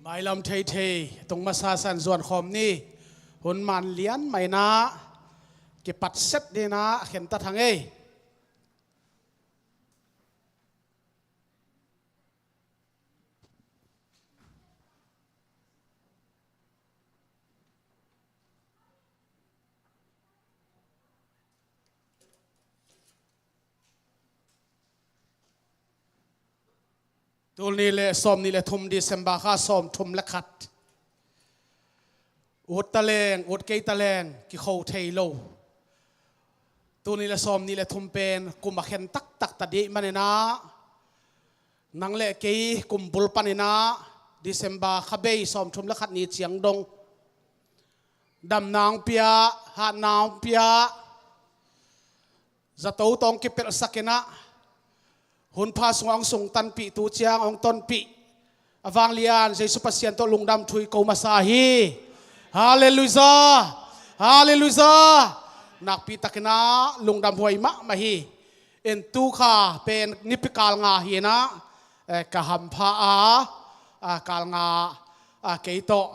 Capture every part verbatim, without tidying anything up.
Bailam theithei tung masa san zuan khawm ni. Hun man lian mah inah kipat set dinah a khen ta thang ei. Tul nih le sawm nih le thum December kha sawm thum le khat. Ut taleng, ut kei taleng, kikho thei lo. Tul nih le sawm nih le thum pen kum a khen taktak ta dih maninah, nang le kei kum bul paninah December kha bei sawm thum le khat ni ciang dong damna hong pia, hatna hong pia, zato tawh hong kipelhsak inah, hun pha sungah hong sungtanpih, tu ciang hong tonpih a vanglian Jesu Pasian tawh lungdam thu i ko masa hi. Halleluiah. Halleluiah. Nakpi takinah lungdam huai mahmah hi. In tu kha pen nipi kal nga hi inah, eh, ka hampha a, a, kal nga, a, kei tawh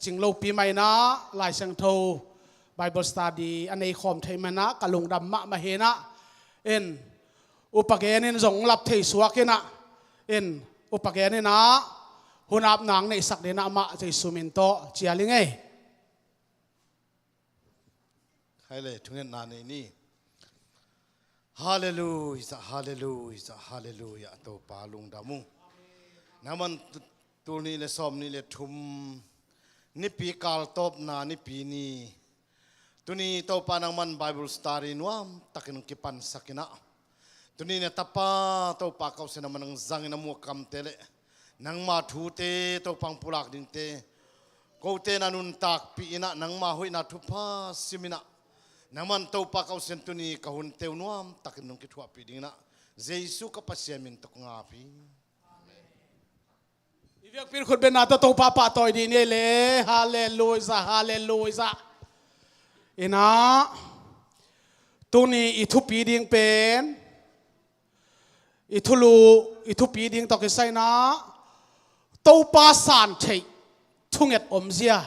cing lopi mah inah Lai Siangtho Bible study a nei khawm thei mah inah ka lungdam mahmah hi inah. In upa gen in zong lap thei suak inah, in upa gen inah hun ap nang neihsak dinah amah Jesu min tawh cial ing ei. Khai le thungetna nei ni. Halleluiah, halleluiah, halleluiah. Topa lungdam uh. Nangman tu-, tul nih le sawm nih le thum nipi kal tawpna nipi ni. Tuni Topa nangman Bible study nuam takin hong kipansak inah, tuni na tapa Topa ka usen a manang zangin a muh kamte le nangma thute Topa hong pulak dingte kote na nuntakpih inah, nangma hoihna thupha sim inah, nangman Topa ka usen tuni ka hunte uh nuam takin nong kithuahpih ding inah Jesu ka Pasian min tawh ka ngap hi. I biakpi in khut benna tawh Topa pahtawi dih ni le. Halleluiah, halleluiah. Inah tuni i thupi ding pen, i thulu, i thupi ding tawh kisai inah Topa san theih thunget omzia.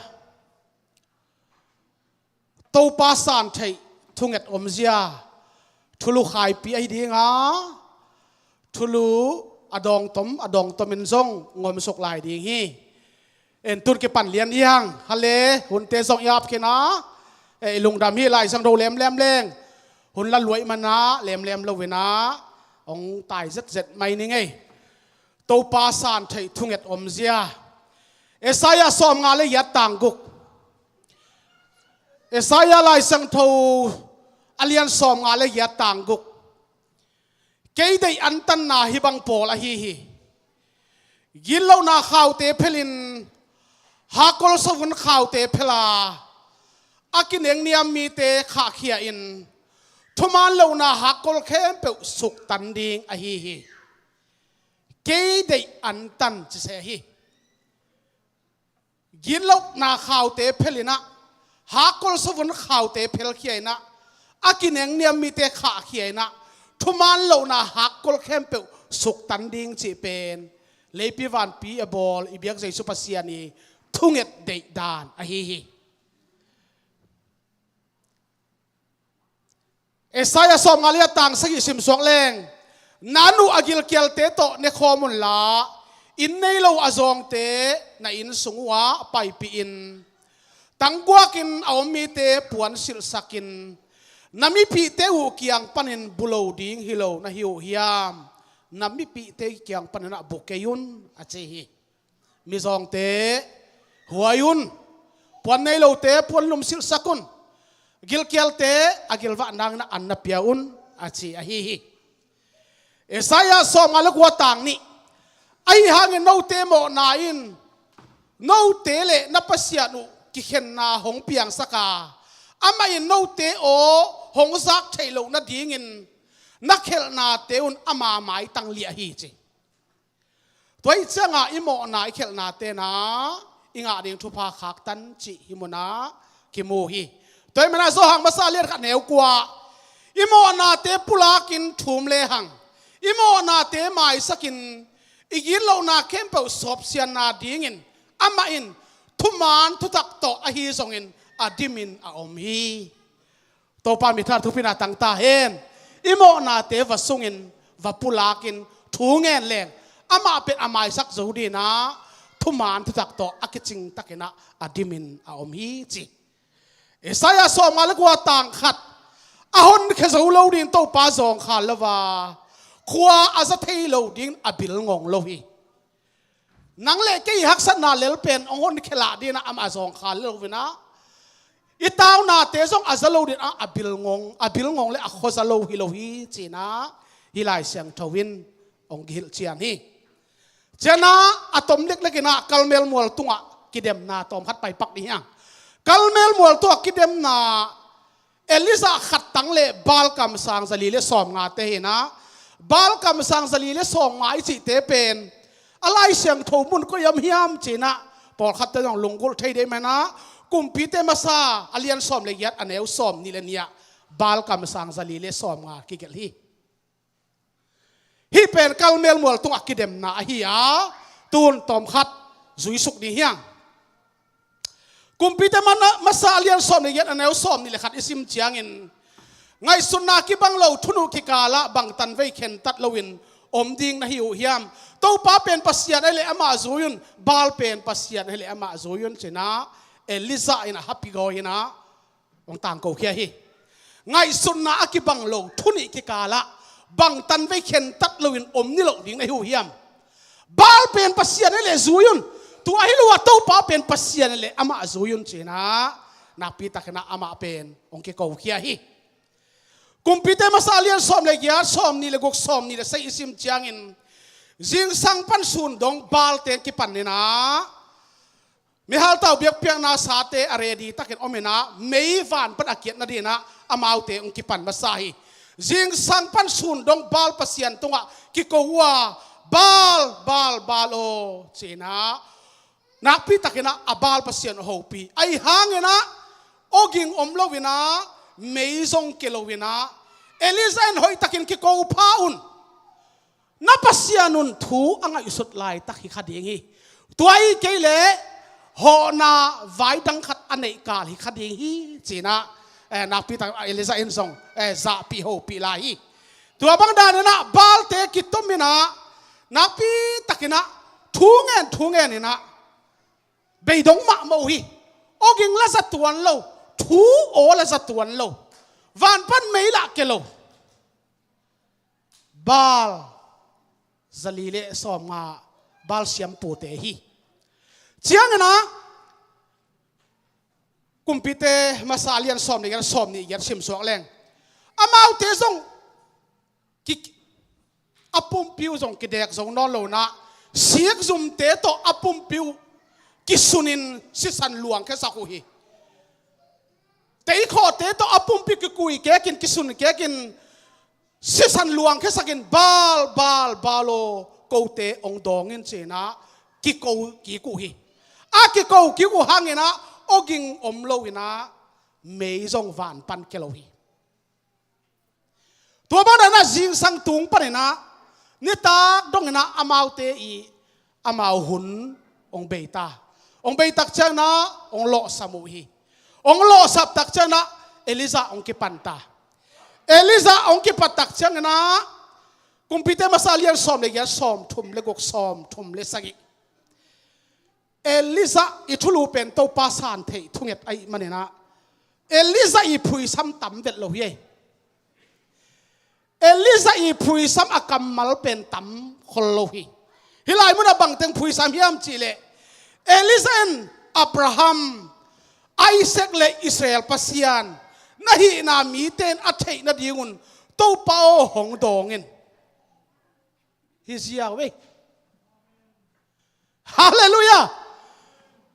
Topa san theih thunget omzia. Thulu khaipi ahi dinga, thulu a dawngtom a dawngtomin zong ngomsuk lai ding hi. En, tun kipan lian i hang, hale hunte zong i ap khin a, eh, i lungdam hi. Lai Siangtho lemlem leng hun la luai mana lemlem lo inah hong tai zetzet mai ning ei. Topa san theih thunget omzia. Isaiah sawmnga le giat tang guk. Isaiah Lai Siangtho a lian sawmnga le giat tang guk. Kei deih antanna hih bang pawl ahi hi. Gitlohna khaute phelin, hakkol sovun khaute phel a, a kinengniam mite khahkhia in, thuman lohna hakkol khempeuh suktan ding ahi hi. Kei deih antan ci se hi. Gitlohna khaute phel inah, hakkol sovun khaute phelkhia inah, a kinengniam mite khahkhia inah, thuman lohna hakkol khempeuh suktan ding cih pen leipi vanpi a bawl i biak Jesu Pasian i thunget deihdan ahi hi. Isaiah sawmnga le giat tang sagih simsuak leng, na nu a gilkialte tawh nekhawm unla, inn nei lo a zawngte na inn sung uhah paipih in, tangguakin a om mite puan silhsakin, na mipihte uh kiang panin bu lo ding hi lo na hi uh hiam? Na mipihte kiang paninah bu kei un, a ci hi. Mizawngte huai un, puan nei lote puan lum silhsak un, gilkialte a gilvah nangin an na pia un, a ci ahi hi. Isaiah sawmnga le kua tang nih. Ahi hangin note mawhna in note le na Pasian uh kikhenna hong piangsak a, amah in note aw hong zak theih loh nadingin na khelhnate un ama maitang liah hi ci. Tua ih ciangah i mawhna i khelhnate na i ngah ding thupha khaktan cih hih munah kimu hi. Tua ih manah Johan masa lian khat neu kua, i mawhnate pulakin thum lehang, i mawhnate maisakin, i gitlohna khempeuh sawpsianna dingin Amah in thuman thutak tawh ahi zongin a dimin a om hi. Topa mithat thupina tangta hen. I mawhnate va sungin va pulakin thu ngen leng amah pen a maisak zo dinah thuman thutak tawh a kicing takinah a dimin a om hi ci. Isaiah sawmnga le kua tang khat a honkhia zo lo ding Topa zawngkhal lo a khua a za thei lo ding a bil ngong lo hi. Nang le kei haksatna lel pen hong honkhia lah dinah amah zawngkhal lo inah i taunate zong a za lo dinah a bil ngong a bil ngong le a khua za lo hi lo hi cinah hi Lai Siangtho in hong kihilh cian hi. Cianah a tom leklek inah Kalmel mual tungah kidemna tawm khat paipak ding hiang. Kalmel mual tungah kidemna Elijah khat tang le Baal kamsang zali le sawmngate hinah Baal kamsang zali le sawmnga i cihte pen a Lai Siangtho mun koi om hiam cinah pawlkhatte zong lunggulh thei dei manah Kumpite masa a lian sawm le giat a neu sawm nih le nih ah Baal kamsang zali le sawmnga kigelh hi. Hih pen Kalmel mual tungah kidemna ahi a tun tawm khat zuisuk ding hiang. Kumpite mana- masa a lian sawm le giat a neu sawm nih le khat i sim ciangin ngaihsutna kibang lo thunu kikalah bangtan vei khentat loin om ding na hi uh hiam? Topa pen Pasian ahih leh amah zui un, Baal pen Pasian ahih leh amah zui un cinah Elijah in a hapi gawi inah hong tangkokhia hi. Ngaihsutna a kibang lo thu nih kikalah bangtan vei khentat loin om ni lo ding na hi uh hiam? Baal pen Pasian ahih leh zui un. Tua hi lo a Topa pen Pasian ahih leh amah zui un cinah nakpitakinah amah pen hong kikokhia hi. Kumpite masa a lian sawm le giat sawm nih le guk sawm nih le sagih i sim ciangin zingsang pan sun dong Baal teng kipan inah mihaltau biakpiakna sate a ready takin om inah mei van pan a kiat nadinah amaute hong kipan masa hi. Zingsang pan sun dong Baal pasian tungah kiko uh a Baal, Baal, Baal aw cinah nakpitakinah a Baal pasian a hopih ahi hanginah awging om lo inah mei zong ke lo inah Elijah in hoihtakin kiko pha un. Na Pasian un thu a ngaihsut laitak hi kha ding hi. Tua hi kei leh hawhna vai dang khat a neih kal hi kha ding hi cinah eh, nakpitak Elijah in zong eh, zahpih hopih lai hi. Tua bang daninah Baalte kitum inah nakpitakinah thu ngen thu ngen inah beidong mahmah uh hi. Awging la za tuan lo, thu aw la za tuan lo, van pan mei lah ke lo. Baal zali le sawmnga Baal siampute hi. Cianginah Kumpite masa a lian sawm le giat sawm nih giat simsuak leng amaute zong ki, a pumpi uh zong kidek zo nawn lo inah sikzumte tawh a pumpi uh kisunin sisan luangkhiasak uh hi. Teikhawhte tawh a pumpi kikui kekin kisun kekin sisan luangkhiasakin Baal, Baal, Baal aw kote hong dawng in cinah kiko kik uh hi. A kiko kik uh hanginah awging om lo inah mei zong van pan ke lo hi. Tua bang daninah zingsang tung paninah nitak donginah amaute i amau hun hong bei ta. Hong bei tak cianginah hong lawhsam uh hi. Hong lawhsap tak cianginah Elijah hong kipan ta. Elijah hong kipat tak cianginah Kumpite masa a lian sawm le giat sawm thum le guk sawm thum le sagih Elijah i thulu pen Topa san theih thunget ahih maninah Elijah i phuisam tam vet lo hi ei. Elijah i phuisam a kammal pen tam khol lo hi. Hih lai munah bangteng phuisam hiam cihleh Elijah in Abraham, Isaac le Israel Pasian na hihna mite in a theih nadingun Topa aw hong dawng in. Hi ziau ei. Halleluiah.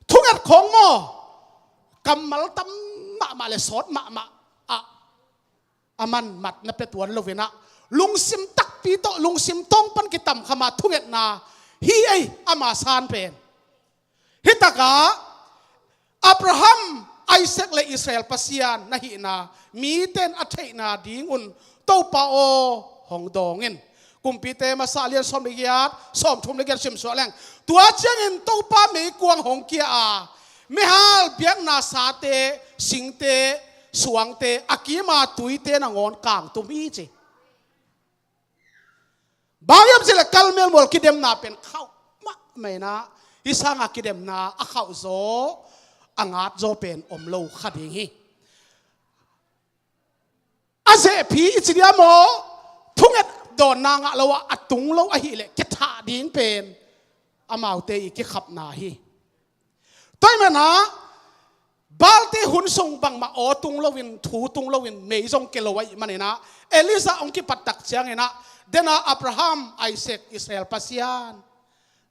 Thunget khawng maw? Kammal tam mahmah le sawt mahmah ah a man mat na pia tuan lo inah lungsim takpi tawh lungsim tawng pan kitamkhama thungetna hi ei ama san pen. Hitakah Abraham, Isaac le Israel Pasian na hihna mite in a theihna dingun Topa aw hong dawng in. Kumpite masa lian sawm le giat, sawm thum le giat simsuak leng. Tua ciangin Topa meikuang hong kia a, mihal biakna sate, singte, suangte, a kima tuite nangawn kangtum hi ci. Bang hiam cih leh Karmel mual kidemna pen khauh mahmah in ah, hih sanga kidemna a khauh zaw, a ngat zaw pen om lo kha ding hi. A zehphi i ci diam aw, thunget dawnna ngah lo ah a tung lo ahih leh kithah ding pen amaute i kikhapna hi. Tua ahih manin ah, Baalte hun sung bangmah aw tung loin, thu tung loin, mei zong kia lo ahih manin ah, Elijah hong kipat tak ciangin ah, den a Abraham, Isaac, Israel Pasian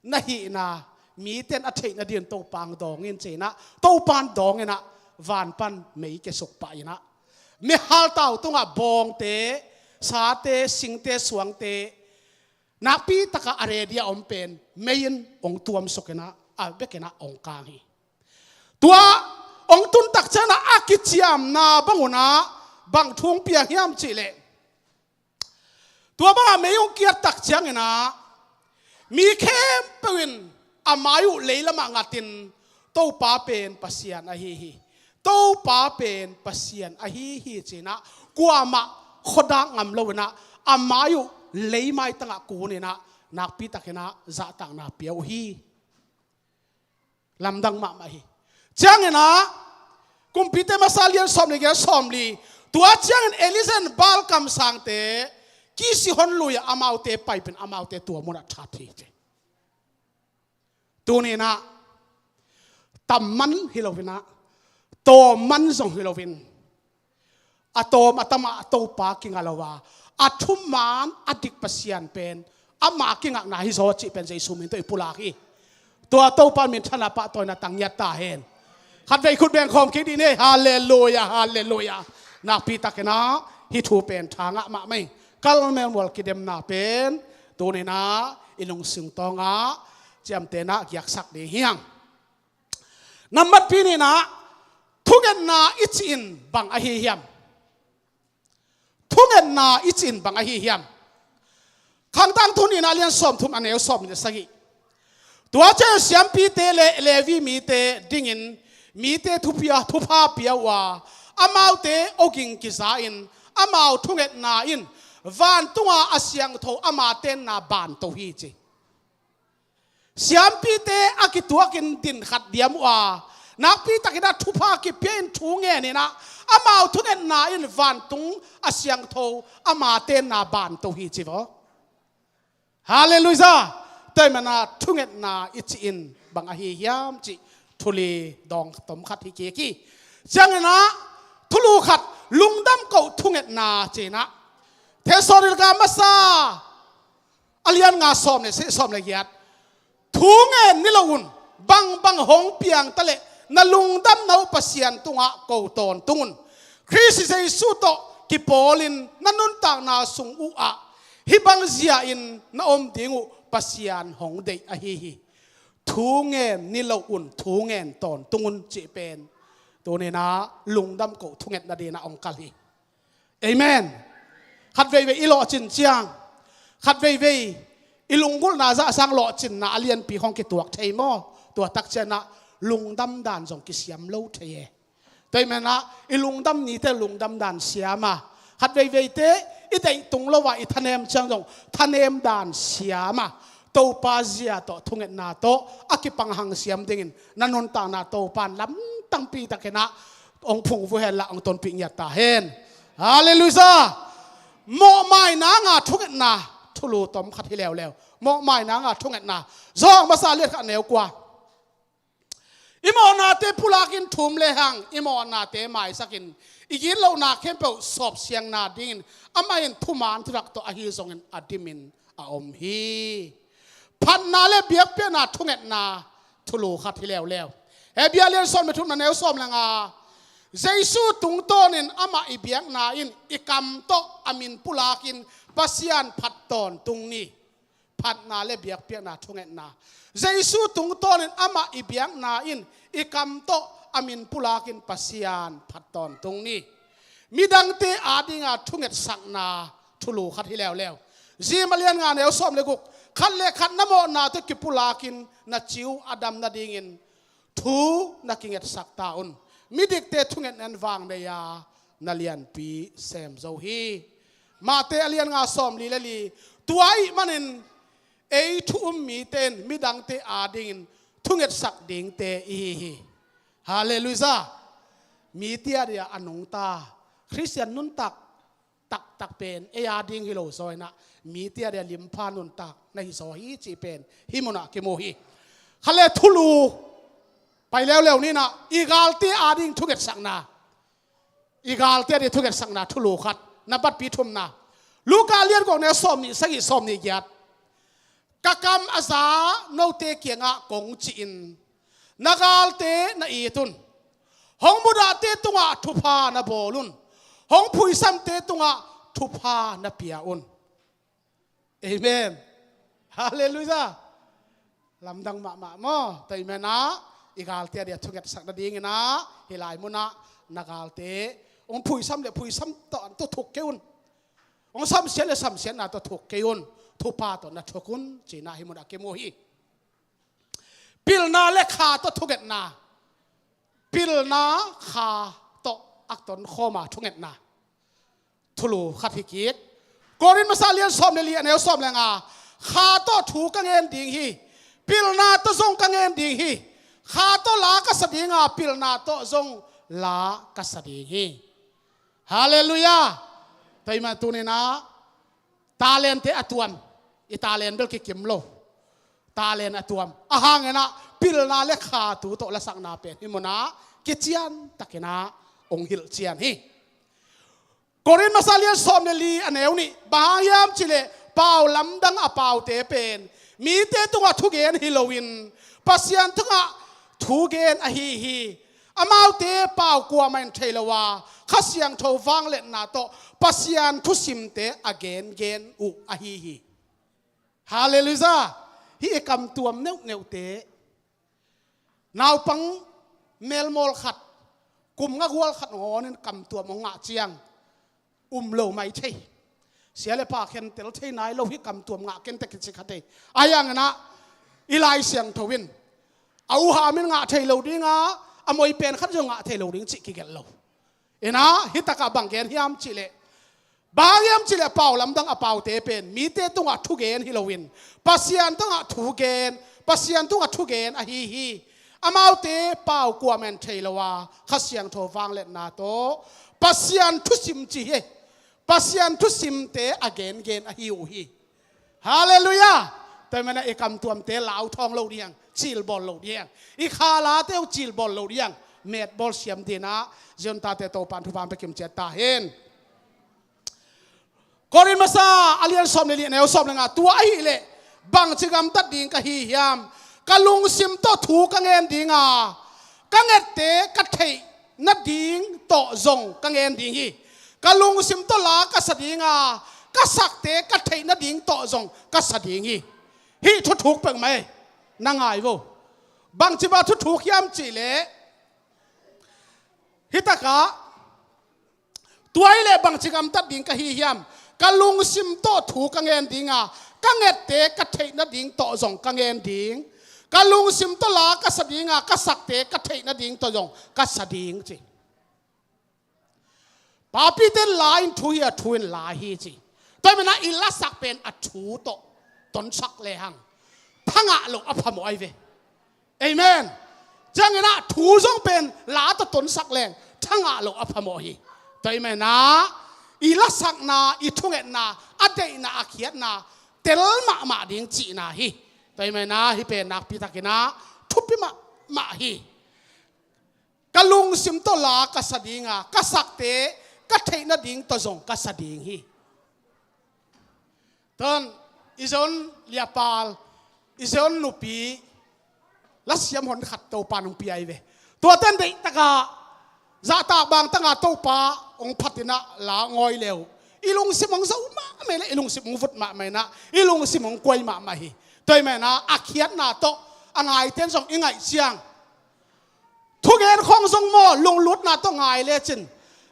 na hihna, mite'n a theih nadingin Topa hong dawng in ci-in ah, Topa in dawng in ah, van pan mei kia suk pah in ah, mihal tau tungah bawngte, sate, singte, suangte, nakpi takah a ready a om pen mei in hong tuam suk in ah, a bek in ah hong kang hi. Tua hong tun tak ciangin ah a kiciamna bang un ah bang thu hong piang hiam cih leh, tua bangah mei hong kiat tak ciangin ah mi khempeuh in a mai uh leilamah ngatin, Topa pen Pasian ahi hi. Topa pen Pasian ahi hi ci-in ah, kuamah khuadak ngam lo in ah, a mai uh lei maitangah kun in ah, nakpi takin ah zahtakna pia uh hi. Lamdang mahmah hi. Ciangin ah, Kumpite masa lian sawm le giat, sawm li. Tua ciangin Elijah in Baal kamsangte, Kishon lui ah amaute paipih in, amaute tua munah that hi ci. Tuni-in ah, tam man hi loin ah, tawm man zong hi loin, a tawm a tamah Topa kingah lo a, a thuman a dik Pasian pen ama kingakna hi zaw cih pen Jesu min tawh i pulak hi. Tua Topa min thana pahtawina tang ngiat ta hen. Khatvei khut beng khawm kik dih ni. Halleluia, halleluia. Nakpi takin ah hih thu pen tha ngah mahmah hi. Karmel mual kidemna pen tuni-in ah i lungsim tawngah ciamtehna giaksak ding hi hang. Nambat pi ni-in ah, thungetna i cih in bang ahi hiam? Thungetna i cih in bang ahi hiam? Khangtang Thu nihna lian sawmthum, a neu sawm le sagih. Tua ciang siampite le Levi mite dingin mite thupha, thupha pia uh a, amaute awging kiza-in, amau thungetna in vantunga a siangtho ama tenna banto hi ci. Siampite a kituakin din khat diam uh a, nakpi takin ah thupha kipia-in thu ngenin ah, amau thungetna in vantung a siangtho ama tenna banto hi ci vaw. Halleluia. Tua ahih manin ah thungetna i cih in bang ahi hiam cih thu li dawng tom khat hi kik hi. Ciangin ah thulu khat, lungdam koh thungetna ci-in ah, Thessalonika masa a lian nga, sawm le sagih, sawm le giat. Thu ngen ni lo un, bangbang hong piang ta leh na lungdamna uh Pasian tungah ko tawntung un. Khrist Jesu tawh kipawlin na nuntakna sung uh ah hih bang zia-in na om ding uh Pasian hong deih ahi hi. Thu ngen ni lo un, thu ngen tawntung un cih pen tuni-in ah lungdam koh thungetna dingin ah hong kal hi. Amen. Khat veivei i lawhcin ciang, khat veivei i lunggulhna zahsang lawhcinna a lianpi hong kituak thei maw? Tua tak ciangin ah lungdam dan zong kisiam lo thei e. Tua ahih manin ah i lungdam nite lungdam dan siam a, khat veiveite i deih tung lo a i thanem ciang zong thanem dan siam a, Topa zia tawh, thungetna tawh a kipang hang siam dingin na nuntakna Topa in lamdangpi takin ah hong phungvuh hen la, hong tonpih ngiat ta hen. Halleluia. Mawhmaina nga thungetna, thulu tom khat hi leuleu. Mawhmaina nga thungetna. Johan masa lian khat, neu kua. I mawhnate pulakin thum lehang, i mawhnate maisakin, i gitlohna khempeuh sawpsiang nadingin amah in thuman thutak tawh ahi zongin a dimin a om hi. Phatna le biakpiakna thungetna, thulu khat hi leuleu. Hebru lian sawm le thum, a neu sawm le nga. Jesu tungtawnin amah i biakna in i kam tawh a min pulakin Pasian phat tawntung ni. Phatna le biakpiakna thungetna. Jesu tungtawnin amah i biakna in i kam tawh a min pulakin Pasian phat tawntung ni. Midangte adinga thungetsakna, thulu khat hi leuleu. Rom a lian nga neu sawm le guk. Khat le khat na mawhna tawh kipulakin na ci uh a dam nadingin thu na kingetsak ta un. Midikte thungetna in vang nei a, na lianpi sem zo hi. Mate a lian nga sawm li le li. Tua ahih manin ei thu um mite in midangte adingin thungetsak dingte i hi hi. Halleluiah. Mite adia a nungta Khristian nuntak taktak pen ei ading hi lo zaw inah, mite adia limpha nuntak na hi zaw hi cih pen hih munah kimu hi. Khat le thulu pai leuleu ni inah, i galte ading thungetsakna, i galte adia thungetsakna thulu khat. Nambat pi thumna, Luka lian guk neu sawm nih sagih, sawm nih giat. Ka kam a za note kiangah kong ci-in na galte na it un. Hong mudahte tungah thupha na bawl un. Hong phuisamte tungah thupha na pia un. Amen. Halleluiah. Lamdang mahmah maw? Tua ahih manin ah i galte adia thungetsak nadingin ah hih lai munah na galte hong phuisam le phuisam tawh an tawh thuk kei un. Hong samsiat le samsiatna tawh thuk kei un. Thupha tawh na thuk un, ci-in ah hih munah kimu hi. Pilna le kha tawh thungetna. Pilna kha tawh a tonkhawma thungetna. Thulu khat hi kik. Korin masa lian sawm le li a neu sawm le nga. Kha tawh thu ka ngen ding hi. Pilna tawh zong ka ngen ding hi. Kha tawh la ka sa ding a, pilna tawh zong la ka sa ding hi. Halleluiah. Tua ahih manin tuni inah talente a tuam. I talent bel kikim lo. Talent a tuam. Ahang inah pilna le kha thu tawh lasakna pen hih munah kician takin ah hong hilhcian hi. Korin masa lian sawm le li a neu nih. Bang hang hiam cih leh pau lamdang a paute pen mite tungah thugen hi loin Pasian tungah thugen ahi hi. Amaute pau kuamah in thei lo a, Kha Siangtho vangliatna tawh Pasian thusimte a gengen uh ahi hi. Halleluiah. Hih i kamtuam neuhneuhte, naupang melmawl khat, kum nga gual khat ngawnin kamtuam hong ngah ciang um lo mai thei. Sia le pha khentel thei nai lo hi, kamtuam ngah kei in teh kici kha thei. Ahi hangin ah i Lai Siangtho in a uham in ngah thei lo ding a, a moipen khat zong ngah thei lo ding cih kigelh lo. Inah hih takah bang gen hiam cih leh, bang hang hiam cih leh pau lamdang a paute pen mite tungah thugen hi loin Pasian tungah thugen, Pasian tungah thugen ahi hi. Amaute pau kuamah in thei lo a, Kha Siangtho vangliatna tawh Pasian thusim ci hi. Pasian thusimte a gengen ahi uh hi. Halleluiah. Tua ahih manin ah i kamtuamte lau thawng lo ding, cilbawl lo ding, i kha late uh cilbawl lo ding, metbawl siam dingin ah Zion tate Topa'n thupha hong pia kimciat ta hen. Korin masa a lian sawm le li a neu sawm le nga. Tua ahih leh bangci gamtat ding ka hi hiam? Ka lungsim tawh thu ka ngen ding a, ka ngette ka theih nading tawh zong ka ngen ding hi. Ka lungsim tawh la ka sa ding a, ka sakte ka theih nading tawh zong ka sa ding hi. Hih thuthuk peuhmah hi. Na ngai vo. Bangci bang thuthuk hiam cih leh, hih takah tua ahih leh bangci gamtat ding ka hi hiam? Ka lungsim tawh thu ka ngen ding a, ka ngette ka theih nading tawh zong ka ngen ding. Ka lungsim tawh la ka sa ding a, ka sakte ka theih nading tawh zong ka sa ding, ci. Papite in la in thu hi a, thu in la hi, ci. Tua ahih manin ah i lasak pen a thu tawh tonsak lehang thangah loh a phamawh ahi ve. Amen. Ciangin ah thu zong pen la tawh tonsak leng thangah loh a phamawh hi. Tua ahih manin ah i lasakna, i thungetna, a deihna, a khiatna tel mahmah ding cihna hi. Tua ahih manin ah hih pen nakpi takin ah thupi mahmah hi. Ka lungsim tawh la ka sa ding a, ka sakte ka theih nading tawh zong ka sa ding hi. Tua ahih manin i Zion liapal, i Zion nupi, lasiam honkhat Topa'n hong pia hi ve. Tuate in deihtakah zahtak bangtangah Topa hong phatin ah la hong awi le uh, i lungsim hong zo mahmah hi leh, i lungsim hong vut mahmah hi inah, i lungsim hong kuai mahmah hi. Tua ahih manin ah a khiatna tawh a ngaite in zong i ngaih ciang, thugen khawng zong maw, lunglutna tawh ngai lecin,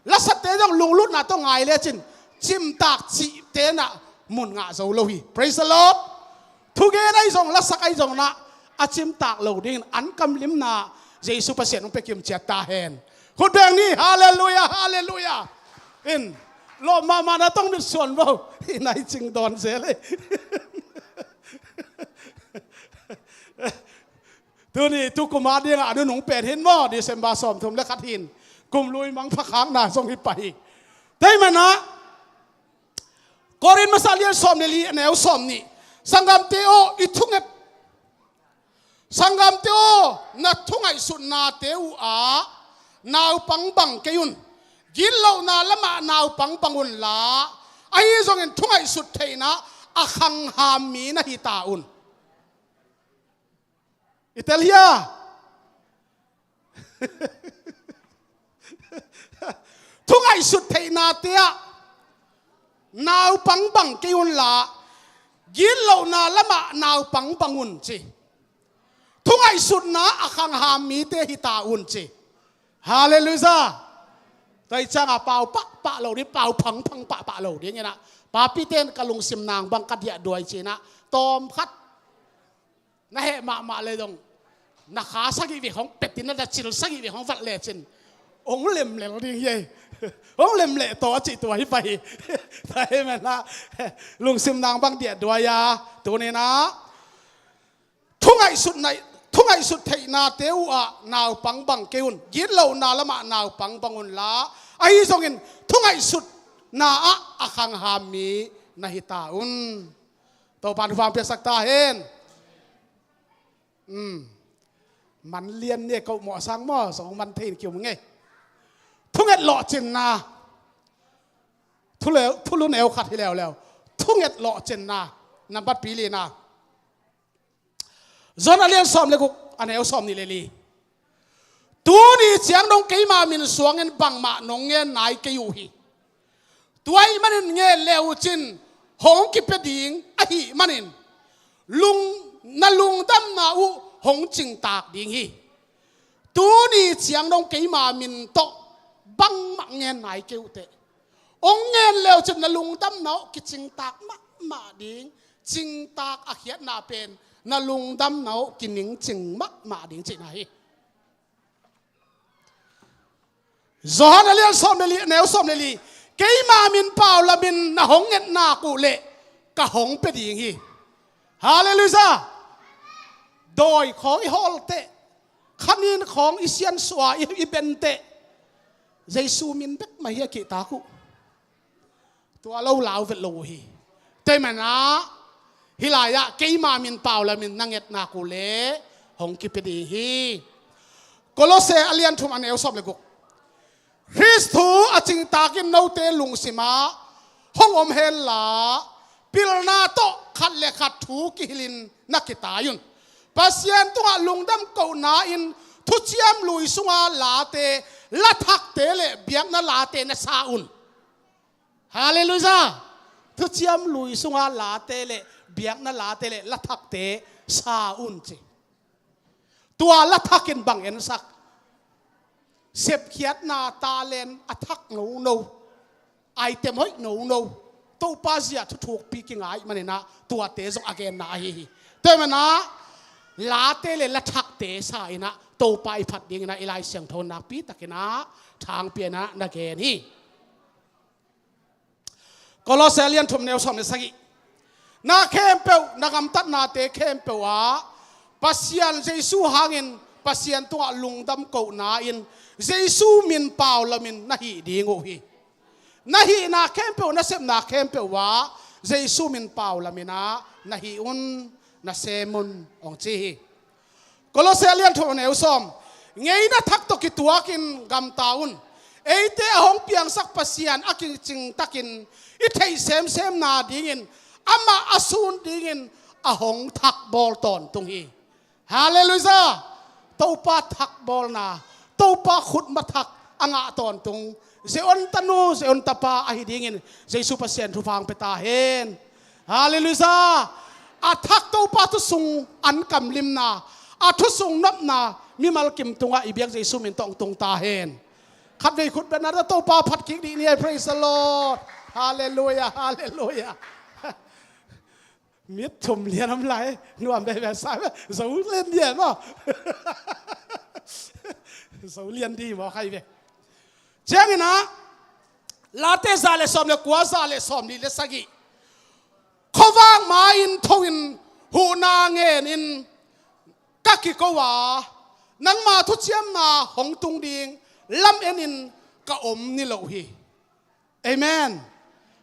lasate zong lunglutna tawh ngai lecin, cimtak cihte in ah mun ngah zo lo hi. Praise the Lord. Thugen ahi zong, lasak ahi zong na a cimtak lo dingin an kamlimna Jesu Pasian hong pia kimciat ta hen. Khut beng ni, halleluia, halleluia. In, lawp mahmah na tong mit suan bo. Hi nai cing dawn zel e. Tuni, tu kum a dingah a nunung pen hin maw, December sawmthum le khat hin. Kum lui mang pha khakna zong hi pah hi. Tei manah, Korin masa lian sawm le li, a neu sawm nih. Sanggamte aw, i thunget. Sanggamte aw, na thungaihsutnate uh ah naupang bang kei un. Gitlohna lamah naupang bang unla, ahi zongin thungaihsut theihna a khangham mi na hi ta un. I tel hia? Thungaihsut theihnate ah naupang bang kei unla, gitlohna lamah naupang bang un ci. Thungaihsutna a khangham mite hi ta un ci. Halleluia. Tua hi ciangah pau pahpah lo ding, pau phangphang pahpah lo ding inah, papite in ka lungsim nang bang ka diahduai ci inah, tawm khat na heh mahmah le dong, na kha sagih vek hong pet in, na cil sagih vek hong vat lecin, hong lemlel ding hi ei. Hong lemleh tawh a cih tua hi pah hi. Tua hi manah, lungsim nang bang diahduai a, tuninah, thungaihsut na, thungaihsut theihnate uh ah naupang bang kei un. Gitlohna lamah naupang bang unla, ahi zongin thungaihsutna ah a khangham mi na hi ta un. Topa thupha piaksak ta hen. Um. Man lian ne koh mawh sang maw, song man thei in kium ngei. Thunget lawhcinna. Thuleu, thulu neu khat hi leuleu. Thunget lawhcinna. Nambat pi lina. John a lian sawm le guk, a neu sawm nih le li. Tuni ciang dong keima min suangin bangmah nong ngen nai kei uh hi. Tua ahih manin ngen le uh cin hong kipia ding ahih manin, lung, na lungdamna uh hong cingtak ding hi. Tuni ciang dong keima min tawh bangmah ngen nai kei uh teh. Hong ngen le uh cin na lungdamna uh kicingtak mahmah ding, cingtak a khiatna pen na lungdamna uh kiningcing mahmah ding cihna hi. Johan a lian sawm le li, neu sawm le li. Keima min pau lamin na hong ngetnak uh leh ka hong pia ding hi. Halleluia. Dawi khawng i hawl teh, khanin khawng i siansuah, i, i ben teh, Jesu min bek mah hi a kihtak uh. Tua lo lau vet lo uh hi. Tua ahih manah, hih lai-ah keima min pau lamin na ngetnak uh leh hong kipia ding hi. Kolose a lian thum a neu sawm le guk. Khristu a cingtakin note lungsimah hong om henla, pilna tawh khat le khat thu kihilhin na kitai un. Pasian tungah lungdam kohna in thuciam lui sunga late, lathakte le biakna late na sa un. Halleluia. Thuciam lui sunga late le biakna late le lathakte sa un ci. Tua lathakin bang ensak? Sepkhiatna talent a thak nono, item hoih nono, Topa zia thuthukpi kingai maninah tuate zong a genna ahi hi. Tua ahih manah late le lathakte sa inah Topa i phat dinginah i Lai Siangtho nakpi takinah thangpianah na gen hi. Kolose a lian thum neu sawm le sagih. Na khempeuh, na gamtatnate khempeuh ah Pasian Jesu hangin Pasian tungah lungdam kohna in Jesu min pau lamin na hih ding uh hi. Na hihna khempeuh, na sepna khempeuh ah Jesu min pau laminah na hih un, na sem un, hong ci hi. Kolose a lian thum a neu sawm. Ngeina thak tawh kituakin gamta un. Eite a hong piangsak Pasian a kicing takin i theih semsem nadingin, amah a sun dingin a hong thakbawl tawntung hi. Halleluia. Topa thakbawlna, Topa khutma thak a ngah tawntung Zion tanu, Zion tapa ahi dingin Jesu Pasian thupha hong pia ta hen. Halleluia. A thak Topa thusung an kamlimna, a thusung nopna mimal kim tungah i biak Jesu min tawh hong tung ta hen. Khatvei khut beng na, Topa phat kik dih ni ei. Praise the Lord. Halleluia, halleluia. Mit thum lian om lai, nuam veve sa ve, zo lian lian maw. Zo lian di maw khai ve. Ciangin ah, Late za le sawm le kua, za le sawm nih le sagih. Khuavak ma-in tho-in huhna ngenin ka kiko a, nangma thuciamna hong tung ding lam-enin ka om ni lo hi. Amen.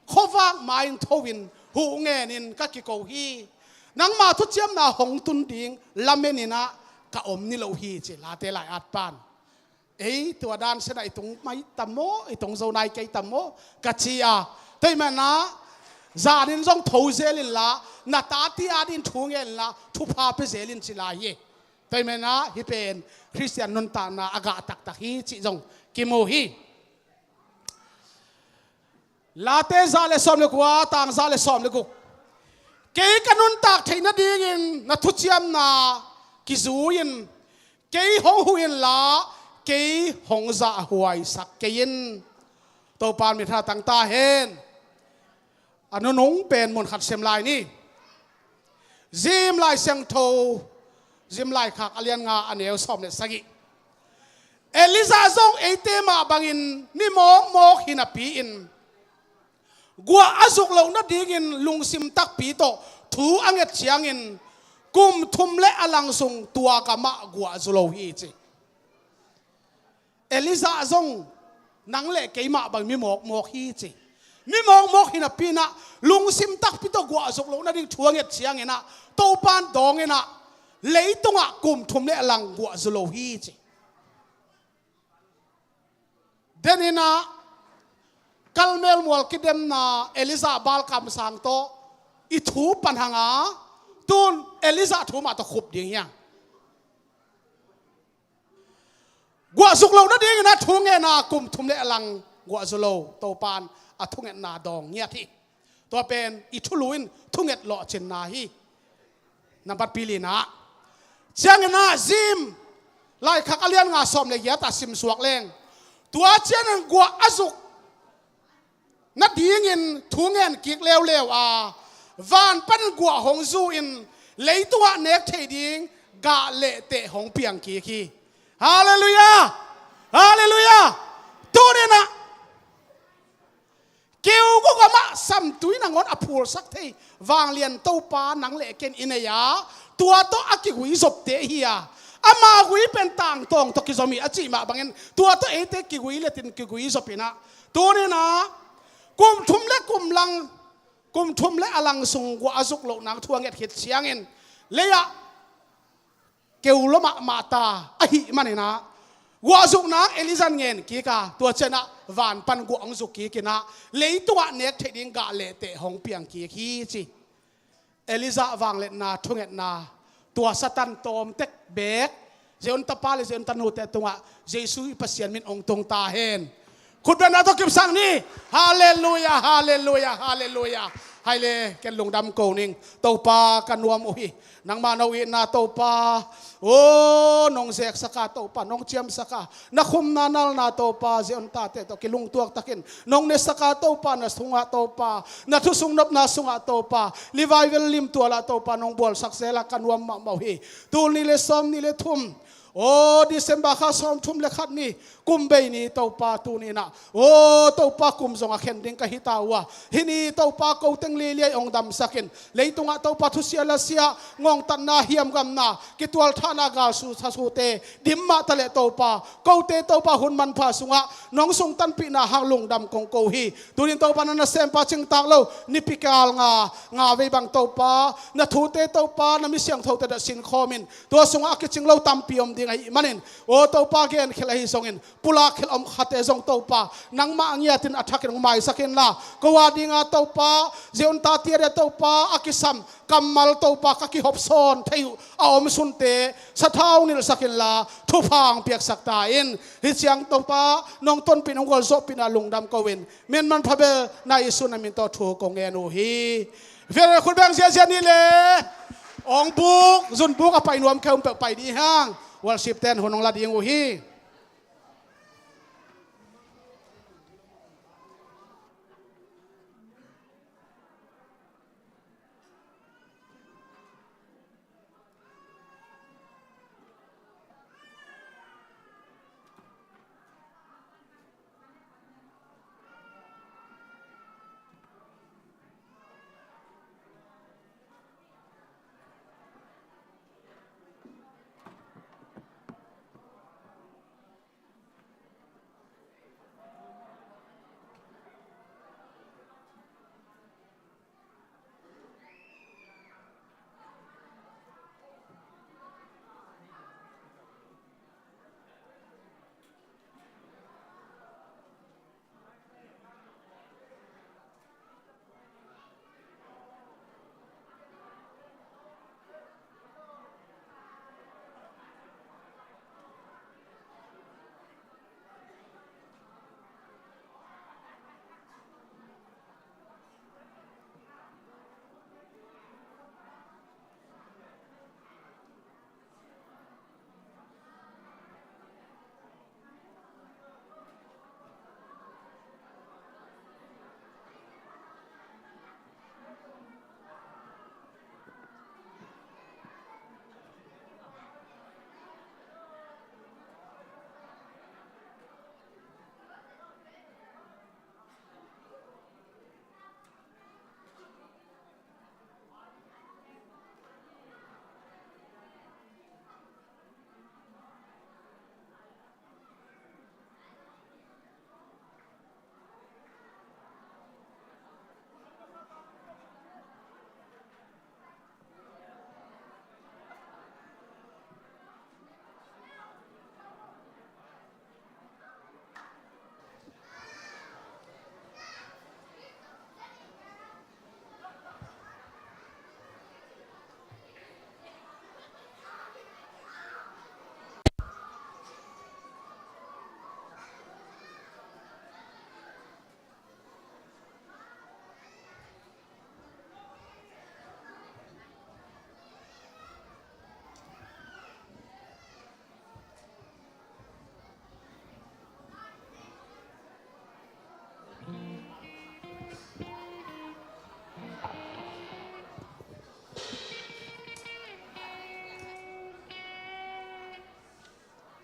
Khuavak ma-in tho-in huh ngenin ka kiko hi. Nangma thuciamna hong tun ding lam-enin ah ka om ni lo hi, ci Late lai-at pan. Ei, tua dan sena i tung mai tam maw, i tung zo nai kei tam maw, ka ci a. Tua ahih manin ah, zanin zong tho zel inla, na tate adingin thu ngen inla, thupha pia zel in ci lai hi. Tua ahih manin ah, hih pen Khristian nuntakna a gah taktak hi cih zong kimu hi. Late za le sawm le kua, tang za le sawm le guk. Kei ka nuntak theih nadingin na thuciamna kizui-in, kei hong huh inla, kei hong zahhuaisak kei in. Topa in minthanna tang ta hen. A nunung pen mun khat sem lai ni. Zim Lai Siangtho, Zim Laikhak a lian nga, a neu sawm le sagih. Elijah zong eite mah bangin mi mawkmawk hi napi-in, guah a zuk loh nadingin lungsim takpi tawh thu a nget ciangin, kum thum le a lang sung tua gamah guah zu lo hi, ci. Elijah zong nang le keimah bang mi mawkmawk hi, ci. Mi mawkmawk hi napi-in ah, lungsim takpi tawh guah zuk loh nading thu a nget ciangin ah, Topa in dawng in ah, leitungah kum thum le a lang guah zu lo hi, ci. Denin ah, Karmel mual kidemna Elijah Baal kamsang tawh i thu pan hang a, tun Elijah thu mah tawh khup ding hi hang. Guah zuk loh nadingin a thu ngen a, kum thum le a lang guah zu lo, Topa in a thungetna dawng ngiat hi. Tua pen i thulu in thunget lawhcinna hi. Nambat pi lina. Ciangin ah Zim Laikhak a lian nga, sawm le giat ah simsuak leng, tua ciangin guah a zuk nadingin thu ngen kik leuleu a, van panin guah hong zu-in, leitungah nek theih ding gah le teh hong piang kik hi. Halleluiah! Halleluiah! Tuni-in ah, kiu guk amah samtui nangawn a phulsak thei vanglian Topa nang le ken i nei a, tua tawh a kigui zopte hi a, ama gui pen tangtawng tawh kizom hi a cih mah bangin, tua tawh eite kigui letin kigui zop in ah, tuni-in ah, kum thum le kum lang, kum thum le a lang sung guah a zuk loh nang thu a nget khit ciangin, lei-ah keu lua mahmah ta ahih manin ah, guah zuk nang Elijah in ngen kik a, tua ciangin ah van pan guah hong zuk kik in ah, leitungah nek theih ding gah le teh hong piang kik hi, ci. Elijah vangliatna thungetna, tua Satan tawm tek beek, Zion tapa le Zion tanute tungah Jesu i Pasian min hong tung ta hen. Khutbetna tawh kipsak ni. Halleluiah, halleluiah, halleluiah. Hai le, ken lungdam ko ning. Topa, ka nuam uh hi. Nangmah no itna Topa, o, nong zeksak a Topa, nong ciamsak a, na khumna nalna Topa, Zion tate tawh kilungtuak takin nong nesak a Topa, na sungah Topa, na thu sung nopna sungah Topa, revival lim tualah Topa, nong bualsak zel a ka nuam mahmah uh hi. Tul nih le sawm nih le thum, o, December kha sawmthum le khat ni, kum bei ni Topa, tuni-in ah, o Topa, kum zong a khen ding ka hi ta uh a, hih ni Topa, ko teng liailiai hong damsak in, leitungah Topa, thusia lasia, ngongtatna, hiamgamna, kitualthahna, galsu sasute dim mah taleh Topa, kote Topa, hun manpha sungah nong sungtanpihna hang lungdam kong ko hi. Tuni-in Topa, na nasempa cingtak lo, nipi kal nga, nga vei bang Topa, na thute Topa, na mi siangthote tawh sinkhawm in, tua sungah a kicing lo tampi om ding ahih manin, o Topa, genkhelh ahi zongin, pulakkhia om khate zong Topa, nangmah a ngiatin a thakin hong maisak inla, ko a dinga Topa, Zion tate a dia Topa, a kisam kammal Topa, ka kihop sawn thei uh a om sunte sathau nilhsak inla, thupha hong piaksak ta in. Hih ciang Topa, nong tonpih, nong gualzawhpihna lungdam ko in, min manpha bel na Jesu na min tawh thu kong ngen uh hi. Vel khut beng ziazia ni le, hong buk, zunbuk a pai nuam khe um peuh pai dih hang. Worship ten hun hong la ding uh hi.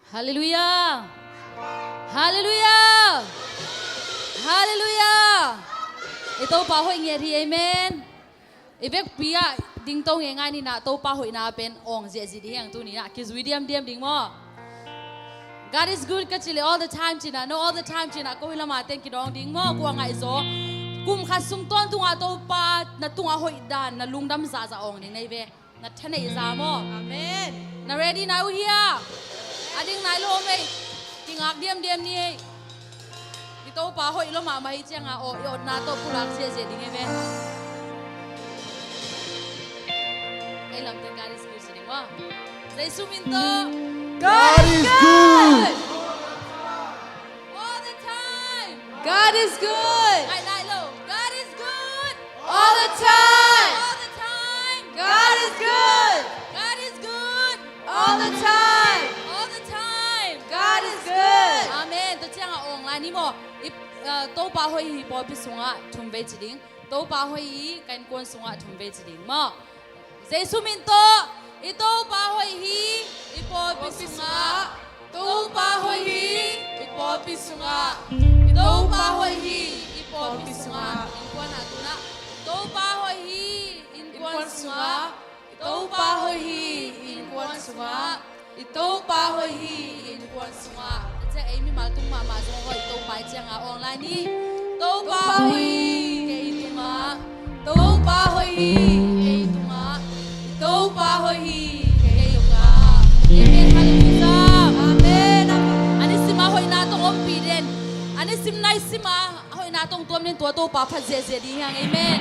Halleluiah. Halleluiah. Halleluiah. I Topa hoih ngiat hi. Amen. I vekpi ah dingto ngeingai ni. Na Topa hoihna pen awng ziahziah ding hi hang. Tuni na kizui diamdiam ding maw? God is good ka ci leh all the time ci na, no, all the time ci na, ko hi lama teng kidawng ding maw? Kua ngaihzaw? Kum khat sung tawntungah Topa na tungah hoih dan na lungdam zahzah awng ding na hi ve. Na thaneih za maw? Amen. Na ready na uh hia? A ding nai lo mei. Kingak diamdiam ni ei. I Topa hoih lo mahmah hi cianga aw, i otna tawh pulak ziahziah ding ei ve. Ei lamte God is good si ding maw? Jesu min tawh. God is good. All the time. God is good. Nai nai lo. God is good. All the time. All the time. God is good. God is good. All the time. All the time. God is good. Amen. Tua ciangah awng lai ni maw? I, uh, Topa hoih hi pawlpi sungah thum vei ci ding. Topa hoih hi ka innkuan sungah thum vei ci ding maw? Jesu min tawh. I Topa hoih hi i pawlpi sungah. Topa hoih hi i pawlpi sungah. I Topa hoih hi i pawlpi sungah. Innkuan ah tunah. Topa hoih hi innkuan sungah. I Topa hoih hi innkuan sungah. I Topa hoih hi innkuan sungah. Tua ciah ei mimal tung mahmah zong hoih Topa i ciangah awng lai ni. Topa hoih hi kei tungah. Topa hoih hi kei tungah. I Topa hoih hi kei tungah. Amen. Halleluiah. Amen. Amen. A nisim a hoihna tawh ompih den. A nisim naisim a hoihna tawh tuam den, tua Topa phat ziahziah ding hi hang. Amen.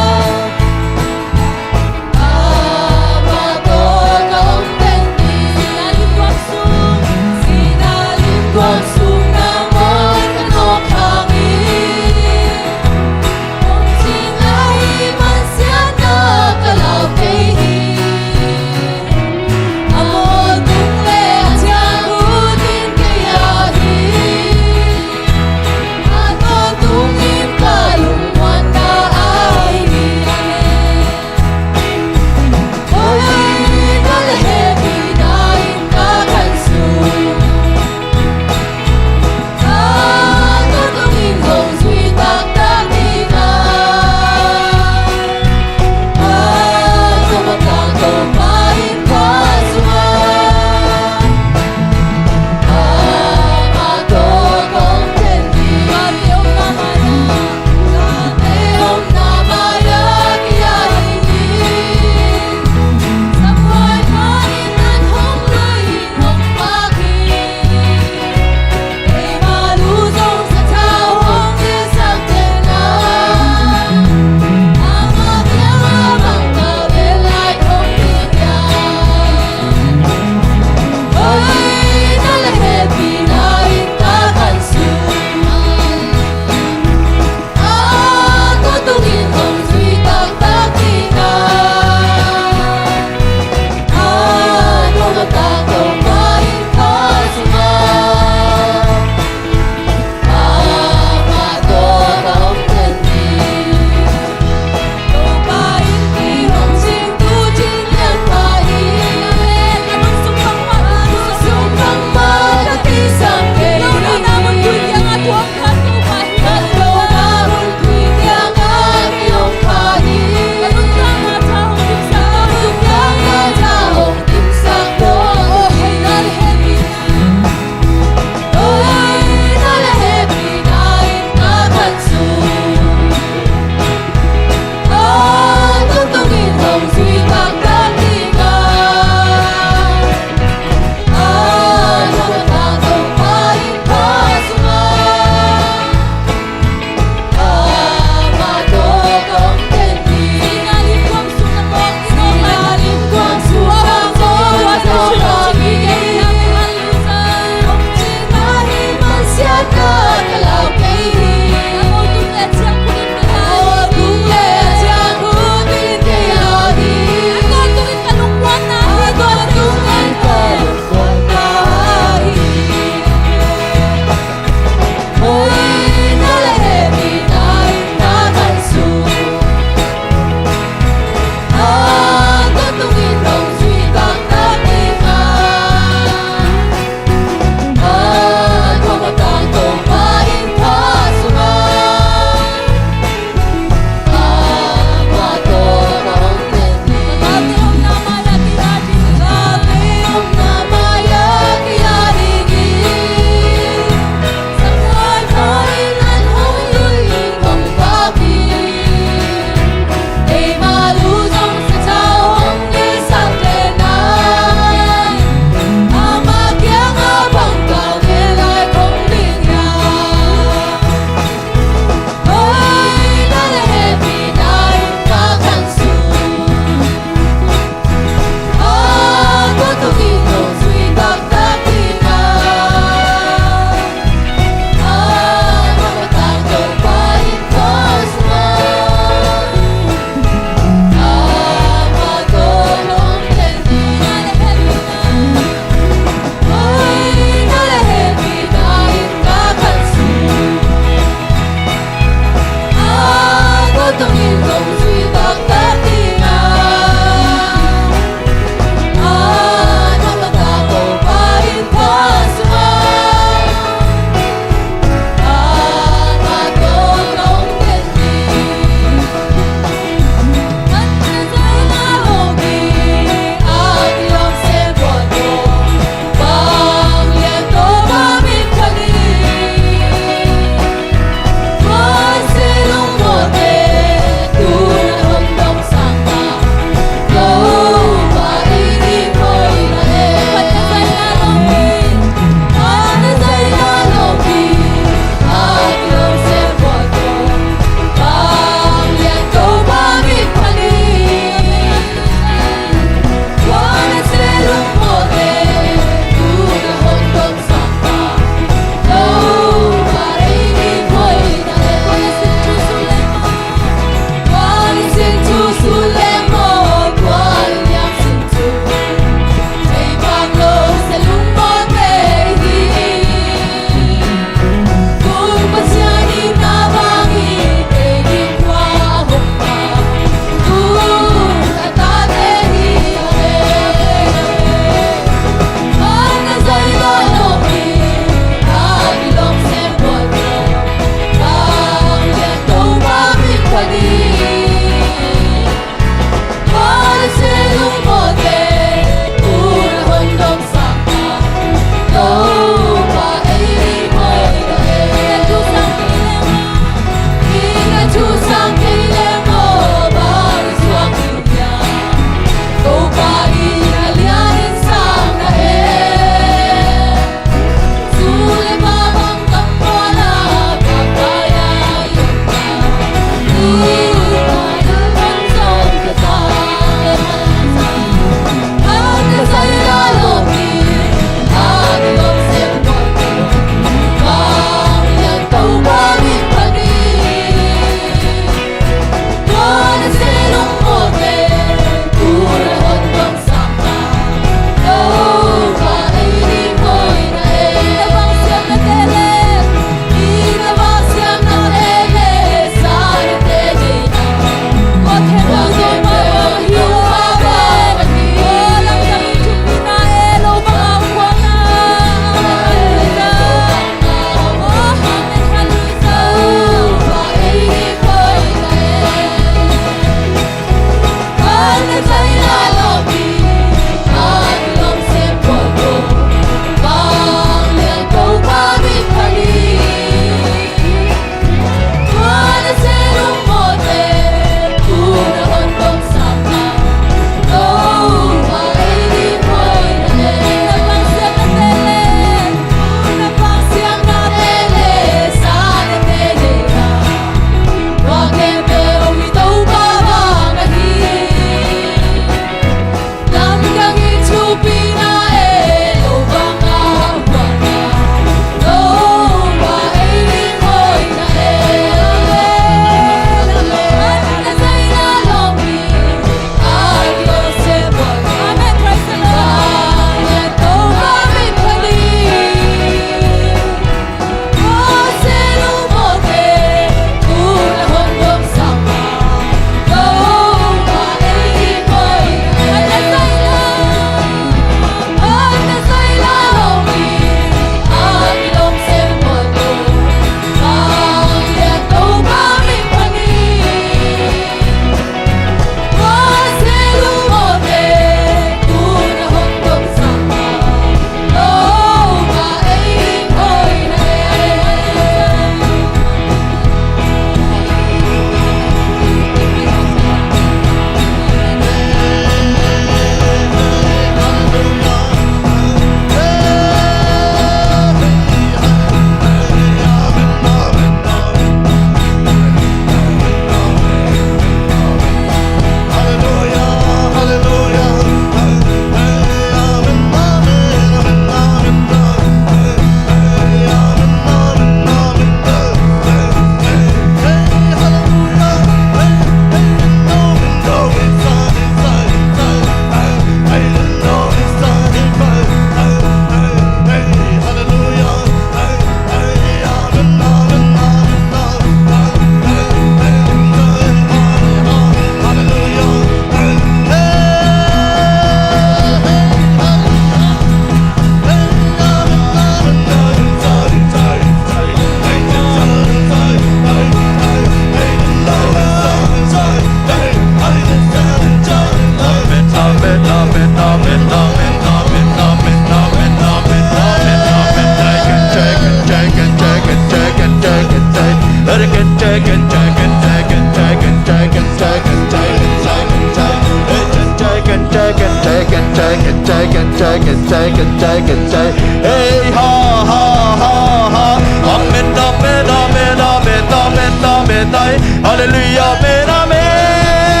Hey, ha, ha, ha, ha. Amen, amen, amen, amen, amen, amen. Hallelujah, amen, amen.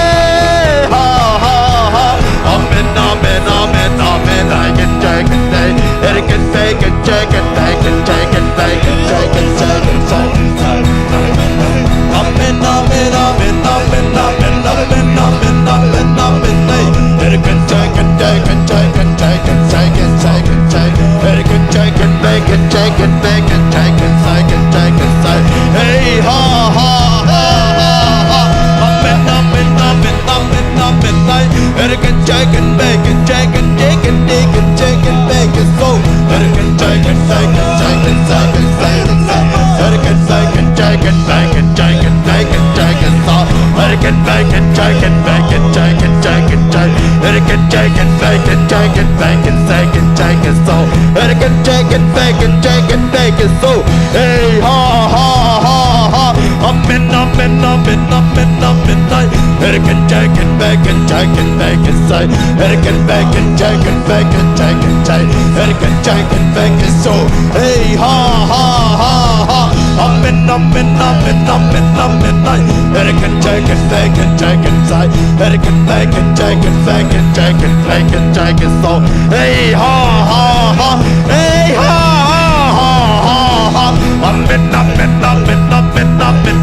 Ha, ha, ha. Amen, amen, amen, amen. I can take it, take it, take it, take it, take it, take it, take it, take it, take it, take it. Amen, amen, amen, amen. Hey, take it, take it, take it, take it, take it, take it, take it. Hey, take it, take it, take it, take it, take it, take it, take it, take it. Hey, ha, ha, ha, ha, ha. Amen, amen, amen, amen, amen. Hey, take it, take it, take it, take it, take it, take it, take it, take it. So, take it, take it, take it, take it, take it, take it, take it. Take it, take it, take it, take it, take it, take it, take it, take it. So, take it, take it, take it, take it, take it, take it, take it. Take it, take it, take it, take it, take it, take it. So, take it, take it, take it, take it, take it. So, hey, ha, ha, ha, ha. Amen, amen, amen, amen, amen. Hey, take it, take it, take it, take it, take it. Say, take it, take it, take it, take it, take it, take it. Take it, take it, take it. So, hey, ha, ha, ha, ha. Amen, amen, amen, amen, amen. Hey, take it, take it, take it, take it, take it. Say, take it, take it, take it, take it, take it, take it, take it. So, hey, ha, ha, ha. Hey, ha, ha, ha, ha, ha. Amen, amen, amen, amen, amen.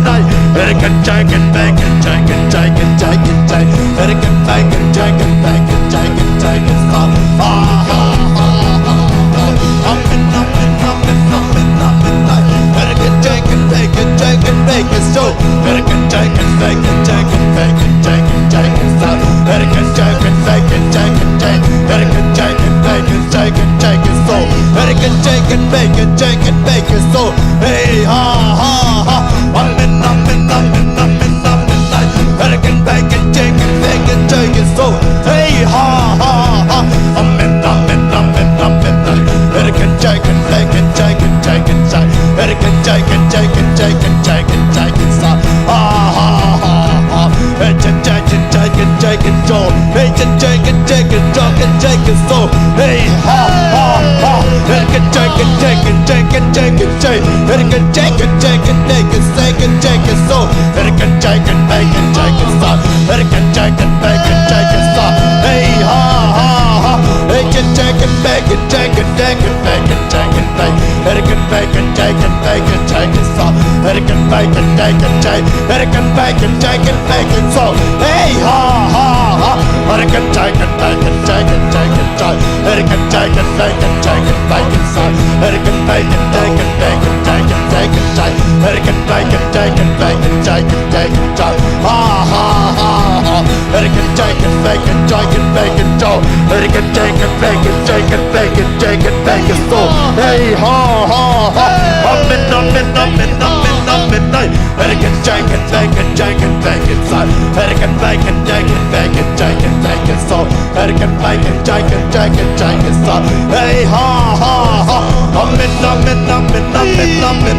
Hey, take it, take it, take it, take it, take it, take it, take it. Hey, take it, take it, take it, take it, take it, take it. Ha, ha, ha, ha, ha. Amen, amen, amen, amen, amen. Hey, take it, take it, take it, take it, take it. So, take it, take it, take it, take it, take it, take it, take it. So, take it, take it, take it, take it, take it, take it, take it, take it. So, take it, take it, take it, take it, take it. So, hey, ha, ha, ha. Amen, amen, amen, amen, amen. Hey, take it, take it, take it, take it, take it. So, hey, ha, ha, ha. Amen, amen, amen, amen. Hey, take it, take it, take it, take it, take it, take it. Hey, take it, take it, take it, take it, take it, take it. So, ha, ha, ha, ha. Hey, take it, take it, take it, take it, take it. So, hey, take it, take it, take it, take it, take it. So, hey, ha, ha, ha. Hey, take it, take it, take it, take it, take it, take it. Hey, take it, take it, take it, take it, take it, take it. So, hey, take it, take it, take it, take it, son. Hey, take it, take it, take it, take it, son. Hey, ha, ha, ha. Hey, take it, take it, take it, take it, take it, take it, take it, take it. Hey, take it, take it, take it, take it, take it, son. Hey, take it, take it, take it, take it. Hey, take it, take it, take it, take it, son. Hey, ha, ha, ha. Hey, take it, take it, take it, take it, take it, take it. Hey, take it, take it, take it, take it, take it, son. Hey, take it, take it, take it, take it, take it, take it, take it. Hey, take it, take it, take it, take it, take it, take it, take it. Ha, ha, ha, ha. Hey, take it, take it, take it, take it, take it, son. Hey, take it, take it, take it, take it, take it, take it, take it, son. Hey, ha, ha, ha. Amen, amen, amen, amen, amen. Hey, take it, take it, take it, take it, take it, son. Hey, take it, take it, take it, take it, take it, take it, son. Hey, take it, take it, take it, take it, take it, son. Hey, ha, ha, ha. Amen, amen, amen, amen, amen.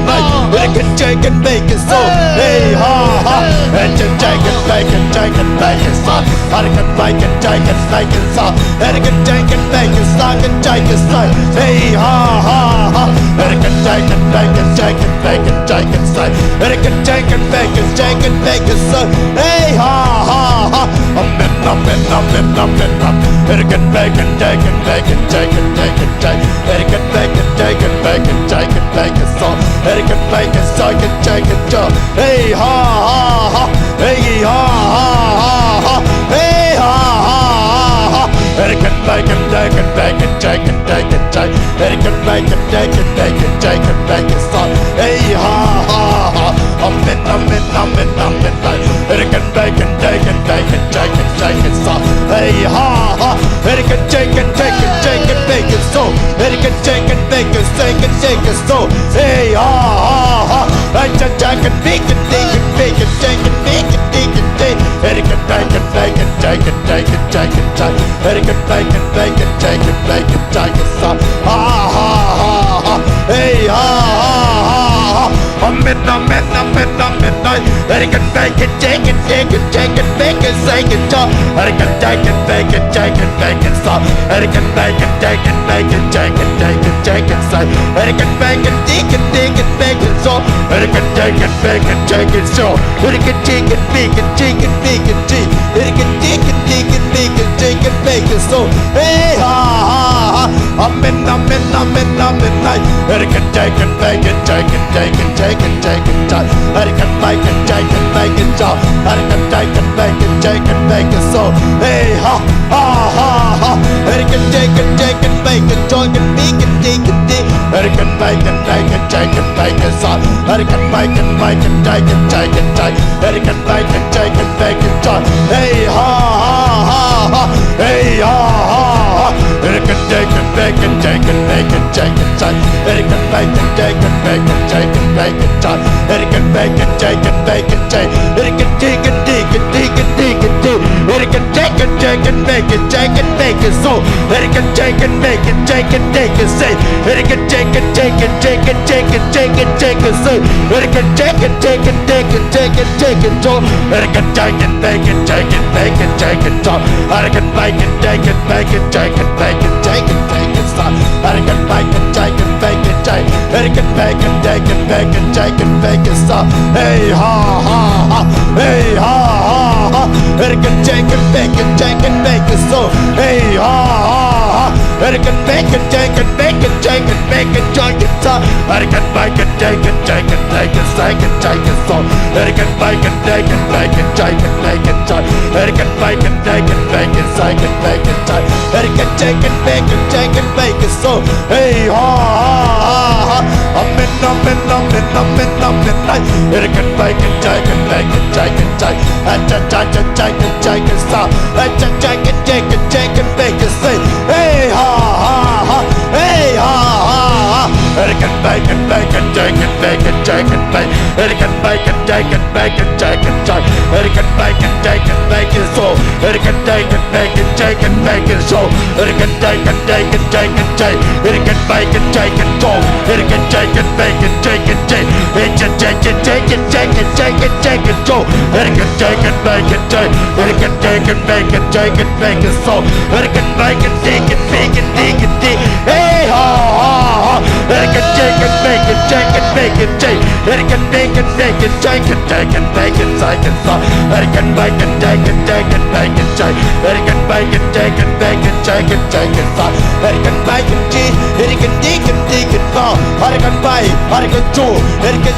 Hey, take it, take it, take it, son. Hey, ha, ha. Hey, take it, take it, take it, take it, take it, son. Hey, take it, take it, take it, take it, son. Hey, take it, take it, take it, take it, take it, son. Hey, ha, ha, ha. Hey, take it, take it, take it, take it, take it, take it, son. Hey, take it, take it, take it, take it, take it, son. Hey, ha, ha, ha. Amen, amen, amen, amen, amen. Hey, take it, take it, take it, take it, take it, take it, take it. Hey, take it, take it, take it, take it, take it, take it, son. Hey, take it, take it, take it, take it, take it. Hey, ha, ha, ha. Hey, ha, ha, ha, ha. Hey, ha, ha, ha, ha. Hey, take it, take it, take it, take it, take it, take it, take it. Hey, take it, take it, take it, take it, take it, take it, son. Hey, ha, ha, ha. Amen, amen, amen, amen, amen. Hey, take it, take it, take it, take it, take it, take it, son. Hey, ha, ha. Hey, take it, take it, take it, take it, take it, son. Hey, take it, take it, take it, take it, take it, son. Hey, ha, ha, ha. Hey, take it, take it, take it, take it, take it, take it, take it, take it, take it. Hey, take it, take it, take it, take it, take it, take it, take it. Hey, take it, take it, take it, take it, take it, take it, son. Ha, ha, ha, ha. Hey, ha, ha, ha, ha. Amen, amen, amen, amen. Hey, It can bake it, take it, take it, take it, bake it, shake it, chop. It can take it, bake it, take it, bake it, salt. It can bake it, take it, bake it, take it, take it, take it, shake. It can bake it, take it, take it, bake it, salt. It can take it, bake it, take it, salt. It can take it, bake it, take it, bake it, take. It can take it, take it, bake it, take it, bake it, salt. Hey, ha, ha, ha. Amen, amen, amen, amen, amen. It can take it, bake it, take it, take it, take it, take it, take. It can bake it, take it, bake it, take. It can take it, bake it, take it, bake it, so. Hey, ha, ha, ha, ha. It can take it, take it, bake it, take it, bake it, take it, take. It can bake it, bake it, take it, bake it, so. It can bake it, bake it, take it, take it, take. It can bake it, take it, bake it, take. Hey, ha, ha, ha, ha. Hey, ha, ha, ha. It can take it, bake it, take it, bake it, take it, take. It can bake it, take it, bake it, take it, bake it, take. It can bake it, take it, bake it, take. It can take it, take it, take it, take it, take. It can take it, take it, bake it, take it, bake it, so. It can take it, bake it, take it, take it, say. It can take it, take it, take it, take it, take it, take it, say. It can take it, take it, take it, take it, take it, so. It can take it, bake it, take it, bake it, take it, so. It can bake it, take it, bake it, take it, bake it, take it, take it, so. It can bake it, take it, bake it, take. It can bake it, take it, bake it, take it, bake it, so. Hey, ha, ha, ha. Hey, ha, ha, ha. It can take it, bake it, take it, bake it, so. Hey, ha, ha, ha. It can bake it, take it, bake it, take it, bake it, take it, so. It can bake it, take it, take it, take it, take it, take it, so. It can bake it, take it, bake it, take it, bake it, take. It can bake it, take it, bake it, take it, bake it, take. It can take it, bake it, take it, bake it, so. Hey, ha, ha, ha, ha. Amen, amen, amen, amen, amen, amen. It can bake it, take it, bake it, take it, take. It can take it, take it, take it, so. It can take it, take it, take it, bake it, say. Hey, ha, ha, ha. Hey, ha, ha, ha. It can bake it, bake it, take it, bake it, take it, bake. It can bake it, take it, bake it, take it, take. It can bake it, take it, bake it, so. It can take it, bake it, take it, bake it, so. It can take it, take it, take it, take. It can bake it, take it, so. It can take it, bake it, take it, take. It can take it, take it, take it, take it, take it, so. It can take it, bake it, take. It can take it, bake it, take it, bake it, so. It can bake it, take it, bake it, take it, take. Hey, ha, ha, ha. It can take it, bake it, take it, bake it, take. It can bake it, bake it, take it, take it, bake it, take it, so. It can bake it, take it, take it, bake it, take. It can bake it, take it, bake it, take it, take it, so. It can bake it, take it, take it, take it, so. It can bake, it can chew, it can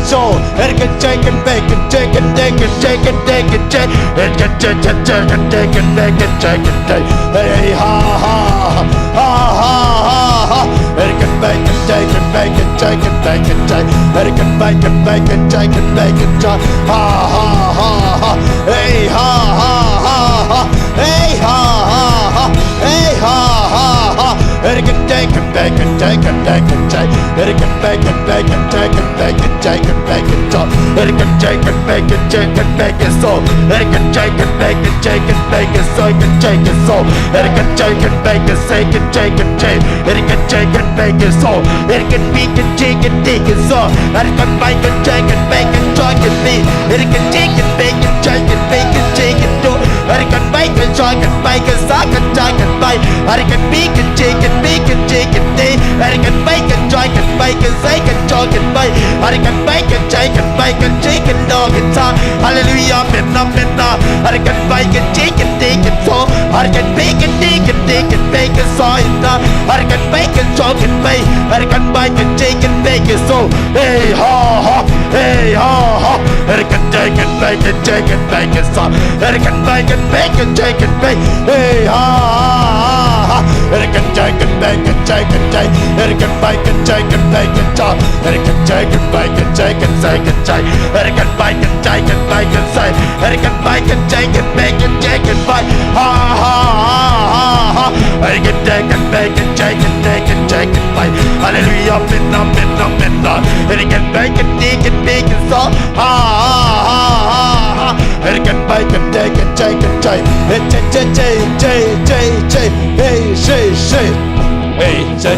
chew, it can take it, bake it, take it, take it, take it, take it, take. It can take it, take it, take it, bake it, take it, take. Hey, ha, ha, ha, ha, ha, ha. It can bake it, take it, bake it, take it, bake it, take. It can bake it, bake it, take it, bake it, take. Ha, ha, ha, ha. Hey, ha, ha, ha, ha. Hey, ha, ha, ha. Hey, ha, ha, ha. It can take it, bake it, take it, bake it, take. It can bake it, bake it, take it, bake it, take it, bake it, take. It can take it, bake it, take it, bake it, so. It can take it, bake it, take it, bake it, so. It can take it, so. It can take it, bake it, take it, take it, take. It can take it, bake it, so. It can be can take it, take it, so. It can bake it, take it, bake it, take it, be. It can take it, bake it, take it, bake it, take it, do. It can bake it, take it, bake it, suck it, take it, bake. It can be can take it, bake it, take it, day. It can bake it, take it, bake it, take it, take it, bake. It can bake it, take it, bake it, take it, dog it, talk. Hallelujah, amen, amen, ah. It can bake it, take it, take it, so. It can bake it, take it, take it, bake it, so it, ah. It can bake it, take it, bake. It can bake it, take it, bake it, so. Hey, ha, ha. Hey, ha, ha. It can take it, bake it, take it, bake it, so. It can bake it, bake it, take it, bake. Hey, ha, ha, ha, ha. It can take it, bake it, take it, take. It can bake it, take it, bake it, so. It can take it, bake it, take it, take it, take. It can bake it, take it, bake it, take. It can bake it, take it, bake it, take it, bake. Ha, ha, ha, ha, ha. It can take it, bake it, take it, take it, take it, bake. Hallelujah, amen, amen, amen, Lord. It can bake it, take it, take it, so. Ha, ha, ha, ha, ha. It can bake it, take it, take it, take. It, take, take, take, take, take, take. Hey, say, say. Hey, say.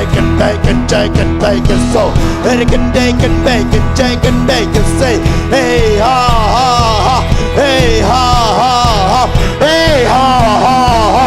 bake and bake and shake and bake and so. It can take and bake and shake and bake and say, hey ha ha ha, hey ha ha ha, hey ha ha ha.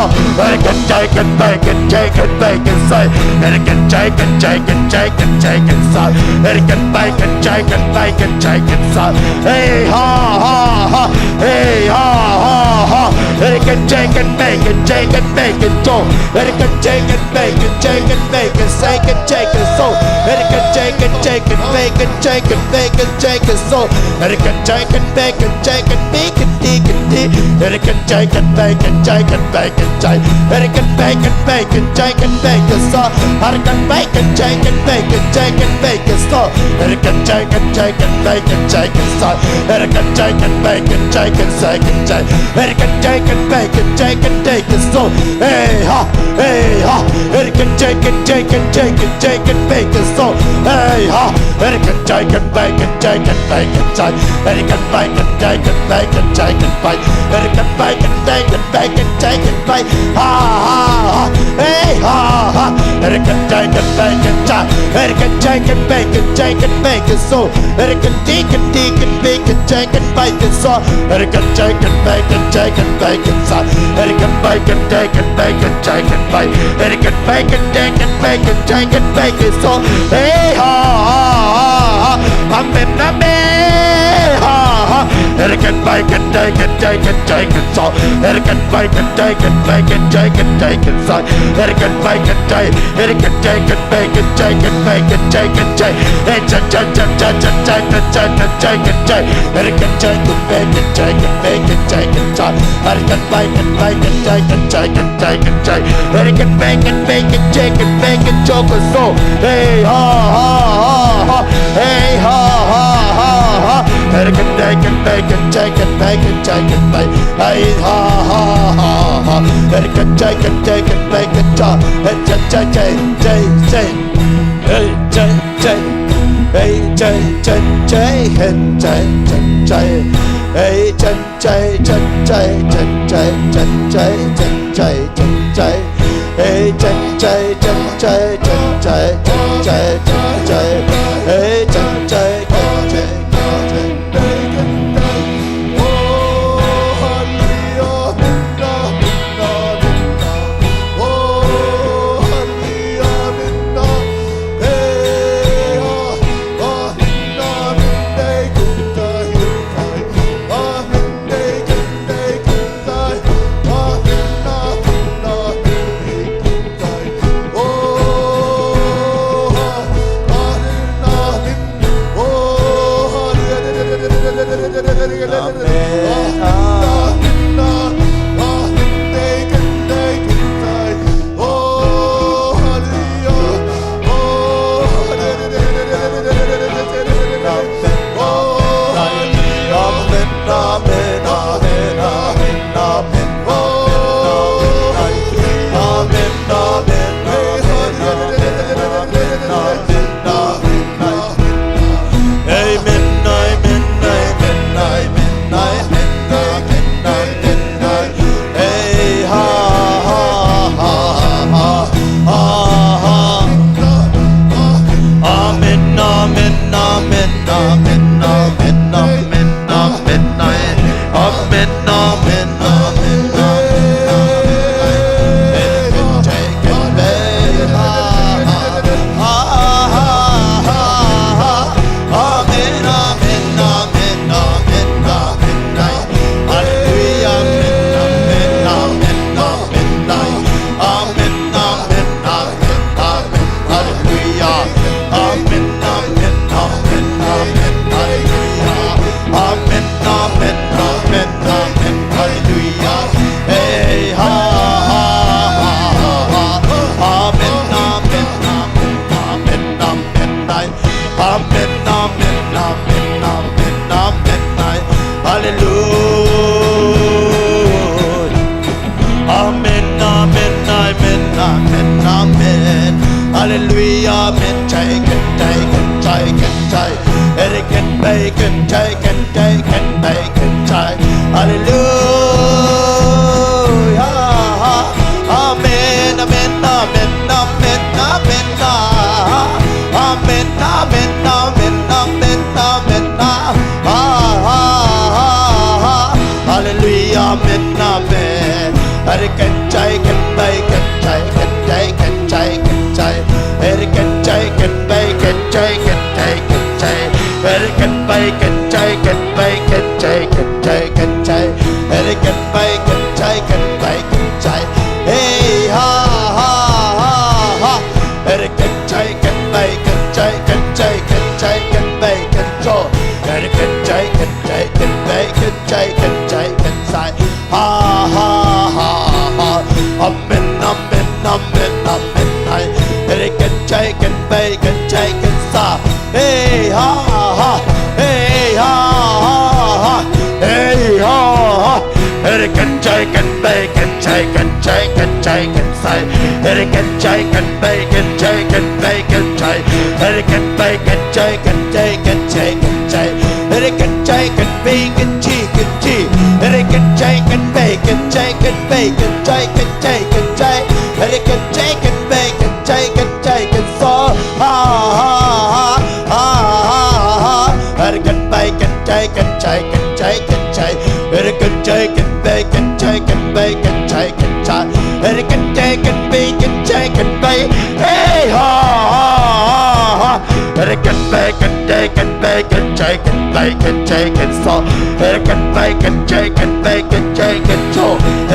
It can take and bake and shake and bake and say. It can take and shake and shake and shake and say. It can bake and shake and bake and shake and say. Hey ha ha ha, hey ha ha ha. It can take and bake and shake and bake and so. It can take and bake and shake and bake and shake and shake and so. It can take and take and bake and shake and bake and shake and so. It can take and bake and shake and bake and take and take. It can take and bake and shake and bake and shake. It can bake and bake and shake and bake and so. It can bake and shake and bake and shake and bake and so. It can take and take and bake and shake and so. It can take and bake and shake and shake and shake. It can take and bake and shake and take and so. Hey ha, hey ha. It can take and take and take and take and bake and so. Hey ha. It can take and bake and take and bake and shake. It can bake and take and bake and shake and bake. It can bake and take and bake and take and bake. Ha ha ha. Hey ha ha. It can take and bake and shake. It can take and bake and shake and bake and so. It can take and take and bake and shake and bake and so. It can take and bake and take and bake and so. It can bake and take and bake and shake and bake. It can bake and take and bake and take and bake and so. Hey ha ha ha ha. Amen, amen. Ha ha. It can bake and take and take and take and so. It can bake and take and bake and take and take and so. It can bake and take. It can take and bake and take and bake and take and take. It can take and take and take and take and take and take. It can take and bake and take and bake and take and take. It can bake and bake and take and take and take and take. It can bake and bake and take and bake and choke us all. Hey ha ha ha. Hey ha ha ha ha. It can take and bake and take and bake and take and bake. Hey ha ha ha ha. It can take and take and bake and choke. It can take, take, take, take. Hey, take, take. Hey, take, take, take. Hey, take, take, take. Hey, take, take, take. Hey, take, take, take, take. Hey, take, take, take, take. Hey, take, take, take, take. Hallelujah, amen, chai, kan, chai, kan, chai, kan, chai. Eri, kan, bai, kan, chai, kan, chai, kan, bai, kan, chai. Hallelujah. Amen, amen, amen, amen, amen, ah. Amen, amen, amen, amen, amen, ah. Ah, ah, ah, ah, ah. Hallelujah, amen, amen. Eri, kan, chai, kan, bai, kan, chai, kan, chai, kan, chai, kan, chai. Eri, kan, chai, kan, bai, kan, chai, kan, chai, kan, chai. Eri, kan, bai, kan, chai, kan, bai, kan, chai, kan, chai, kan, chai. Eri, kan, bai, kan, chai, kan, bai, kan, chai. Hey, ha, ha, ha, ha. Eri, kan, chai, kan, bai, kan, chai, kan, chai, kan, chai, kan, bai, kan, cho. Eri, kan, chai, kan, chai, kan, bai, kan, chai, kan, chai, kan, sai. Ha, ha, ha, ha. Amen, amen, amen, amen, ai. Eri, kan, chai, kan, bai, kan, chai, kan, sa. Hey, ha, ha. Hey, ha, ha, ha. Hey, ha, ha. Eri, kan, chai, kan, bai, kan, chai, kan, chai, kan, chai, kan, sai. Eri, kan, chai, kan, bai, kan, chai, kan, bai, kan, chai. Eri, kan, bai, kan, chai, kan, chai, kan, chai, kan, chai. Eri, kan, chai, kan, bai, kan, chi, kan, chi. Eri, kan, chai, kan, bai, kan, chai, kan, bai, kan, chai, kan, chai, kan, chai. Eri, kan, chai, kan, bai, kan, chai, kan, chai, kan, so. Ha, ha, ha, ha, ha, ha. Eri, kan, bai, kan, chai, kan, chai, kan, chai, kan, chai. Eri, kan, chai, kan, bai, kan, chai, kan, bai, kan, chai, kan, chai. Eri, kan, chai, kan, bai, kan, chai, kan, bai. Hey, ha, ha, ha, ha. Eri, kan, bai, kan, chai, kan, bai, kan, chai, kan, bai, kan, chai, kan, so. Eri, kan, bai, kan, chai, kan, bai, kan, chai, kan, so.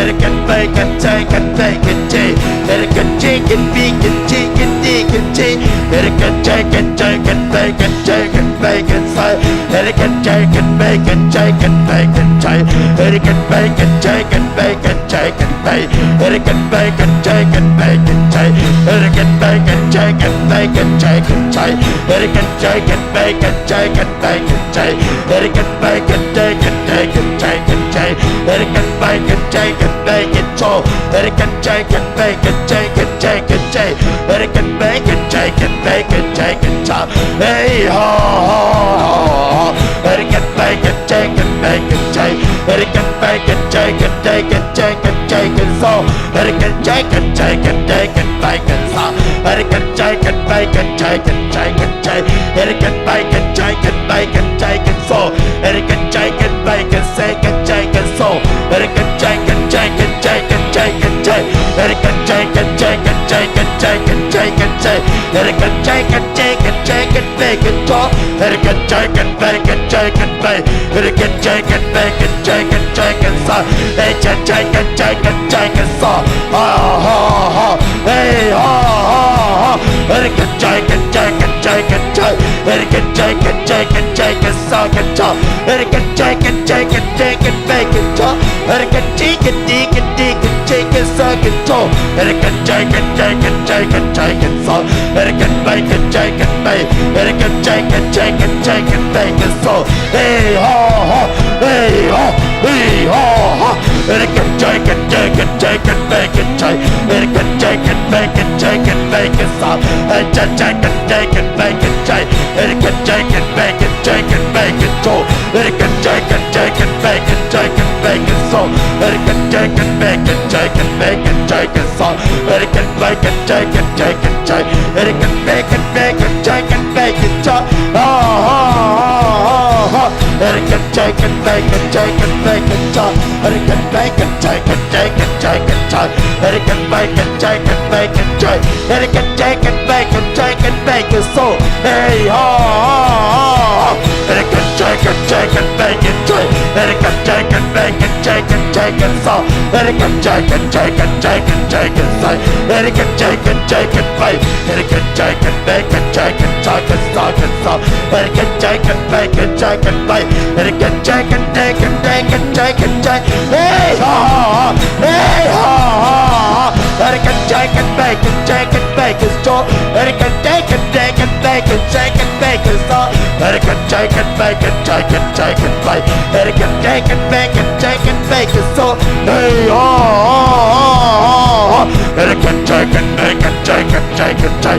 Eri, kan, bai, kan, chai, kan, bai, kan, chai. Eri, kan, chai, kan, bai, kan, chai, kan, bai, kan, chai. Eri, kan, chai, kan, chai, kan, bai, kan, chai, kan, bai, kan, sai. Eri, kan, chai, kan, bai, kan, chai, kan, bai, kan, chai. Eri, kan, bai, kan, chai, kan, bai, kan, chai, kan, bai. Eri, kan, bai, kan, chai, kan, bai, kan, chai. Eri, kan, bai, kan, chai, kan, bai, kan, chai, kan, chai. Eri, kan, chai, kan, bai, kan, chai, kan, bai, kan, chai. Eri, kan, bai, kan, chai, kan, chai, kan, chai, kan, chai. Eri, kan, bai, kan, chai, kan, bai, kan, cho. Eri, kan, chai, kan, bai, kan, chai, kan, chai, kan, chai. Eri, kan, bai, kan, chai, kan, bai, kan, chai, kan, cha. Hey, ha, ha, ha, ha. Eri, kan, bai, kan, chai, kan, bai, kan, chai. Eri, kan, bai, kan, chai, kan, chai, kan, chai, kan, chai, kan, so. Eri, kan, chai, kan, chai, kan, chai, kan, bai, kan, sa. Eri, kan, chai, kan, bai, kan, chai, kan, chai, kan, chai. Eri, kan, bai, kan, chai, kan, bai, kan, chai, kan, so. Eri, kan, chai, kan, bai, kan, sai, kan, chai, kan, so. Eri, kan, chai, kan, chai, kan, chai, kan, chai, kan, chai. Eri, kan, chai, kan, chai, kan, chai, kan, chai, kan, chai, kan, chai. Eri, kan, chai, kan, chai, kan, chai, kan, bai, kan, cho. Eri, kan, chai, kan, bai, kan, chai, kan, bai. Eri, kan, chai, kan, bai, kan, chai, kan, chai, kan, sa. Eri, kan, chai, kan, chai, kan, chai, kan, sa. Ha, ha, ha. Hey, ha, ha, ha. Eri, kan, chai, kan, chai, kan, chai, kan, chai. Eri, kan, chai, kan, chai, kan, chai, kan, sa, kan, cha. Eri, kan, chai, kan, chai, kan, chai, kan, bai, kan, cho. Eri, kan, chi, kan, di, kan, di, kan, chai, kan, sa, kan, cho. Eri, kan, chai, kan, chai, kan, chai, kan, chai, kan, sa. Eri, kan, bai, kan, chai, kan, bai. Eri, kan, chai, kan, chai, kan, chai, kan, bai, kan, so. Hey, ha, ha. Hey, ha. Hey, ha, ha. Eri, kan, chai, kan, chai, kan, chai, kan, bai, kan, chai. Eri, kan, chai, kan, bai, kan, chai, kan, bai, kan, sa. Eri, kan, chai, kan, chai, kan, bai, kan, chai. Eri, kan, chai, kan, bai, kan, chai, kan, bai, kan, cho. Eri, kan, chai, kan, chai, kan, bai, kan, chai, kan, bai, kan, so. Eri, kan, chai, kan, bai, kan, chai, kan, bai, kan, chai, kan, sa. Eri, kan, bai, kan, chai, kan, chai, kan, chai. Eri, kan, bai, kan, bai, kan, chai, kan, bai, kan, cha. Ha, ha, ha, ha, ha. Eri, kan, chai, kan, bai, kan, chai, kan, bai, kan, cha. Eri, kan, bai, kan, chai, kan, chai, kan, chai, kan, chai. Eri, kan, bai, kan, chai, kan, bai, kan, chai. Eri, kan, chai, kan, bai, kan, chai, kan, bai, kan, so. Hey, ha, ha, ha, ha. Eri, kan, chai, kan, chai, kan, bai, kan, chai. Eri, kan, chai, kan, bai, kan, chai, kan, chai, kan, sa. Eri, kan, chai, kan, chai, kan, chai, kan, chai, kan, sai. Eri, kan, chai, kan, chai, kan, bai. Eri, kan, chai, kan, bai, kan, chai, kan, chai, kan, sa, kan, sa. Eri, kan, chai, kan, bai, kan, chai, kan, bai. Eri, kan, chai, kan, dai, kan, dai, kan, chai, kan, chai. Hey, ha, ha, ha. Hey, ha, ha, ha. Eri, kan, chai, kan, bai, kan, chai, kan, bai, kan, so. Eri, kan, dai, kan, dai, kan, dai, kan, chai, kan, bai, kan, sa. Eri, kan, chai, kan, bai, kan, chai, kan, chai, kan, bai. Eri, kan, dai, kan, bai, kan, chai, kan, bai, kan, so. Hey, ha, ha, ha, ha, ha. Eri, kan, chai, kan, bai, kan, chai, kan, chai, kan, chai.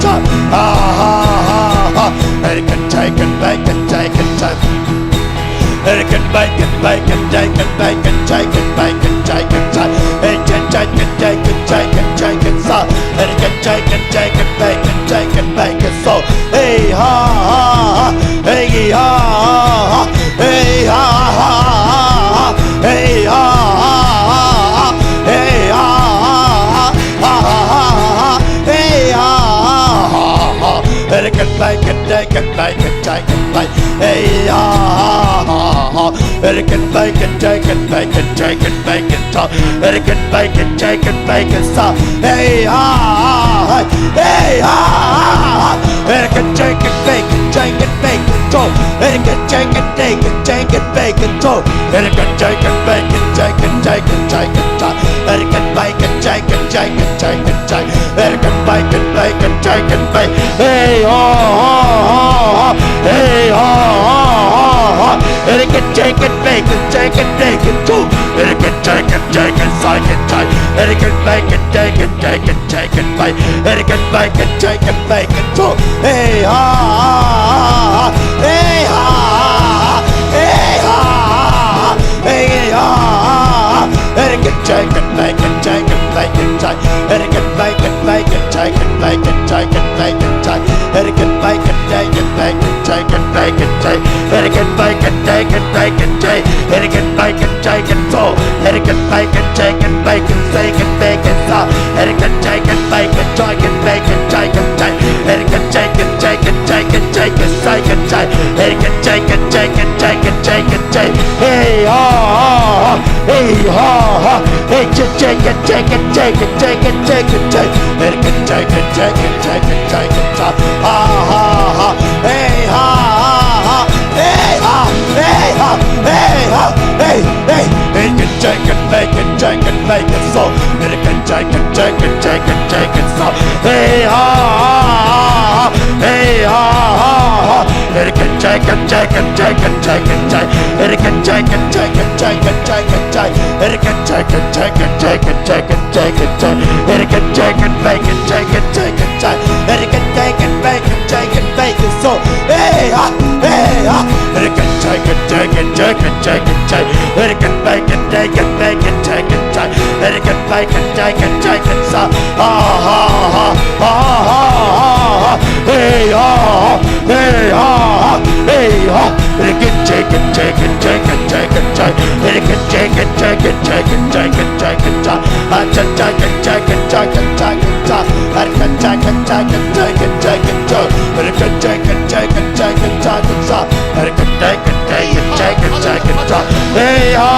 chop. Ha ha ha ha. Bacon, chicken, bacon, chicken, chicken. Bacon, bacon, bacon, chicken, bacon, chicken, chicken, chicken. Bacon, chicken, chicken, chicken, chicken, sa. Bacon, chicken, chicken, bacon, chicken, bacon, so. Hey ha ha ha. Hey ha ha ha. Hey ha ha ha. Hey ha ha ha. Hey ha ha ha. Ha ha ha ha. Hey ha ha ha ha. Bacon, bacon, bacon, bacon, chicken, bacon. Hey ha ha ha ha. Bacon, bacon, chicken, bacon, chicken, bacon, chop. Bacon, bacon, chicken, bacon, sa. Hey ha ha ha. Hey ha ha ha. Bacon, chicken, bacon, chicken, bacon, chop. Bacon, chicken, bacon, chicken, bacon, chop. Bacon, chicken, bacon, chicken, chicken, chicken, chop. Bacon, bacon, chicken, chicken, chicken, chicken. Bacon, bacon, bacon, chicken, bacon. Hey ha ha ha ha. Hey ha ha ha ha. Bacon, chicken, bacon, chicken, bacon, chop. Bacon, chicken, chicken, chicken, chicken. Bacon, bacon, chicken, chicken, chicken, bacon. Bacon, bacon, chicken, bacon, chop. Hey ha ha ha ha. Hey ha ha ha ha. Hey ha ha ha ha. Hey ha ha ha ha. Bacon, chicken, bacon, chicken, bacon, chicken. Bacon, bacon, bacon, chicken, bacon, chicken, bacon, chicken. Bacon, bacon, bacon, bacon, chicken, bacon, chicken. Bacon, bacon, bacon, bacon, chicken. Bacon, bacon, chicken, so. Bacon, bacon, chicken, bacon, bacon, bacon, sa. Bacon, chicken, bacon, chicken, bacon, chicken, chicken. Bacon, chicken, chicken, chicken, chicken, chicken, chicken. Bacon, chicken, chicken, chicken, chicken, chicken. Hey ha ha ha. Hey ha ha. Hey, chicken, chicken, chicken, chicken, chicken, chicken, chicken. Bacon, chicken, chicken, chicken, chicken, sa. Ha ha ha. Hey ha ha ha. Hey ha. Hey ha. Hey ha. Hey, hey. Bacon, chicken, bacon, chicken, bacon, so. Bacon, chicken, chicken, chicken, chicken, so. Hey ha ha ha. Hey ha ha ha. Bacon, chicken, chicken, chicken, chicken, chicken. Bacon, chicken, chicken, chicken, chicken, chicken. Bacon, chicken, chicken, chicken, chicken, chicken, chicken. Bacon, chicken, bacon, chicken, chicken, chicken. Bacon, chicken, bacon, chicken, bacon, so. Hey ha, hey ha. Bacon, chicken, chicken, chicken, chicken, chicken. Bacon, bacon, bacon, chicken, chicken. Bacon, bacon, chicken, chicken, sa. Ha ha ha ha ha ha ha. Hey ha ha. Hey ha ha. Hey ha. Bacon, chicken, chicken, chicken, chicken, chicken. Bacon, chicken, chicken, chicken, chicken, chicken, chicken. Ah, chicken, chicken, chicken, chicken, chicken, chicken. Ah, chicken, chicken, chicken, chicken, chicken, chicken. Bacon, chicken, chicken, chicken, chicken, chicken, sa. Hey ha,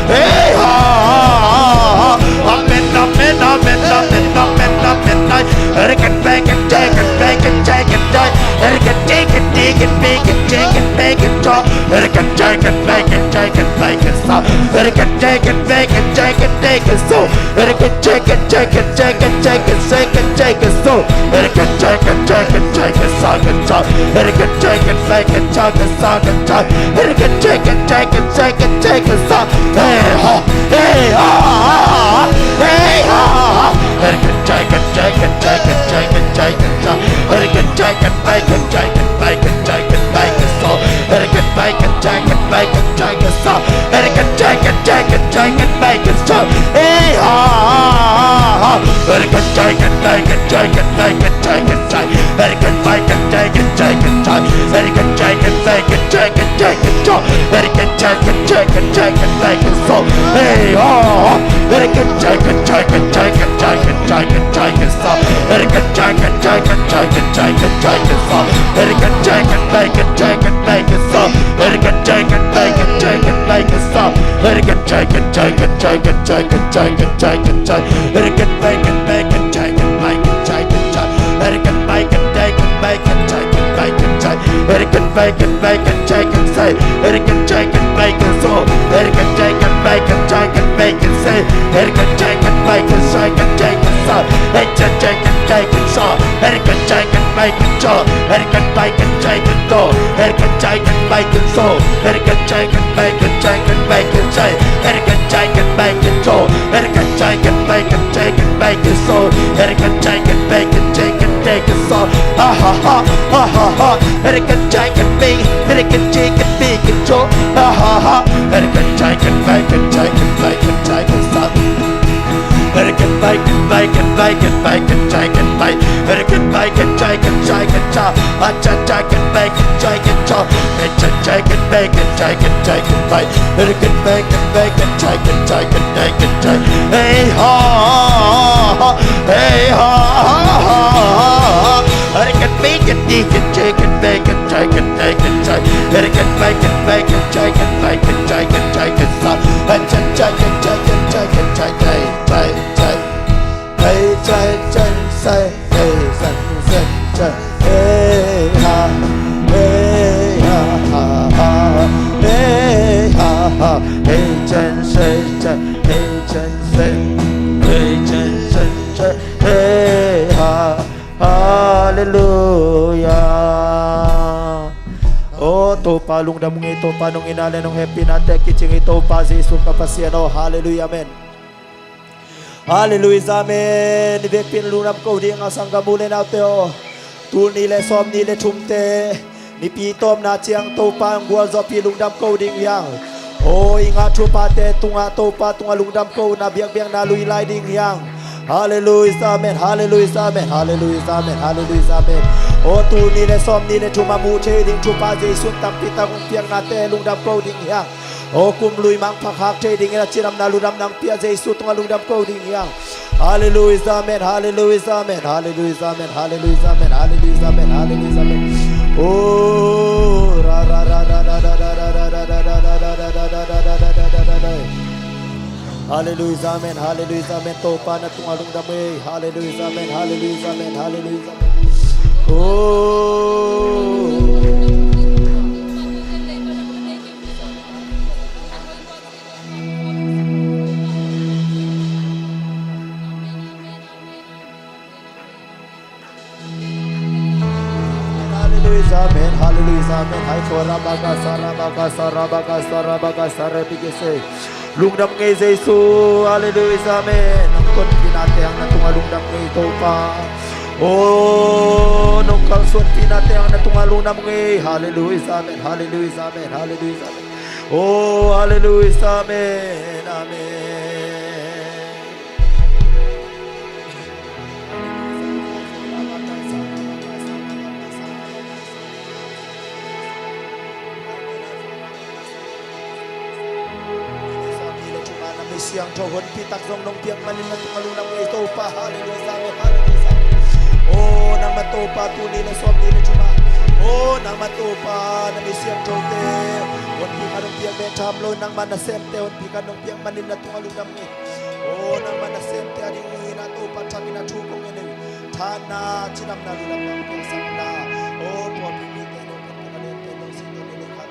hey ha. Amen, amen, amen, amen, amen, amen. Bacon, bacon, chicken, bacon, chicken, chicken. Bacon, chicken, chicken, bacon, chicken, bacon, chop. Bacon, chicken, bacon, chicken, bacon, sa. Bacon, chicken, bacon, chicken, bacon, so. Bacon, chicken, chicken, chicken, chicken, chicken, chicken, so. Bacon, chicken, chicken, chicken, chicken, chop. Bacon, chicken, bacon, chicken, chicken, chop. Bacon, chicken, chicken, chicken, chicken, so. Hey ha, hey ha, hey ha. Bacon, chicken, chicken, chicken, chicken, chicken, chop. Bacon, chicken, bacon, chicken, bacon, chicken, bacon, so. Bacon, bacon, chicken, bacon, chicken, so. Bacon, chicken, chicken, chicken, bacon, so. Hey ha, ha, ha, ha. Bacon, chicken, bacon, chicken, bacon, chicken, chicken. Bacon, bacon, chicken, chicken, chicken. Bacon, chicken, bacon, chicken, chicken, so. Bacon, chicken, chicken, chicken, bacon, so. Hey ha, ha. Bacon, chicken, chicken, chicken, chicken, chicken, chicken, so. Bacon, chicken, chicken, chicken, chicken, chicken, so. Bacon, chicken, bacon, chicken, bacon, so. Bacon, chicken, bacon, chicken, bacon, so. Bacon, chicken, chicken, chicken, chicken, chicken, chicken, so. Bacon, bacon, bacon, chicken, bacon, chicken, chicken. Bacon, bacon, bacon, chicken, bacon, chicken. Bacon, bacon, bacon, chicken, say. Bacon, chicken, bacon, so. Bacon, chicken, bacon, chicken. Herikan Jacob, Michael, Jacob, Jacob, Sa, Herikan Jacob, Michael, Sa, Herikan Jacob, Michael, Sa, Herikan Michael, Jacob, Sa, Herikan Jacob, Michael, Sa, Herikan Jacob, Michael, Jacob, Michael, Sa, Herikan Jacob, Michael, Sa, Herikan Jacob, Michael, Jacob, Michael, Sa, Herikan Jacob, Michael, Jacob, Michael, Sa, ha ha ha, ha ha ha, Herikan Jacob, Michael, Herikan Jacob, Michael, Sa, ha ha ha, Herikan Jacob, Michael, Jacob, Michael, Jacob, Sa. Herikan Michael, Michael, Michael, Michael, Jacob, Michael, Herikan Michael, Jacob, Jacob, Sa, Acha, Jacob, Michael, Jacob, Sa, Acha, Jacob, Michael, Jacob, Jacob, Michael, Herikan Michael, Michael, Jacob, Jacob, Michael, Jacob, hey ha, hey ha, Herikan Michael, Michael, Jacob, Michael, Jacob, Michael, Jacob, Herikan Michael, Michael, Jacob, Michael, Jacob, Sa, Acha, Jacob, Jacob, Jacob, Jacob, Jacob, Jacob. Hey, Chen, Chen, say, hey, Chen, Chen, Chen, hey, ha, hey, ha, ha, ha, hey, ha, ha, hey, Chen, say, Chen, hey, Chen, say, hey, Chen, Chen, Chen, hey, ha. Halleluijah. O Topa lungdam ung ei, Topa nong ina le nong hehpihna te kicing ei, Topa Jesu ka Pasian aw. Halleluijah, amen. Halleluijah, amen. I vekpi in lungdam ko ding a, sanggam u le naute aw. Tul nih le sawm nih le thumte, Nipi tawpna ciang Topa hong gualzawhpih lungdam ko ding hi hang. O, i ngah thuphate tungah Topa tungah lungdam ko na biakbiakna lui lai ding hi hang. Halleluijah, amen. Halleluijah, amen. Halleluijah, amen. Halleluijah, amen. O, tul nih le sawm nih le thum a muh thei ding thupha Jesu in tampi tak hong piaknate lungdam ko ding hi hang. O, kum lui mangpha khak thei dingin a cidamna ludamna hong pia Jesu tungah lungdam ko ding hi hang. Halleluijah, amen. Halleluijah, amen. Halleluijah, amen. Halleluijah, amen. Halleluijah, amen. Halleluijah, amen. O, ra, ra, ra. Halleluijah, amen. Halleluijah, amen. Topa na tungah lungdam ei. Halleluijah, amen. Halleluijah, amen. Halleluijah, amen. O. Halleluijah, amen. Halleluijah, amen. Hai, ko rabaka, sarabaka, sarabaka, sarabaka, sarabiki se. Lungdam ngei Jesu. Halleluijah, amen. Nong tonpihna te hang na tungah lungdam ngei Topa. O, nong kalsuanpihna te hang na tungah lungdam ngei. Halleluijah, amen. Halleluijah, amen. Halleluijah, amen. O, halleluijah, amen. Amen. Siangtho honpi tak zong nong piak manin na tungah lungdam ngei Topa. Halleluijah, amen. Halleluijah. O, nangma Topa tul nih le sawm nih le thum a. O, nangma Topa na mi siangthote honpi khat hong piak bek tham lo, nangma nasemte honpi khat hong piak manin na tungah lungdam ngei. O, nangma nasemte a ding hi na Topa thakin a thu kong ngen hi. Thahatna, cidamna, lungdamna hong piaksakna. O, pawlpi mite lo, pawlpi na lente lo, singtone lo, kha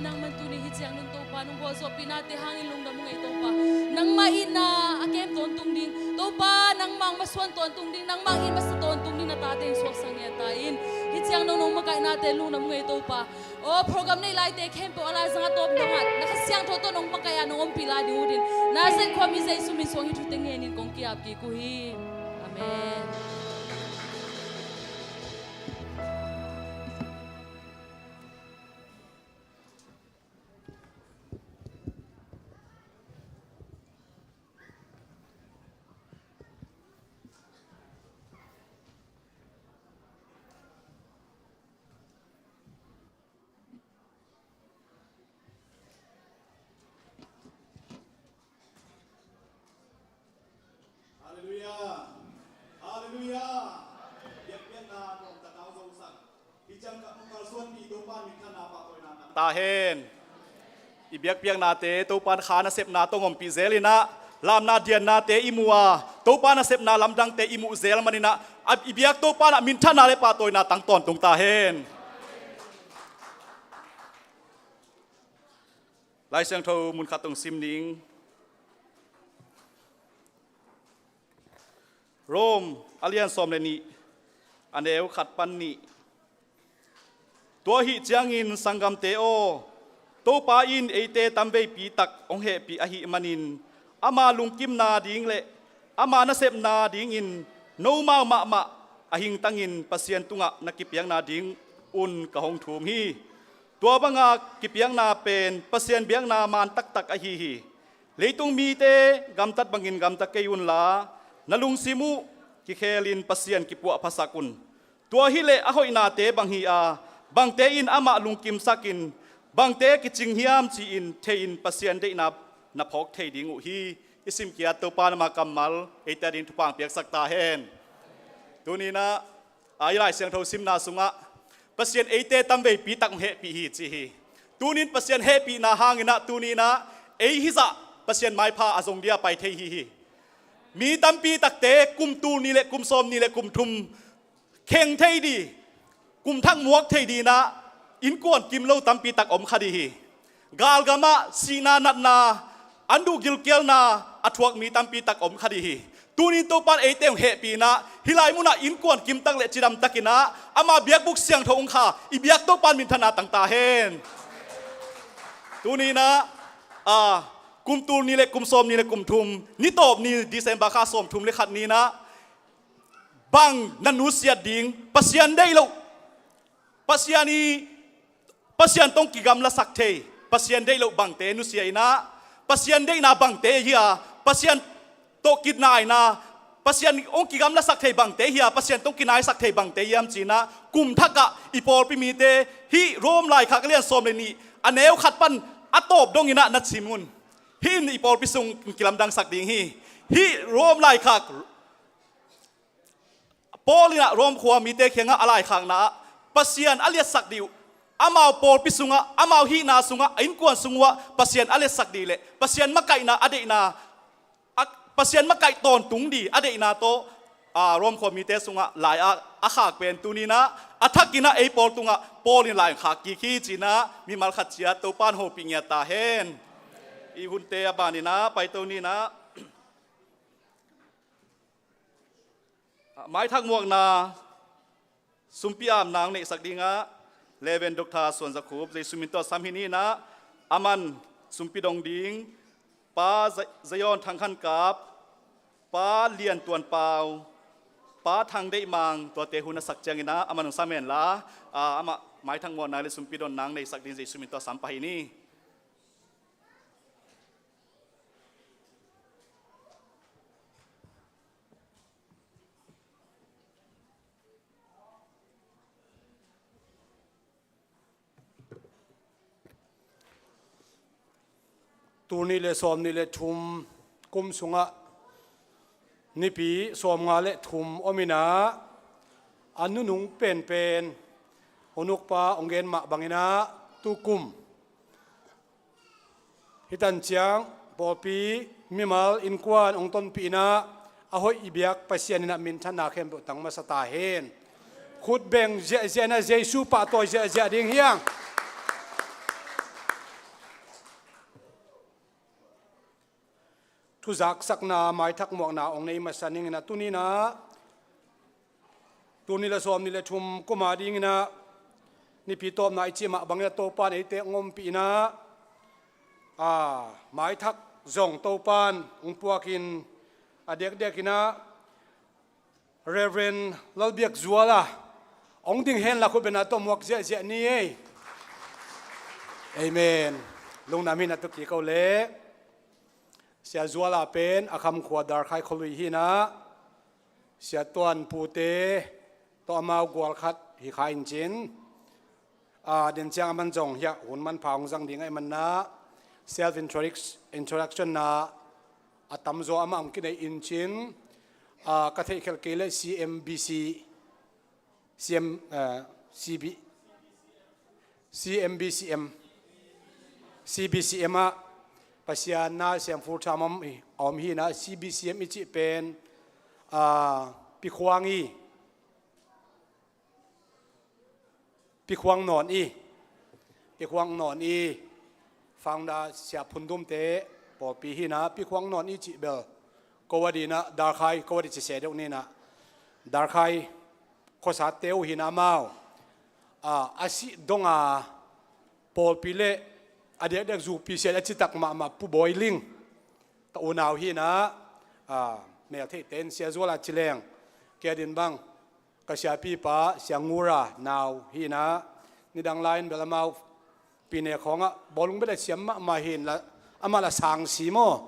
Nangman tuni hih ciang nung Topa nong gualzawhpihnate hangin lungdam ung ei Topa. Nangmah itna a kem tawntung ding Topa, nangmah masuan tawntung ding, nangmah it masa tawntung ding na tate in suaksak ngiat ta in. Hih ciang nong nong makaihnate lungdam ung ei Topa. Aw program neih laite khempeuh a laizang a tawp dongah na Kha Siangtho tawh nong makaih a nong ompih lai ding utin Nazareth khuami Jesu min suang hih thute ngenin kong ki-ap kik uh hi. Amen. Halleluiah. Halleluiah. Biakpiakna tawm takau zosak. Hih ciang ka kalsuanpih Topa minthanna pahtawina tang ta hen. I biakpiaknate Topa in kha nasepna tawh ompih zel inah lamna diannate i muh a Topa nasepna lamdangte i muh zel maninah i biak Topa inah minthanna le pahtawina tang tawntung ta hen. Lai Siangtho mun khat tawh sim ning. Rom a lian sawm le nih, a neu khat pan nih. Tua ahih ciangin sanggamte aw, Topa in eite tamveipi tak hong hehpih ahih manin ama lungkimna ding le ama nasepna dingin nomau mahmah a hingtangin Pasian tungah na kipiakna ding un ka hong thum hi. Tua banga kipiakna pen Pasian biakna man taktak ahi hi. Leitung mite gamtat bangin gamta kei unla, na lungsim uh kikhelin Pasian kipuahphasak un. Tua hileh a hoihnate bang hi a, bangte in amah lungkimsakin, bangte kicing hiam ci-in thei-in Pasian deihna na phawk thei ding uh hi. I simkhiat Topa in ama kammal eite ading thupha hong piaksak ta hen. Tuninah a i Lai Siangtho simna sungah Pasian eite tamveipi tak hong hehpih hi ci hi. Tunin Pasian hehpihna hanginah tuninah ei hizah Pasian maipha a zong dia pai thei hi hi. Mi tampi takte kum tul ni le kum sawm ni le kum thum kheng thei di, kum thak muak thei dinah innkuan kim lo tampi tak om kha di hi. Galgamah sihna natna an duh gilkialna a thuak mi tampi tak om kha di hi. Tunin Topa in eite hong hehpih inah hih lai munah innkuan kimtak le cidamtakinah ama biakbuk siangtho hong kha i biak Topa in minthanna tang ta hen. Tuninah a kum tul ni le kum sawm ni le kum thum ni tawp ni December kha sawm thum le khat ninah bang na nusiat ding? Pasian deih loh, Pasian i Pasian tawh kigamlasak thei, Pasian deih loh bangte nusia inah Pasian deihna bangte hi a, Pasian tawh kinaina, Pasian hong kigamlasak thei bangte hi a, Pasian tawh kinaisak thei bangte hiam cinah kum thakah i pawlpi mite hih Rom laikhak lian sawm le nih a neu khat pan a tawp donginah na sim un. Hih in i pawlpi sung kilamdangsak ding hi. Hih Rom laikhak Paul inah Rom khua mite kiangah a laikhakna ah Pasian a liatsak dih uh, amau pawlpi sungah, amau hihna sungah, a innkuan sung uhah Pasian a liatsak dih le Pasian makaihna a deihna, a, Pasian makaih tawntung dih a deihna tawh a Rom khua mite sungah lai a a khak pen tuninah a thakinah ei pawl tungah Paul in lai khak kik hi cinah mimal khat ciat Topa in hopih ngiat ta hen. I hunte a baninah paito ninah maithak muakna sumpi amna hong neihsak dingah Reverend Doctor Suan Za Khup Jesu min tawh sam hi ninah aman sumpi dong ding Pa Za- Zion Thang Khan Kap, Pa Lian Tuan Pau, Pa Thang Deih Mang tuate hun a sak cianginah aman hong sam henla a, amah maithak muakna le sumpi dong nang neihsak ding Jesu min tawh sam pah hi ni. Tul nih le sawm nih le thum kum sungah nipi sawmnga le thum om inah a nunung penpen hong nukpa hong gen mah banginah tukum hih tan ciang pawlpi mimal innkuan hong tonpih inah a hoih i biak Pasian inah minthanna khempeuh tang masa ta hen. Khut beng ziahziah inah Jesu pahtawi ziahziah ding hiang. thuzaksakna, maithak muakna hong nei masa ning in ah, tuni in ah, tul nih le sawmnih le thum kum a ding in ah, nipi tawpna i cih mah bang in ah Topa'n eite hong ompih in ah, a, maithak zong Topa'n hong puak in, a diakdiak in ah Reverend Lalbiak Zuala hong ding hen la, khut beng in ah tawh muak ziahziah ni ei. Amen. Lungdam hi in ah, tu kik o leh. Sia Zuala pen a kham khua Darkhai khualui hi in ah, Sia Tuan Pute tawh amau gual khat hi kha in cin, a, den ciang aman zong hiah hun manpha hong zang ding ahih manin ah, self introduc-, introduction na a tamzaw amah hong kinei in cin, a, ka theihkhelh kei leh C M B C, C M, a, C B, C M B C M, C B C M ah Pasian na sem full time om, om hi in ah, C B C M i cih pen, a, Pikhuang i, Pikhuang Nawn i, Pikhuang Nawn i founder Sia Phun Dum te pawlpi hi in ah, Pikhuang Nawn i cih bel ko a ding in ah Darkhai, ko a ding ci se deuh ni in ah, Darkhai khuasate uh hi in ah amau, a, a sih dong a pawlpi le a diakdiak zupi sia a citak mahmah Pu Bawi Ling tawh unau hi in ah, a, meltheihte in Sia Zuala ci leng, kei a ding bang ka siapipa Sia Ngura nau hi in ah, nidang lai in bel amau pine khawng ah bawlung bet a siam mahmah hi in la, amah la sang si maw,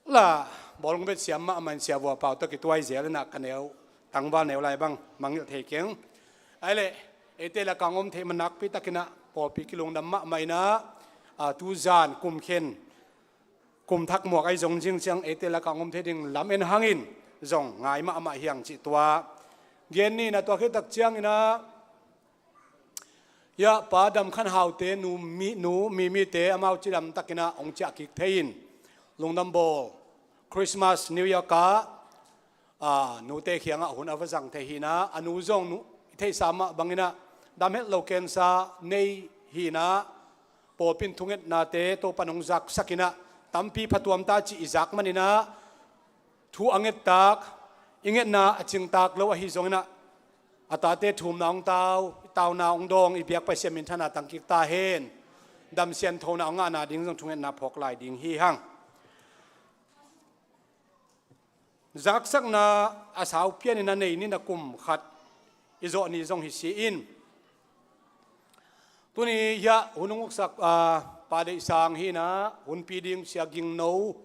la bawlung bet siam mahmah in Sia Vua Pau tawh kituai zel in ah, ka neu tangval neu lai bang mangngilh thei keng. Ahih leh eite lakah hong om theih man nakpi tak in ah pawlpi kilungdam mahmah in ah, a, tu zan kum khen, kum thak muak ahi zong, zing ciang eite lakah hong om thei ding lamen hangin zong ngai mahmah hi hang cih tua gen ni in ah, tua khit tak ciang in ah, hiah Pa Dam Khan Hau te nu Mi, nu Mi Mi te amau cidam tak in ah hong ciah kik thei in, lungdam bawl, Christmas, New Year kah, a, nute kiangah hun a va zang thei hi in ah, a nu zong nu, i theihsa mah bang in ah dam het lo cancer nei hi in ah, pawlpi in thungetnate Topa'n hong zaksak in ah, tampi phatuam ta cih i zak man in ah, thu a nget tak, i ngetna a cing tak lo ahi zong in ah, a tate thumna hong tau, i tauna hong dawng, i biak Pasian minthanna tang kik ta hen. Dam sianthona hong ngahna ding zong thungetna phawk lai ding hi hang. Zaksakna a sau pian in a nei ni in a kum khat i zawh ni zong hi si in. Tuni hiah hun hong uksak, a, Pa Deih Sang hi in ah, hunpi ding Sia Ging No,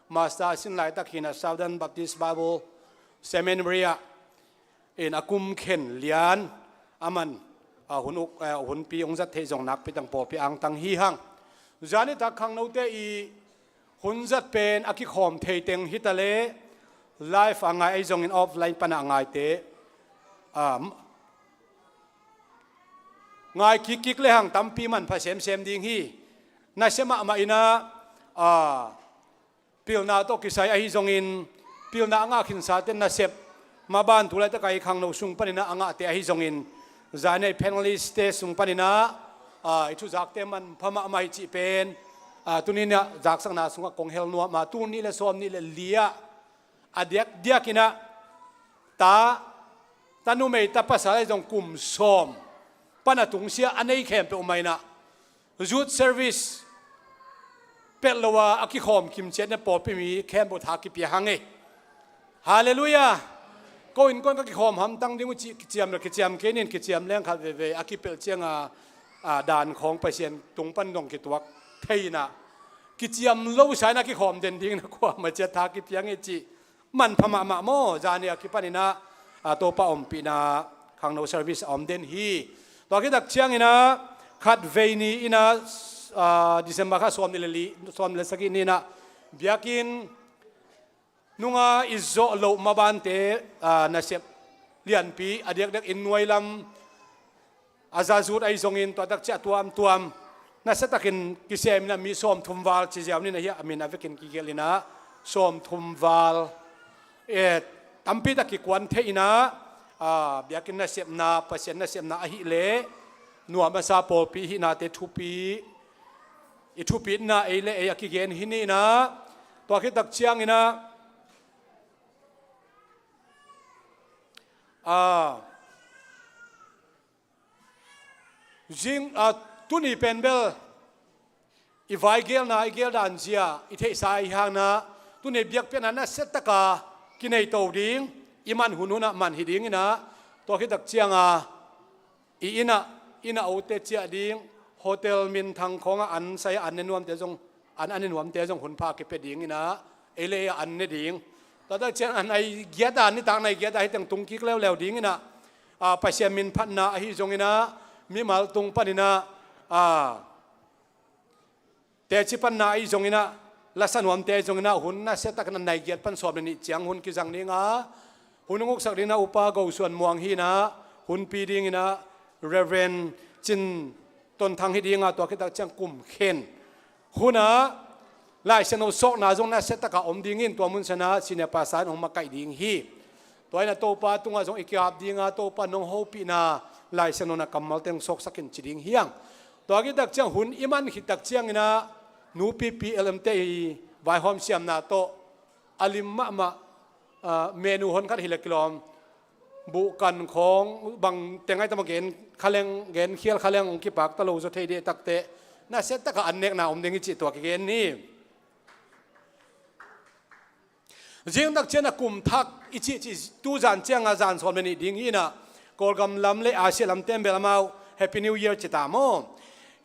Master a sin laitak hi in ah, Southern Baptist Bible Seminary ah in a kum khen lian aman, a, hun uk, a, hunpi hong zat theih zong nakpi tang pawlpi angtang hi hang. Zan nitak khangnote i hun zat pen a kikhawm thei teng hi ta leh, live a ngai ahi zongin offline pan a ngaite, a, ngai kikkik le hang tampi manpha semsem ding hi. Nasia mahmah in ah, a, pilna tawh kisai ahi zongin, pilna a ngah khinsa te nasep, maban tu laitak a i khangno sung pan in ah a ngahte ahi zongin, zan ni a i panelist te sung pan in ah, a, i thuzakte manpha mahmah hi cih pen, a, tuni in ah zaksakna sungah kong hel nuam a, tul nih le sawmnih le li ah, a diakdiak in ah, ta, ta numei ta pasal ahi zong kum sawm pan a tungsiah a nei khempeuh mah in ah, youth service pet lo a, a kikhawm kim ciat in ah pawlpi mi khempeuh tha kipia hang ei. Halleluiah. Ko innkuan ka kikhawm hamtang ding uh cih kiciam le kiciam kei ning, kiciam leng khat veivei a kipelh ciang a, a, dan khawng Pasian tung pan dong kituak thei in ah, kiciam lo sa in ah kikhawm den ding in ah kuamah ciat tha kipia ngei cih manpha mahmah maw, zan ni a kipan in ah, a, Topa ompihna khangno service a om den hi. Tua khit tak ciang in ah, khatvei ni in ah, a, December kha sawmnih le li, sawmnih le sagih ni in ah, biakinn nung a i zawh loh mabante, a, nasep lianpi, a diakdiak inn nuai lam a zazut ahi zongin, tua tak ciah tuamtuam nasiatakin kisem in ah mi sawmthum val ci ziau ni in ah, hiah a min a vekin kigelh in ah, sawmthum val, e, tampi tak kikuan thei in ah, a, biakinn nasepna, Pasian nasepna ahih leh nuam a sa pawlpi hihnate thupi, i thupitna ei le ei a kigen hi ni in ah, Tua khit tak ciangin ah, a, zing, a, tuni pen bel i vai gelna, i geldan zia i theihsa i hangin ah, tuni biakpiakna nasia taka kinei to ding, i man hunhun ah man hi dingin ah, tua khit tak ciangin ah, i inn ah, inn ah ote ciah ding, hotel minthang khawngah an sai-a an ne nuamte zong, an, an ne nuamte zong hunpha kipia dingin ah, ei le ei ah an ne ding. Tua tak ciang a nai giat a, nitak nai giat a hih teng tung kik leuleu dingin ah, a, Pasian min phatna ahi zongin ah, mimal tung panin ah, a, teci panna ahi zongin ah, lasa nuamte ahi zongin ah, hun nasia takin a nai giat pan sawm le nih ciang hun kizang ding a, hun hong uksak dingin ah Upa Go Suan Muang hi-in ah, hunpi dingin ah Reverend Cin Ton Thang hi ding a, tua khit tak ciang kum khen hun ah Lai Siangtho suahna zong nasia taka om dingin, tua mun san ah senior pastor in hong makaih ding hi. Tua in ah Topa tungah zong i ki-ap ding a, Topa nong hopihna Lai Siangtho na kammalte hong suaksak in ci ding hi hang. Tua khit tak ciang hun i man khit tak ciangin ah, nupi P L M te i vaihawm siamna tawh a lim mahmah, a, menu hon khat hi leh kilawm, buh kan khawng bang teng ai tam a gen kha leng, gen khial kha leng hong kipak ta lo zaw thei deh tak teh, nasia taka an nekna om ding hi cih tua kigen ni. Zing tak ciang a kum thak i cih, cih tu zan ciang a zan sawm le nih ding hi-in ah, Kawlgam lam le Asia lam ten bel amau Happy New Year ci ta maw.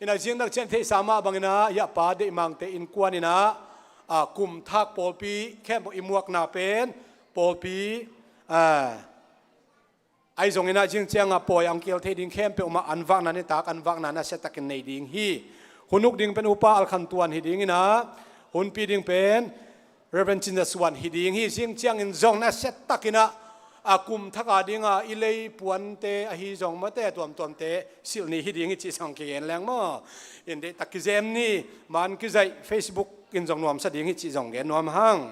In ah zing tak ciang theihsa mah bangin ah, hiah Pa Deih Mangte innkuan in ah, a, kum thak pawlpi khempeuh i muakna pen, pawlpi, a, ahi zongin ah zing ciang a pawi a hong kihel thei ding khempeuh mah an vakna nitak, an vakna nasia takin nei ding hi. Hun uk ding pen Upa Al Khan Tuan hi dingin ah, hunpi ding pen Reverend Cin Za Suan hi ding hi. Zing ciangin zong nasia takin ah, a, kum thak a ding a i lei puante ahi zong mate tuamtuamte silh ni hi ding hi cih zong kigen leng maw. In deih tak kizem ni, man kizaih Facebook in zong nuamsa ding hi cih zong gen nuam hang.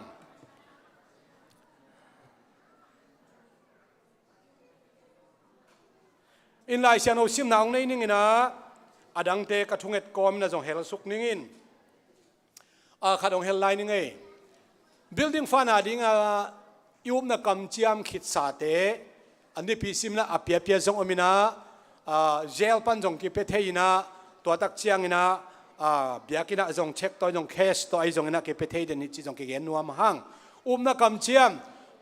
In Lai Siangtho simna hong nei ning in ah, a dangte ka thunget kawm in ah zong hel suk ning in. A, khat hong hel lai ning ei. Building fund a ding a i upna kamciam khitsate, a nipi sim in ah a piapia zong om in ah, a, jail pan zong kipia thei in ah, tua tak ciangin ah, a, biakinn ah zong cheque tawh zong cash tawh ahi zongin ah kipia thei den hi cih zong kigen nuam hang. Upna kamciam,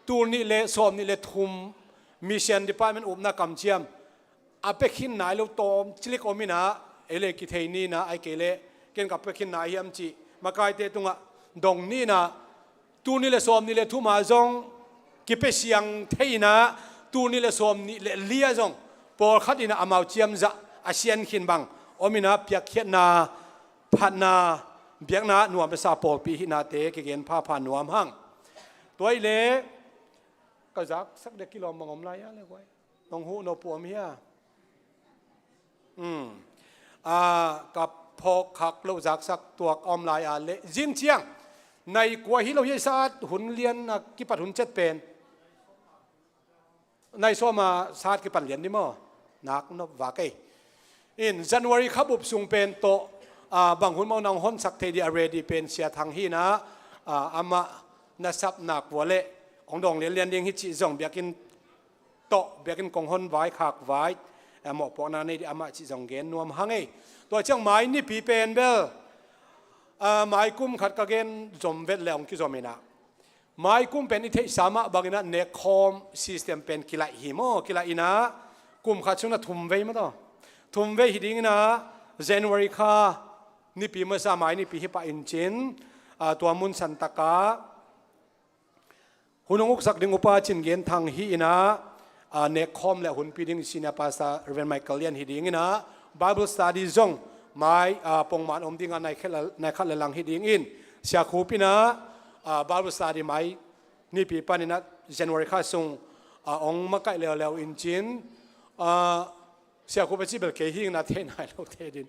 tul nih le sawm nih le thum, Mission Department upna kamciam a pia khin nai lo tawm cilik om in ah, ei le kithei ni in ah, ahih kei leh ken ka pia khin nai hiam cih makaite tungah dong ni in ah, tul nih le sawm nih le thum a zong kipia siang thei in ah, tul nih le sawm nih le li a zong pawlkhat in ah amau ciamzah a sian khin bang om in ah, piakkhiatna, phatna, biakna nuam a sa pawlpi hihnate kigen phapha nuam hang. Tua hi leh ka zaksak dek kilawm bang om lai a le guai. Nong huh no puam hia? Hmm. A, ka phawk khak loh zaksak tuak a om lai a le. Zing ciang nai kua hi lo hi a, sat hun lian a kipat hun cet pen. Nai sawm a sat kipat lian ni maw? Nak nop vak ei. In January kha bup sung pen tawh, a, bang hun maw nang honsak thei dih a ready pen Sia Thang hi in ah, a, amah na sap nak vua le hong dawng lianlian ding hi cih zong biakinn tawh, biakinn kong hon vai khak vai, a, mawhpuakna nei dih amah cih zong gen nuam hang ei. Tua ciang mai nipi pen bel, a, mai kum khat ka gen zom vet le hong kizom in ah, mai kum pen i theihsa mah bangin ah nekkhawm system pen kilaih hi maw, kilaih in ah kum khat sung in ah thum vei maw taw. Thum vei hi dingin ah January kha nipi masa mai nipi hi pah in cin, a, tua mun san tak ah hun hong uksak ding Upa Cin Gen Thang hi in ah, a, nekkhawm le hunpi ding Senior Pastor Reverend Michael Lian hi dingin ah, Bible study zong mai, a, pongman om ding a nai khat le, nai khat le lang hi dingin, Sia Khup in ah, a, Bible study mai nipi panin ah January kha sung, a, hong makaih leuleu in cin, a, Sia Khup a cih bel kei hi ing in ah thei nai lo thei din.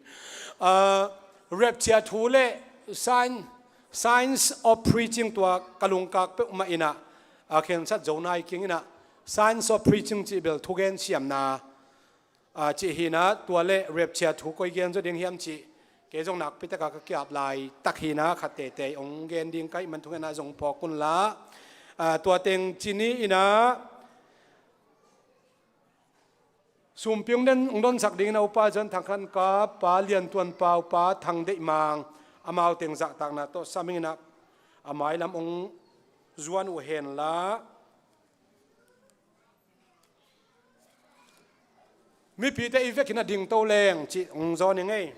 A, rapture thu le science, science of preaching tua ka lungkak peuhmah in ah, a, khensat zo nai keng in ah, science of preaching cih bel thugen siamna, a, cih hi in ah, tua le rapture thu koi gen zaw ding hiam cih Kei zong nakpi taka ka kiap lai tak hi na, khat teitei hong gen ding ka hih man thungetna zong phawk un la. Ah, tua teng ci ni in ah, sumpi hong den, hong donsak ding in ah Upa John Thang Khan Kap, Pa Lian Tuan Pau, Pa Thang Deih Mang, amau teng zahtakna tawh sam ing in ah, a mailam hong zuan uh hen la. Mipite i vekin a dingto leng cih hong zawn ing ei.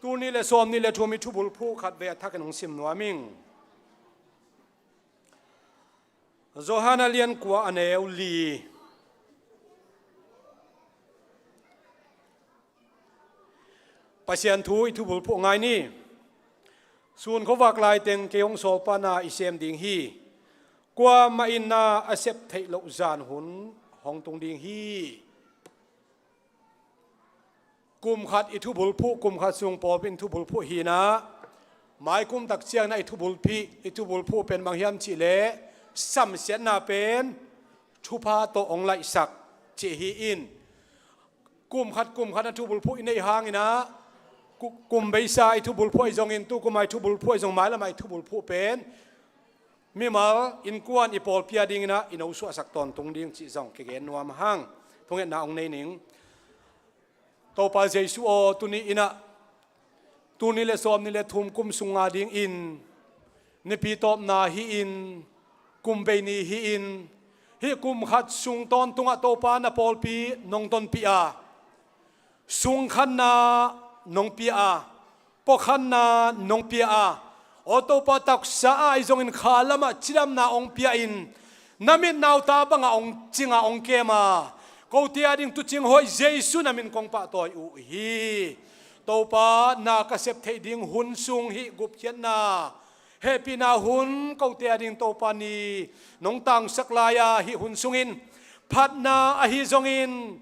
Tul nih le sawm nih le thum i thubulphuh khatvei a thakin hong sim nuam ing. Johan a lian kua a neu li. Pasian thu i thubulphuh ngai ni. Sun khuavak lai teng kei hong sawlpana i sem ding hi. Kuamah in na a sep theih loh zan hun hong tung ding hi. Kum khat i thubulphuh, kum khat sung pawlpi in thubulphuh hi na, mai kum tak ciang na i thubulphuh, i thubulphuh pen bang hiam cih leh samsiatna pen thupha tawh hong laihsak cih hi in. Kum khat, kum khat na thubulphuh i neih hang in ah, ku-, kum beisa i thubulphuh ahi zongin, tu kum a i thubulphuh ahi zong, mailam a i thubulphuh pen mimal innkuan i pawlpi a ding in ah i no suahsak tawntung ding cih zong kigen nuam hang. Thungetna hong nei ning. Topa Jesu aw, tuni in ah, tul nih le sawm nih le thum kum sung a ding in, nipi tawpna hi in, kum bei ni hi in, hih kum khat sung tawntung ah Topa na pawlpi nong tonpih a, sungkhanna nong pia a, puakhanna nong pia a, aw Topa, taksa ah ahi zongin kha lamah cidamna hong pia in, na mit nauta bangah hong cing a hong kem a, kote a ding tuucing hoih Jesu na min kong pahtawi uh hi. Topa, na ka sep theih ding hun sung hih gupkhiatna, hehpihna hun kote a ding Topa ni nong tangsak lai a, hih hun sungin phatna ahi zongin,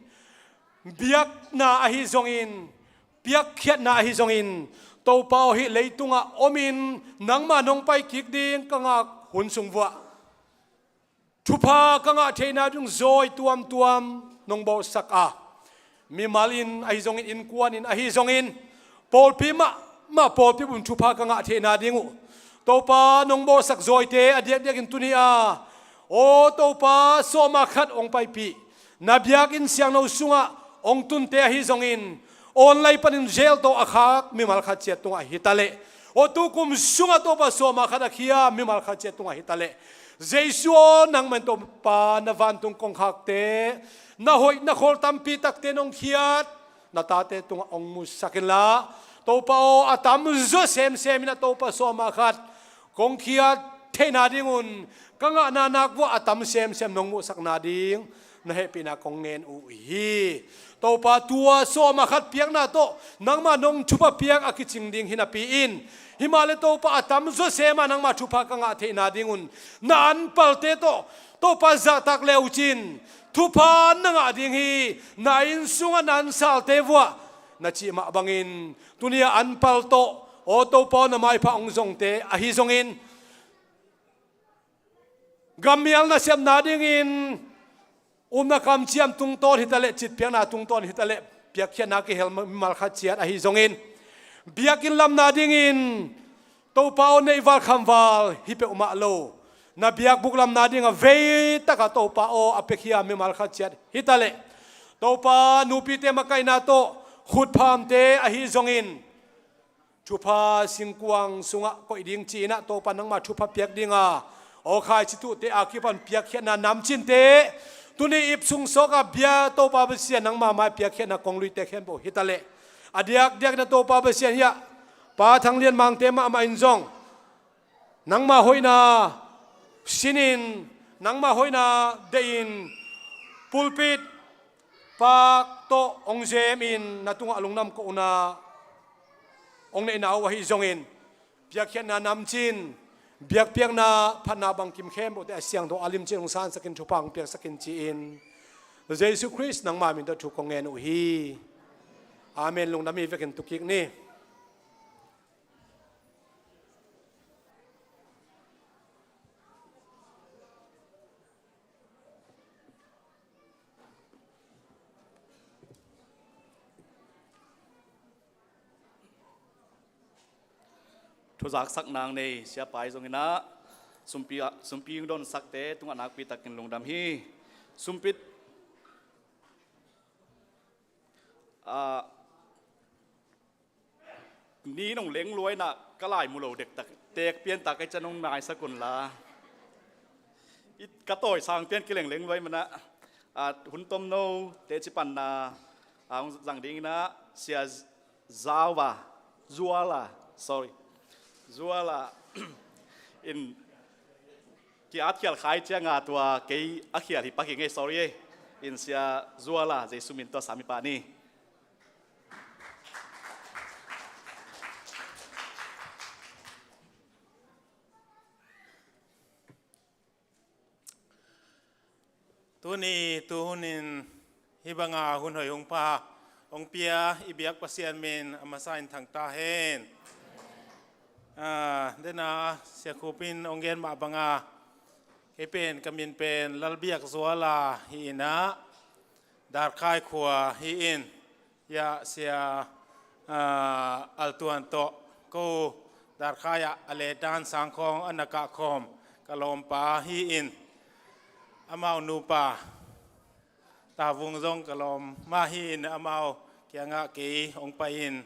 biakna ahi zongin, piakkhiatna ahi zongin, Topa aw, hih leitungah omin nangmah nong pai kik ding ka ngak hun sung vuah thupha ka ngah theihna ding zawi tuamtuam nong bawlsak a, mimal in ahi zongin, innkuan in ahi zongin, pawlpi mahmah pawlpi bup in thupha ka ngah theihna ding uh Topa nong bawlsak zawite a diakdiakin tuni a, aw Topa, sawma khat hong paipih, na biakinn siangno sungah hong tunte ahi zongin, online panin jail tawh a khak mimal khat ciat tungah hi ta leh, aw tu kum sungah Topa sawma khat a khia mimal khat ciat tungah hi ta leh, Jesu aw, nangmah in Topa na vantung kongkhakte, na hoih na khawl tampi takte nong khiat na tate tungah hong musak inla, Topa aw, a tamzaw semsem in ah Topa sawma khat kong khiat theihna ding un, ka ngahna nak vuah a tam semsem nong muhsakna ding na hehpihna kong ngen uh hi. Topa, tua sawma khat piakna tawh nangmah nong thupha piak a kicing ding hi napi in, himahleh Topa, a tamzaw sem a nangmah thupha ka ngah theihna ding un, na anpalte tawh Topa, zahtak le uh cin, thupha na ngah ding hi. Na inn sungah na ansalte vuah na cih mah bangin, tuni a anpal tawh, aw Topa aw, na maipha hong zongte ahi zongin, gammial nasepna dingin upna kamciam tungtawn hi ta leh, citpiakna tungtawn hi ta leh, piakkhiatna kihel mimal khat ciat ahi zongin, biakinn lamna dingin Topa aw, neihval khamval hi peuhmah lo, na biakbuk lamna ding a vei taka Topa aw, a piakhia mimal khat ciat hi ta leh, Topa, nupite makaihna tawh khutphamte ahi zongin, thupha singkuang sungah koih ding ci-in ah Topa nangmah thupha piak ding a, aw khaici tuhte a kipan piakkhiatna namcinte, tuni ip sung sawk a bia Topa Pasian nangmah mai piakkhiatna kongluite khempeuh hi ta leh, a diakdiak in ah Topa Pasian hiah Pa Thang Lian Mangte mahmah in zong nangmah hoihna sinin, nangmah hoihna deihin, pulpit pak tawh hong zemin na tungah lungdam kohna hong neihna uh ahi zongin, piakkhiatna namcin, biakpiakna phatna bangkim khempeuhte a siangtho a limcin hong sansakin thupha hong piaksakin ci-in, Jesu Khrist nangmah min tawh thu kong ngen uh hi. Amen. Lungdam hi vekin tu kik ni. Thuzak sak nang nei siapa i zong inah sumpi, sumpi hong donsakte tungah nakpi takin lungdam hi. Sumpit, ah, ni nong lengluai inah ka lai mu lo dektak, teek piantak ka i can hong maisak unla, i ka tawi sang pian kileng lengluai manah, ah, hun tomno teci panna, ah, hong zang ding inah Sia Zawa, Zuala, sorry, Zuala in ki-at khial khai cianga tua kei a khial hi pak hi ngei, sorry ei. In Sia Zuala, Jesu min tawh sami pah ni. Tuni tuhunin hih banga hun hoih hong pha hong pia i biak Pasian min a masa in thangta hen. Ah, dena Sia Khup in hong gen mah banga kei pen ka min pen Lalbiak Zuala hi inah, Darkhai khua hi in, ya Sia, ah, Altuan tawh ko Darkhai ah a ledan sangkhawng a na kah khawm ka lawmpa hi in, amau nupa Tavung zong ka lawm mah hi in, amau kiangah kei hong pai in,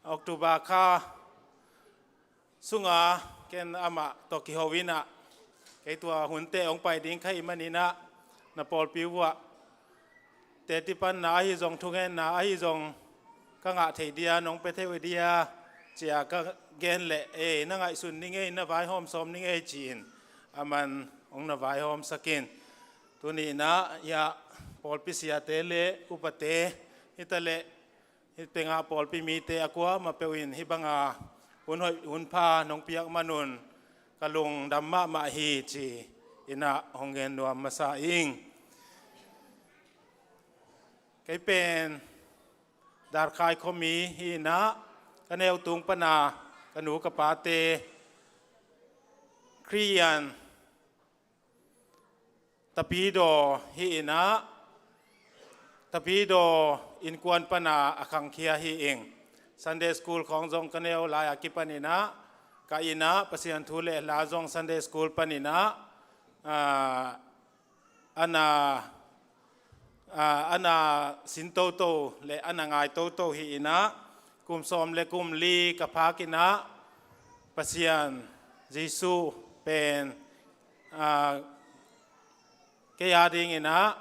October kha sunga ken amah tawh kiho inah, kei tua hunte hong pai ding kha i maninah, na pawlpi uh ah teci panna ahi zong, thungenna ahi zong ka ngah thei dia, nong pia thei uh dia, cia ka gen leh, ei, na ngaihsun ni ngei, na vaihawm sawm ni ngei ci-in aman hong na vaihawmsak in. Tuni inah ya pawlpi siate le upate hitaleh, hih tengah pawlpi mite a kuamah peuh in hih banga hun hoih hun pha nong piak manun ka lungdam mahmah hi ci inah hong gen nuam masa ing. Kei pen Darkhai khuami hi inah, ka neu tung pana ka nu ka pate Khristian tapidaw hi inah, tapidaw innkuan pana a khangkhia hi ing. Sunday school khawng zong ka neu lai-a kipan inah, ka inah Pasian thu le hla zong Sunday school pan inah, ah, a na, ah, a na sin toto le a na ngai toto hi inah, kum sawm le kum li ka phak inah Pasian Jesu pen, ah, kei a ding inah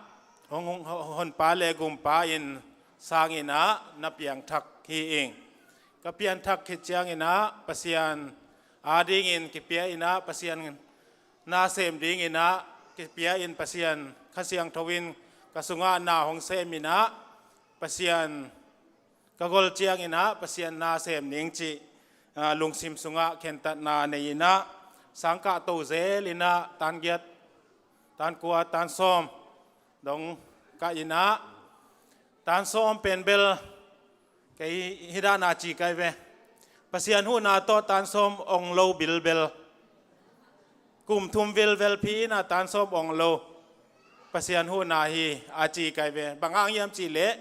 hong, hong, Honpa le Gumpa in sang inah na piangthak hi ing. Ka pianthak khit ciang inah Pasian a dingin kipia inah Pasian na sem ding inah kipia in Pasian Kha Siangtho in ka sungah na hong sem inah Pasian ka gol ciang inah Pasian na sem ning cih, ah, lungsim sungah khentatna nei inah sangkah to zel inah tan giat, tan kua, tan sawm dong kah inah, tan sawm pen bel kei hih dana ci kai ve. Pasian huhna tawh tan sawm ong lo bilbel, kum thum vilvel phi inah tan sawm ong lo Pasian huhna hi a ci kai ve. Bang hang hiam cihleh,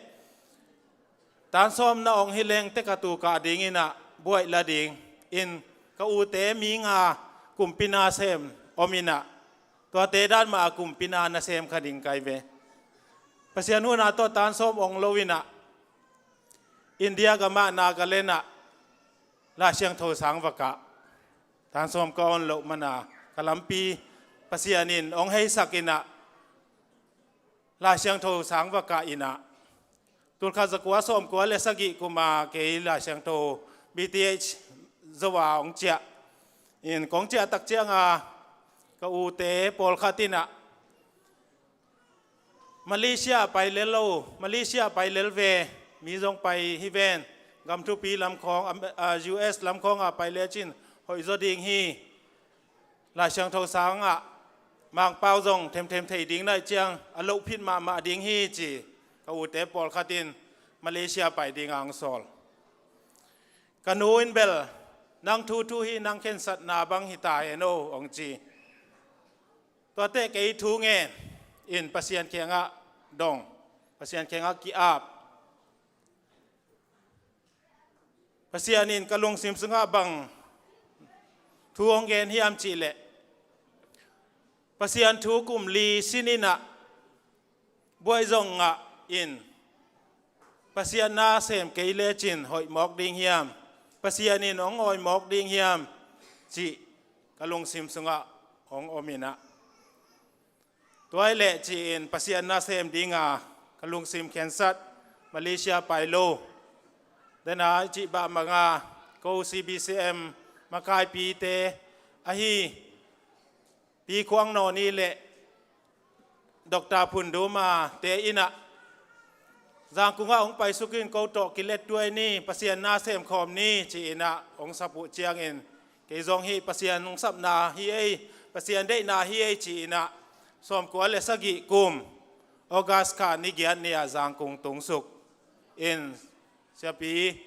tan sawm na ong hi leng tek a tu kah ding inah buaih la ding in ka ute mi nga kumpi na sem om inah, tuate dan mah a kumpi na na sem kha ding kai ve. Pasian huhna tawh tan sawm ong lo inah India gamah Nagaland ah Lai Siangtho sang va kah, tan sawm ka on loh mana ka lampi Pasian in ong heisak inah Lai Siangtho sang va kah inah, tulkhat zakua sawmkua le sagih kuma kei Lai Siangtho B Th Zo a ong ciah in, kong ciah tak cianga ka ute pawlkhat inah Malaysia pai lel lo, Malaysia pai lel ve, mi zong pai hi ven, gam thupi lamkhawng, am-, ah, U S lamkhawng a pai lecin hoih zaw ding hi. Lai Siangtho sangah Mangpau zong themthem thei ding naih ciang a loh phit mahmah ding hi ci ka ute pawlkhat in Malaysia pai dingah hong sawl. Ka nu in bel, "Nang thu thu hi, nang khensatna bang hi ta hen aw," hong ci. Tuate kei thu ngen in Pasian kiangah dong, Pasian kiangah ki-ap. Pasian in ka lungsim sungah bang thu hong gen hiam cih leh, Pasian thu kum li sin in ah buai zong ngah in, Pasian na sem kei lecin hoih mawk ding hiam, Pasian in hong awi mawk ding hiam cih ka lungsim sungah hong om in ah, tua hi leh ci-in Pasian na sem dinga ka lungsim khensat, Malaysia pai lo. Dena cih bah manga ko C B C M makaipite ahi Pi Khuang Nawn i le Doctor Phun Duma te in ah, Zangkungah hong paisuk in ko tawh kilettuai ni, Pasian na sem khawm ni ci-in ah hong sap uh ciangin, kei zong hih Pasian hong sapna hi ei, Pasian deihna hi ei ci-in ah, sawmkua le sagih kum August kha ni giat ni-ah Zangkung tungsuk in, Siapi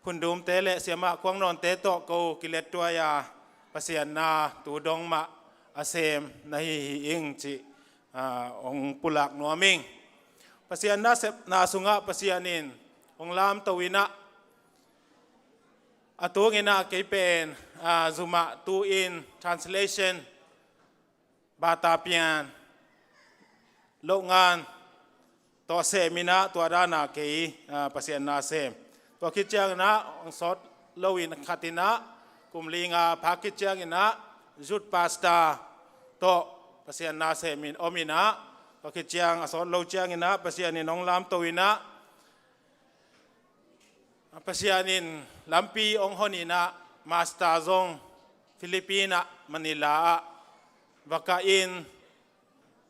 Phun Dum te le Siamah Khuang Nawn te tawh ko kilettuai a, Pasian na tu dong mah a sem na hi hi ing cih, ah, hong pulak nuam ing. Pasian na sepna sungah Pasian in hong lamto in ah, a tung in ah kei pen, ah, zumah tu in translation, bata pian loh ngan tawh sem in ah, tua dan a kei, ah, Pasian na sem. Tua khit ciangin ah hong sawt lo in khat in ah, kum li nga phak khit ciangin ah youth pastor tawh Pasian na sem in om in ah, tua khit ciang a sawt lo ciangin ah Pasian in hong lamto in ah, Pasian in lampi hong hon in ah, master zong Philippines ah, Manila ah va kah in,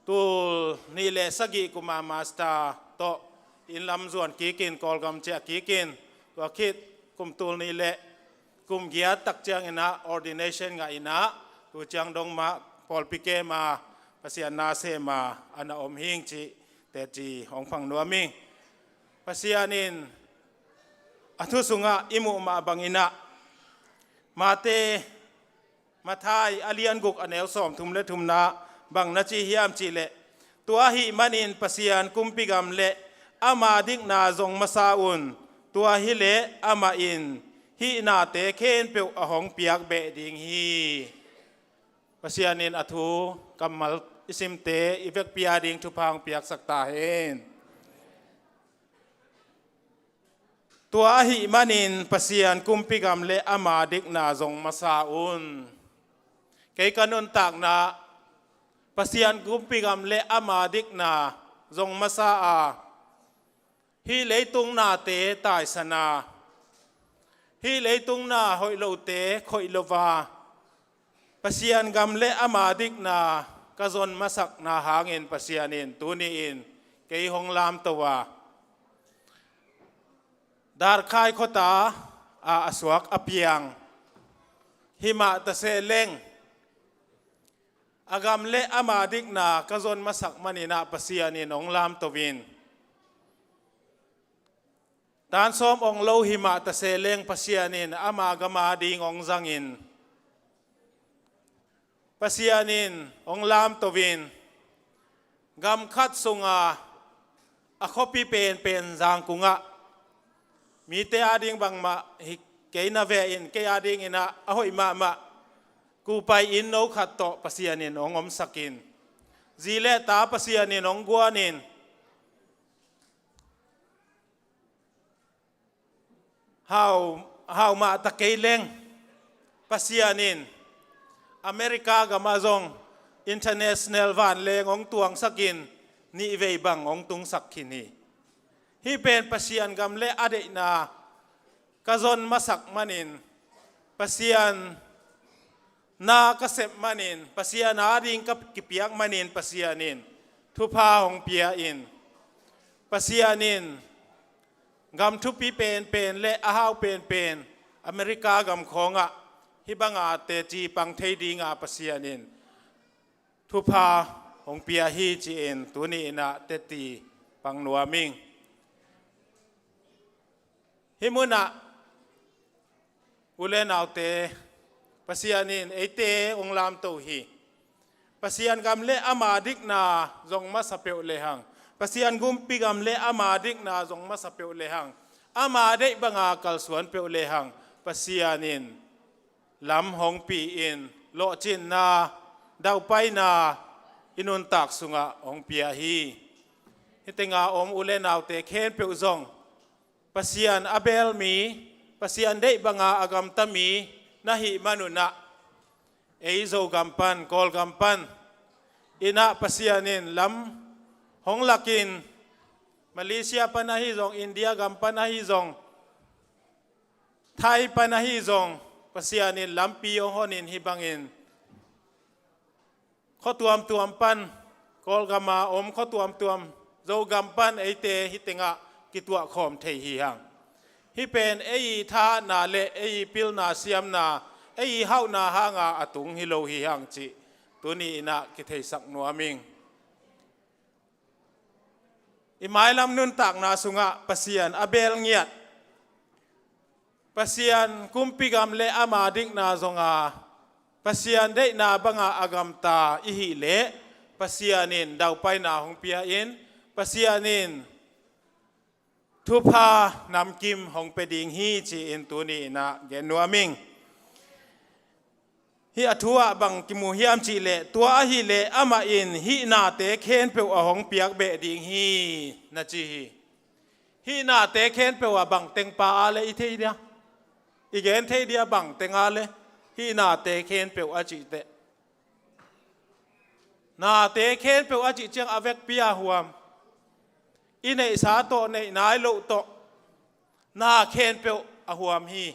tul nih le sagih kum a master tawh inn lam zuan kik in, Kawlgam ciah kik in, tua khit kum tul nih le kum giat tak ciangin ah ordination ngah in ah, tu ciang dong mah pawlpi kem a Pasian na sem a, a na om hi ing cih teci hong pang nuam ing. Pasian in a thu sungah i muh mah bangin ah, Mate, Matthai a lian guk a neu sawmthum le thumna bang na ci hiam cih leh, "Tua ahih manin Pasian kumpi gam le ama dikna zong masa un, tua hi leh amah in hih nate khempeuh a hong piak beh ding hi." Pasian in a thu kammal i simte i vekpi a ding thupha hong piaksak ta hen. "Tua ahih manin Pasian kumpi gam le ama dikna zong masa un." Kei ka nuntakna, Pasian kumpi gam le ama dikna zong masa a, hih leitung nate taisan a, hih leitung na hoih lote khoih lo a, Pasian gam le ama dikna ka zon masakna hangin Pasian in tuni-in kei hong lamto a, Darkhai khuata a, a suak a piang himah ta se leng, a gam le ama dikna ka zon masak manin ah Pasian in hong lamto in, tan sawm ong lo himah ta se leng Pasian in ama gam a ding hong zangin, Pasian in hong lamto in, gam khat sunga a khuapi penpen Zangkung ah, mite a ding bangmah hi kei na ve in, kei a dingin ah a hoih mahmah kupai inn no khat tawh Pasian in hong omsak in, zi le ta Pasian in hong guan in, hau, hau mah ta kei leng Pasian in America gam ah zong international vanleng hong tuangsak in, nih vei bang hong tungsak khin hi. Hih pen Pasian gam le a deihna ka zon masak manin, Pasian na ka sep manin, Pasian a ding ka kipiak manin Pasian in thupha hong pia in, Pasian in gam thupi penpen le a hau penpen America gam khawngah hih banga teci pang thei dinga Pasian in thupha hong pia hi ci-in tuni in ah teci pang nuam ing. Hih munah u le naute, Pasian in eite hong lamto hi. Pasian gam le ama dikna zong masa peuh lehang, Pasian gumpi gam le ama dikna zong masa peuh lehang, ama deih banga kalsuan peuh lehang, Pasian in lam hong pi-in lawhcinna, daupaina i nuntak sungah hong pia hi. Hih tenga om u le naute khempeuh zong Pasian a beel mi, Pasian deih banga a gamta mi na hih manunah, ei Zogam pan, Kawlgam pan innah Pasian in lam hong lakin, Malaysia pan ahi zong, India gam pan ahi zong, Thai pan ahi zong, Pasian in lampi hong honin hih bangin khua tuamtuam pan, Kawlgama om khua tuamtuam, Zogam pan eite hih tengah kituah khawm thei hi hang. Hih pen ei i thahatna le ei i pilna siamna, ei i hauhna hanga a tung hi lo hi hang cih tuni innah kitheisak nuam ing. I mailam nuntakna sungah Pasian a beel ngiat, Pasian kumpi gam le ama dikna zonga, Pasian deihna banga a gamta i hih leh, Pasian in daupaina hong pia in, Pasian in thupha namkim hong pia ding hi ci-in tuni innah gen nuam ing. Hih a thu ah bang kimu hiam cih leh, tua ahih leh amah in hih nate khempeuh a hong piak beh ding hi, na ci hi. Hih nate khempeuh ah bang teng pa a le i thei dia, i gen thei dia, bang teng a le hih nate khempeuh a cih teh. Nate khempeuh a cih ciang a vekpi a huam. I neihsa tawh, neih nai loh tawh, na khempeuh a huam hi.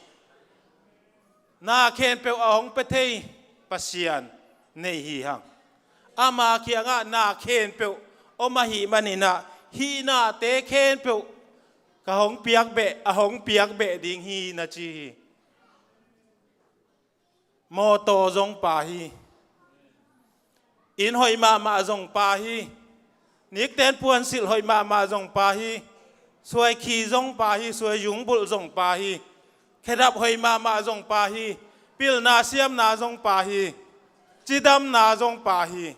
Na khempeuh a hong pia thei Pasian nei hi hang. Ama kiangah na khempeuh om ahih maninah, hih nate khempeuh ka hong piak beh, a hong piak beh ding hi, na ci hi. Mawtaw zong pa hi. Inn hoih mahmah zong pa hi. Nikten puansilh hoih mahmah zong pa hi. Suai khi zong pa hi. Suai zungbulh zong pa hi. Khedap hoih mahmah zong pa hi. Pilna siamna zong pa hi. Cidamna zong pa hi.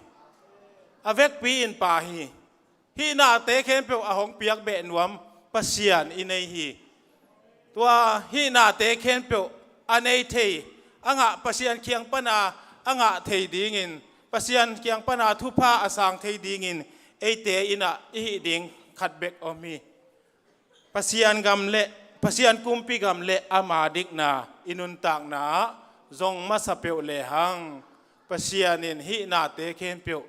A vekpi in pa hi. Hih nate khempeuh a hong piak beh nuam Pasian i nei hi. Tua hih nate khempeuh a nei thei, a ngah, Pasian kiang pana a ngah thei dingin, Pasian kiang pana thupha a sang thei dingin eite innah i hih ding khat bek om hi. Pasian gam le, Pasian kumpi gam le ama dikna i nuntakna ah zong masa peuh lehang, Pasian in hih nate khempeuh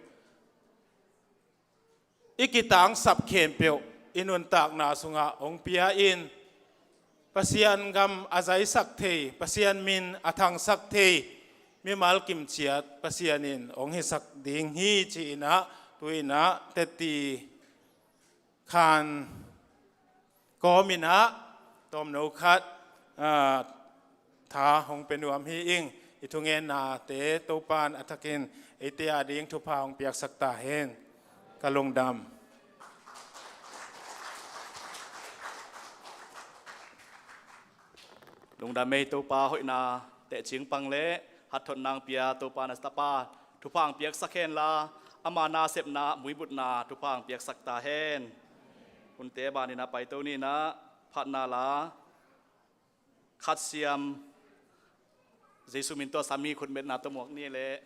i kitangsap khempeuh i nuntakna sungah hong pia in, Pasian gam a zaisak thei, Pasian min a thangsak thei mimal kimciat Pasian in hong hisak ding hi ci-inah, tu-inah teti khan kawminah tawmno khat, aa, tha hong pia nuam hi ing. I thungennate Topa'n a thakin eite a ding thupha hong piaksak ta hen. Ka lungdam. Lungdam ei Topa, hoihna tehcing pang le hatthotna hong pia Topa na tapa thupha hong piaksak henla, ama nasepna muibutna thupha hong piaksak ta hen. Hunte baninah paito ninah phatna la khat siam, Jesu min tawh sami khutmetna tawh muak ni leh.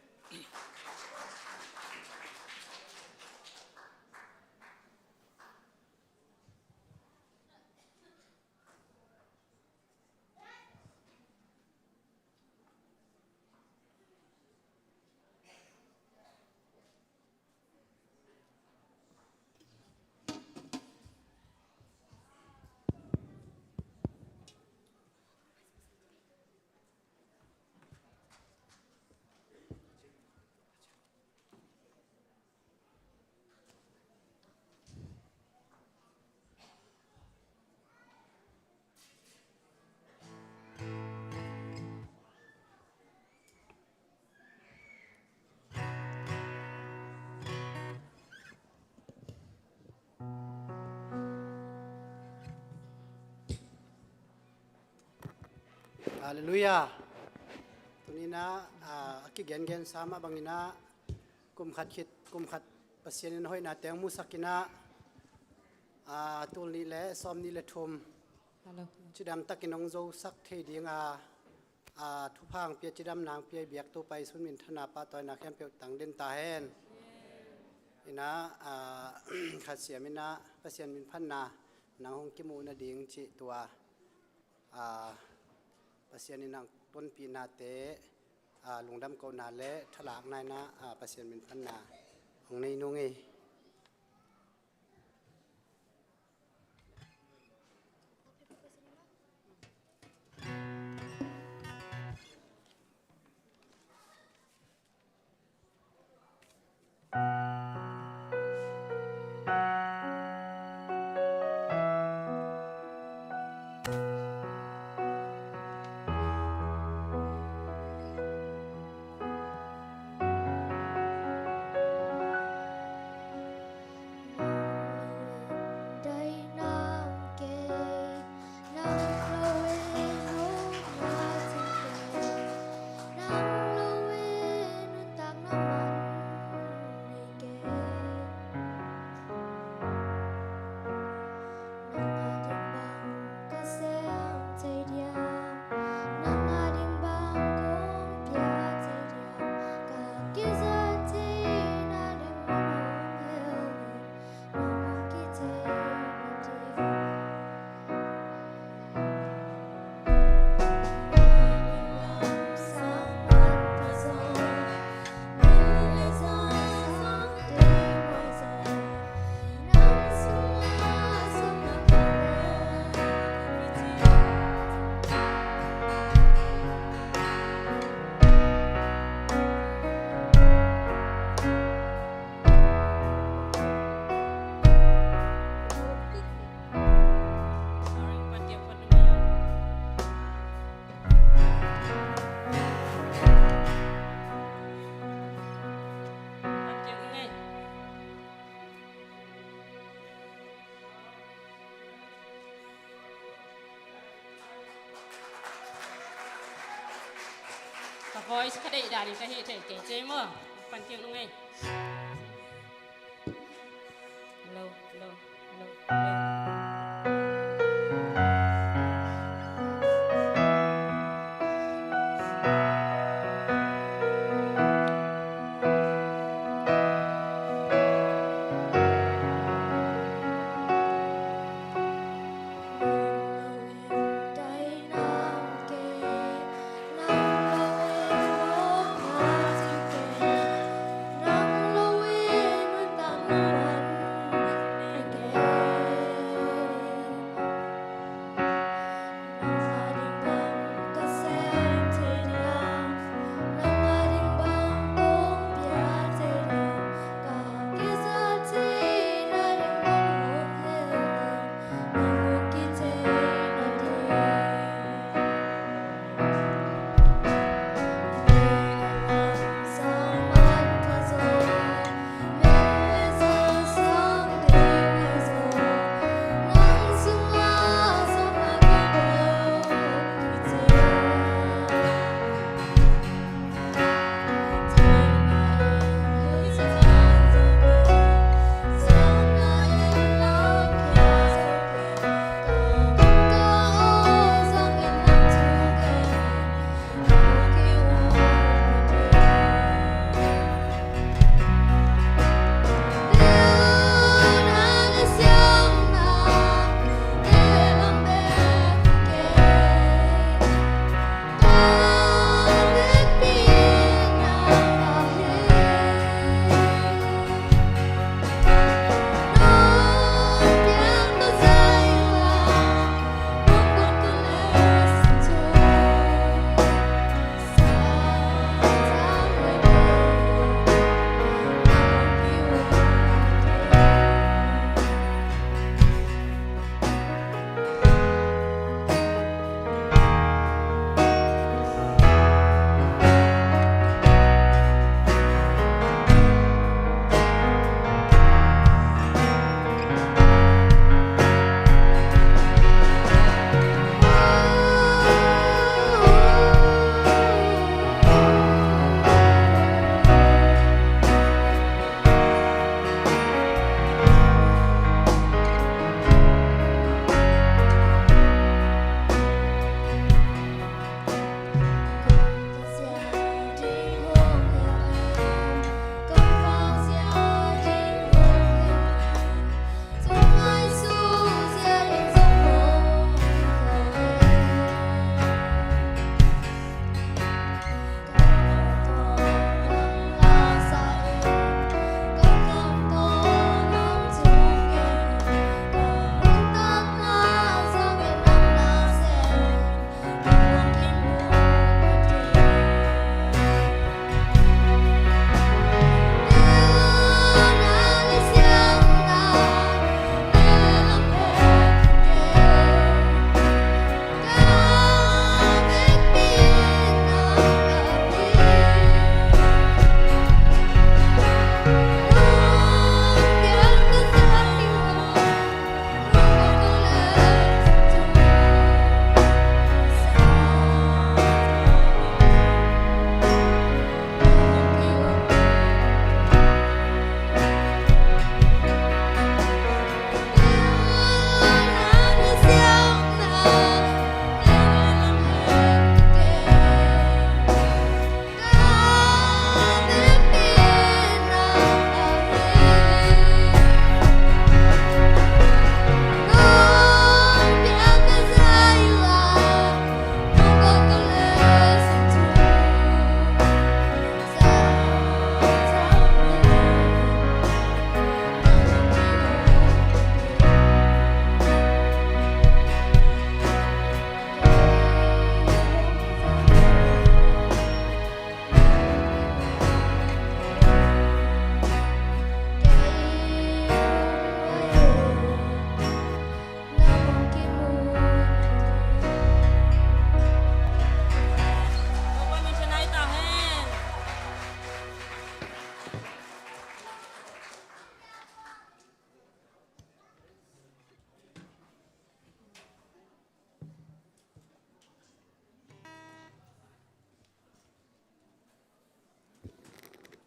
Halleluiah. Tuni-in ah, a kigengen sa mah bangin ah, kum khat khit, kum khat Pasian in hoihna teng musak in ah, a, tul nih le sawmnih le thum, Hello. Cidam takin hong zosak thei ding a, a, thupha hong pia, cidamna hong pia i biak Topa Jesu min thanna pahtawina khempeuh tang den ta hen. In ah, a, Kha Siam in ah Pasian min phatna nang hong kimuh nading cih tua, a, Pasian in ah tonpihnate, a, lungdam kohna le thalakna in ah, a, Pasian min phatna hong nei nung hi. Ka voice ka deih dan in ka hih thei kei, cei maw? Pan kik nung ei. Hello, hello, hello, hello.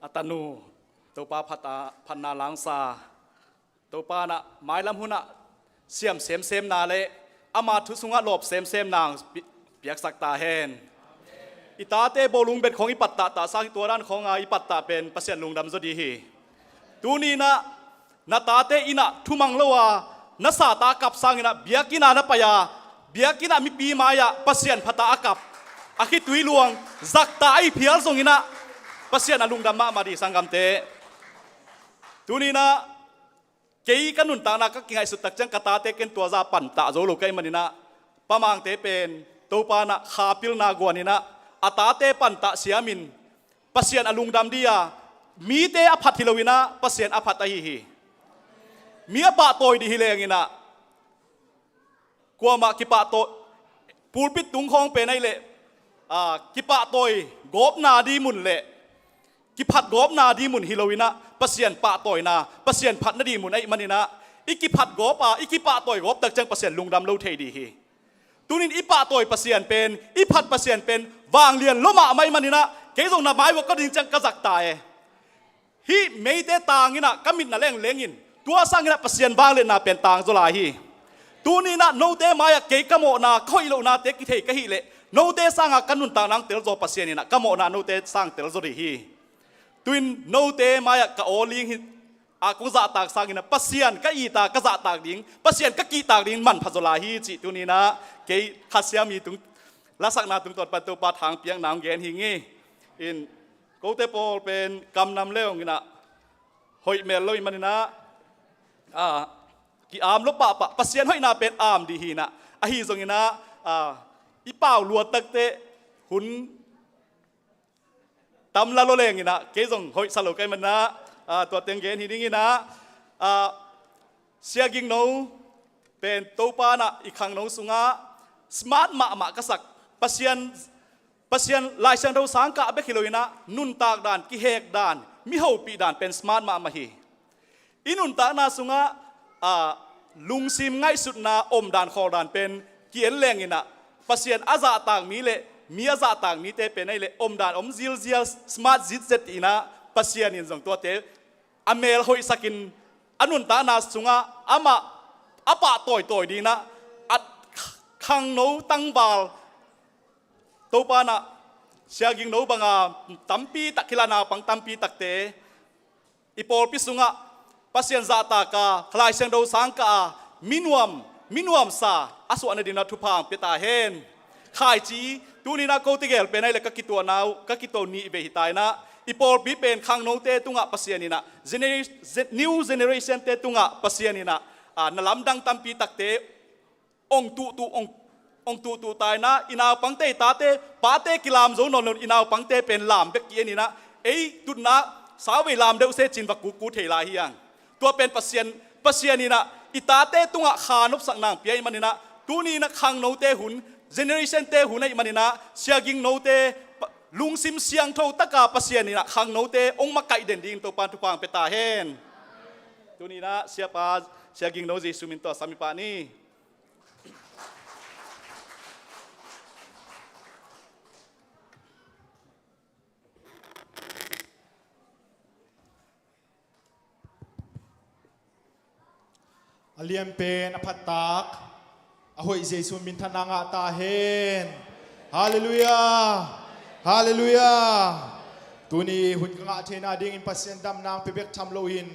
a tanu, Topa phat a, phatna langsa, Topa in ah mailam hunah siam semsemna le ama thu sungah lawp semsemna pi-, piaksak ta hen. I tate bawlung bet khawng i pattah tah sang i tua dan khawnga i pattah pen Pasian lungdam zaw dih hi. Tuni in ah na tate in ah thumang lo a, na sata a kap sangin ah biakinn ah na pai a, biakinn ah mipi mai-ah Pasian phata a kap, a khitui luang zakta a i phial zongin ah Pasian a lungdam mahmah dih, sanggamte. Tuni in ah kei ka nuntakna ka kingaihsut tak ciang ka tate ken tua zah pantah zo lo ka hih manin ah, Pa Mangte pen Topa in ah kha pilna guan in ah a tate pantah siamin Pasian a lungdam dih a, mite a phat hi lo in ah Pasian a phat ahi hi. Mi a pahtawi dih hi leng in ah, kuamah kipahtawi, pulpit tung khawng pen ahih leh, aa, kipahtawi gawpna dih mun le kiphat gawpna dih mun hi lo in ah, Pasian pahtawina, Pasian phatna dih mun ahih manin ah, i kiphat gawp a, i kipahtawi gawp tak ciang Pasian lungdam lo thei dih hi. Tunin i pahtawi Pasian pen, i phat Pasian pen vanglian lua mahmah ahih manin ah, kei zong na mai uah ka ding ciang ka zakta e. Hih meite tang in ah ka mit na lengleng in, tua sangin ah Pasian vangliatna pen tang zaw lai hi. Tuni in ah note mai-ah kei ka mawhna, ka hoih lohnate kithei ka hih leh, note sanga ka nuntakna hong telzaw Pasian in ah ka mawhna note sang telzaw dih hi. Tuin note mai-ah ka aw ling hi a, kong zahtak sangin ah Pasian ka it a, ka zahtak ding, Pasian ka kihtak ding manpha zaw lai hi cih tuni in ah kei Kha Siangmi tung, lasakna tungtawn pan Topa thangpiakna hong gen hi ing. In, kote pawl pen kam nam le hong in ah hoih mel lo ahih manin ah, a, ki-am lua pahpah, Pasian hoihna pen am dih hi in ah, ahi zongin ah, a, i pau luat takteh hun tam la lua leng in ah, kei zong hoih sa lo ka hih manin ah, a, tua teng gen hi ding in ah, a, Sia Ging No pen Topa in ah i khangno sungah smart mahmah ka sak. Pasian, Pasian Lai Siangtho sang kah bek hi lo in ah, nuntak dan, kihek dan, mi hopih dan pen smart mahmah hi. I nuntakna sungah, a, lungsim ngaihsutna omdan khawldan pen ki-en leng in ah, Pasian a zahtak mi le mi a zahtak mite pen ahih leh omdan om zilzial, smart zitzet in ah, Pasian in zong tuate a mel hoihsakin a nuntakna sungah amah a pahtawi tawi ding in ah, a khangno tangval Topa in ah Sia Ging No banga tampi tak, kila naupang tampi takte i pawlpi sungah Pasian zahtak a, Lai Siangtho sang kah a, minuam, minuamsa a suah nading in ah thupha hong pia ta hen. Khaici, tuni in ah kote gel pen ahih leh ka kituahna uh, ka kituah nih vei hi ta in ah, i pawlpi pen khangnote tungah Pasian in ah, genera-, gen-, new generation-te tungah Pasian in ah, a, na lamdang tampi takte ong tuhtuh, ong, ong tuhtuh ta in ah, i naupangte, i tate, pate kilam zo nawn lo in, i naupangte pen lam bek ki-en in ah, ei tutna sau vei lam deuh se cin va kukku thei lai hi hang. Tua pen Pasian, Pasian in ah i tate tungah kha nopsakna hong pia ahih manin ah, tuni in ah khangnote hun, generation-te hun ahih manin ah, Sia Ging Note, pa-, lungsim siangtho taka Pasian in ah khangnote ong makaih den dingin Topa'n thupha hong pia ta hen. Tuni in ah Siapa Sia Ging No Jesu min tawh sam hi pah ni. A lianpen a phattak a hoih Jesu minthanna ngah ta hen. Halleluiah. Halleluiah. Tuni hun ka ngah theihna dingin Pasian damna hong pia bek tham loin,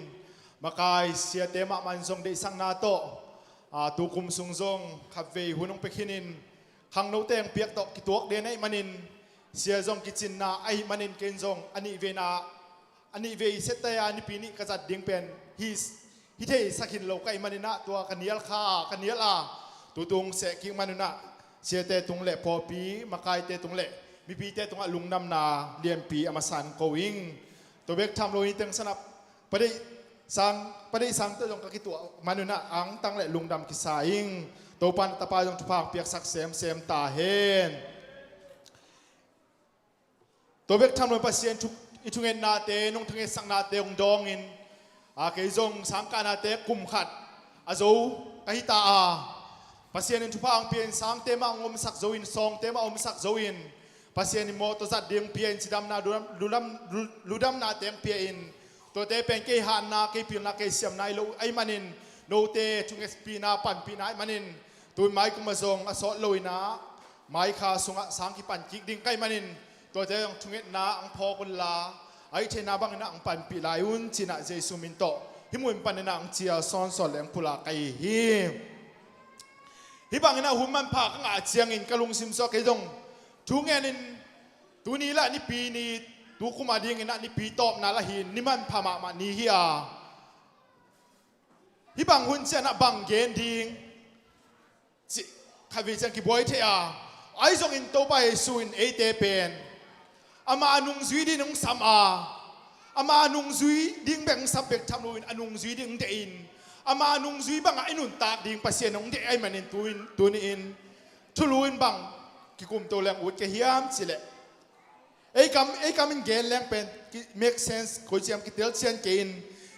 makai siate mahmah in zong deihsakna tawh, a, tukum sung zong khatvei hun hong pia khinin, khangnote hong piak tawh kituak den ahih manin, sia zong kicinna ahih manin, ken zong a nihveina, a nihvei Saturday a Nipi ni ka zat ding pen hi, hi theisak hi lo ka hih manin ah, tua ka nial kha, ka nial a, tutung seh kik man un ah, siate tung le pawlpi makaite tung le mipite tungah lungdamna lianpi a masa in ko ing. Tua bek tham lo hi teng sanap, Pa Deih Sang, Pa Deih Sang tawh zong ka kituah man un ah angtang le lungdam kisa ing. Topa in a tapa zong thupha hong piaksak semsem ta hen. Tua bek tham lo in Pasian thu, i thungennate, nong thungetsaknate hong dawngin, a, kei zong sangkahnate kum khat a zo ka hi ta a, Pasian in thupha hong pia in sangte mah hong omsak zo in, sawngte mah hong omsak zo in, Pasian in mawtaw zat ding pia in, cidamna, ludam, ludam, ludamna teng pia in, tuate pen kei hatna, kei pilna, kei siamna hi lo ahih manin, note thungepihna, panpihna ahih manin, tun mai kum ah zong a sawt lo in ah, mai kha sungah sang kipan kik ding ka hih manin, tuate zong thungetna hong phawk unla, a hih theihna bangin ah hong panpih lai un ci-in ah Jesu min tawh hih mun panin ah hong cial sawnsawn leh hong pulak ka hi hi. Hih bangin ah hun manpha ka ngah ciangin ka lungsim sungah kei zong thu ngenin, tuni lah Nipi ni, tu kum a dingin ah Nipi tawpna lah hi-in, ni manpha mahmah ni hi a, hih bang hun ciang ah bang gen ding cih khatvei ciang kibuai thei a, ahi zongin Topa Jesu in eite pen ama nungzui dingin hong sam a, ama nungzui ding bek hong sam bek tham loin a nungzui ding hong deih in, ama nungzui bangah i nuntak ding Pasian hong deih ahih manin tu-in, tuni-in thulu in bang kikumto leng ut ka hiam cih leh, ei kam, ei kam in gen leng pen ki make sense, koi ciam kitel cian kei in,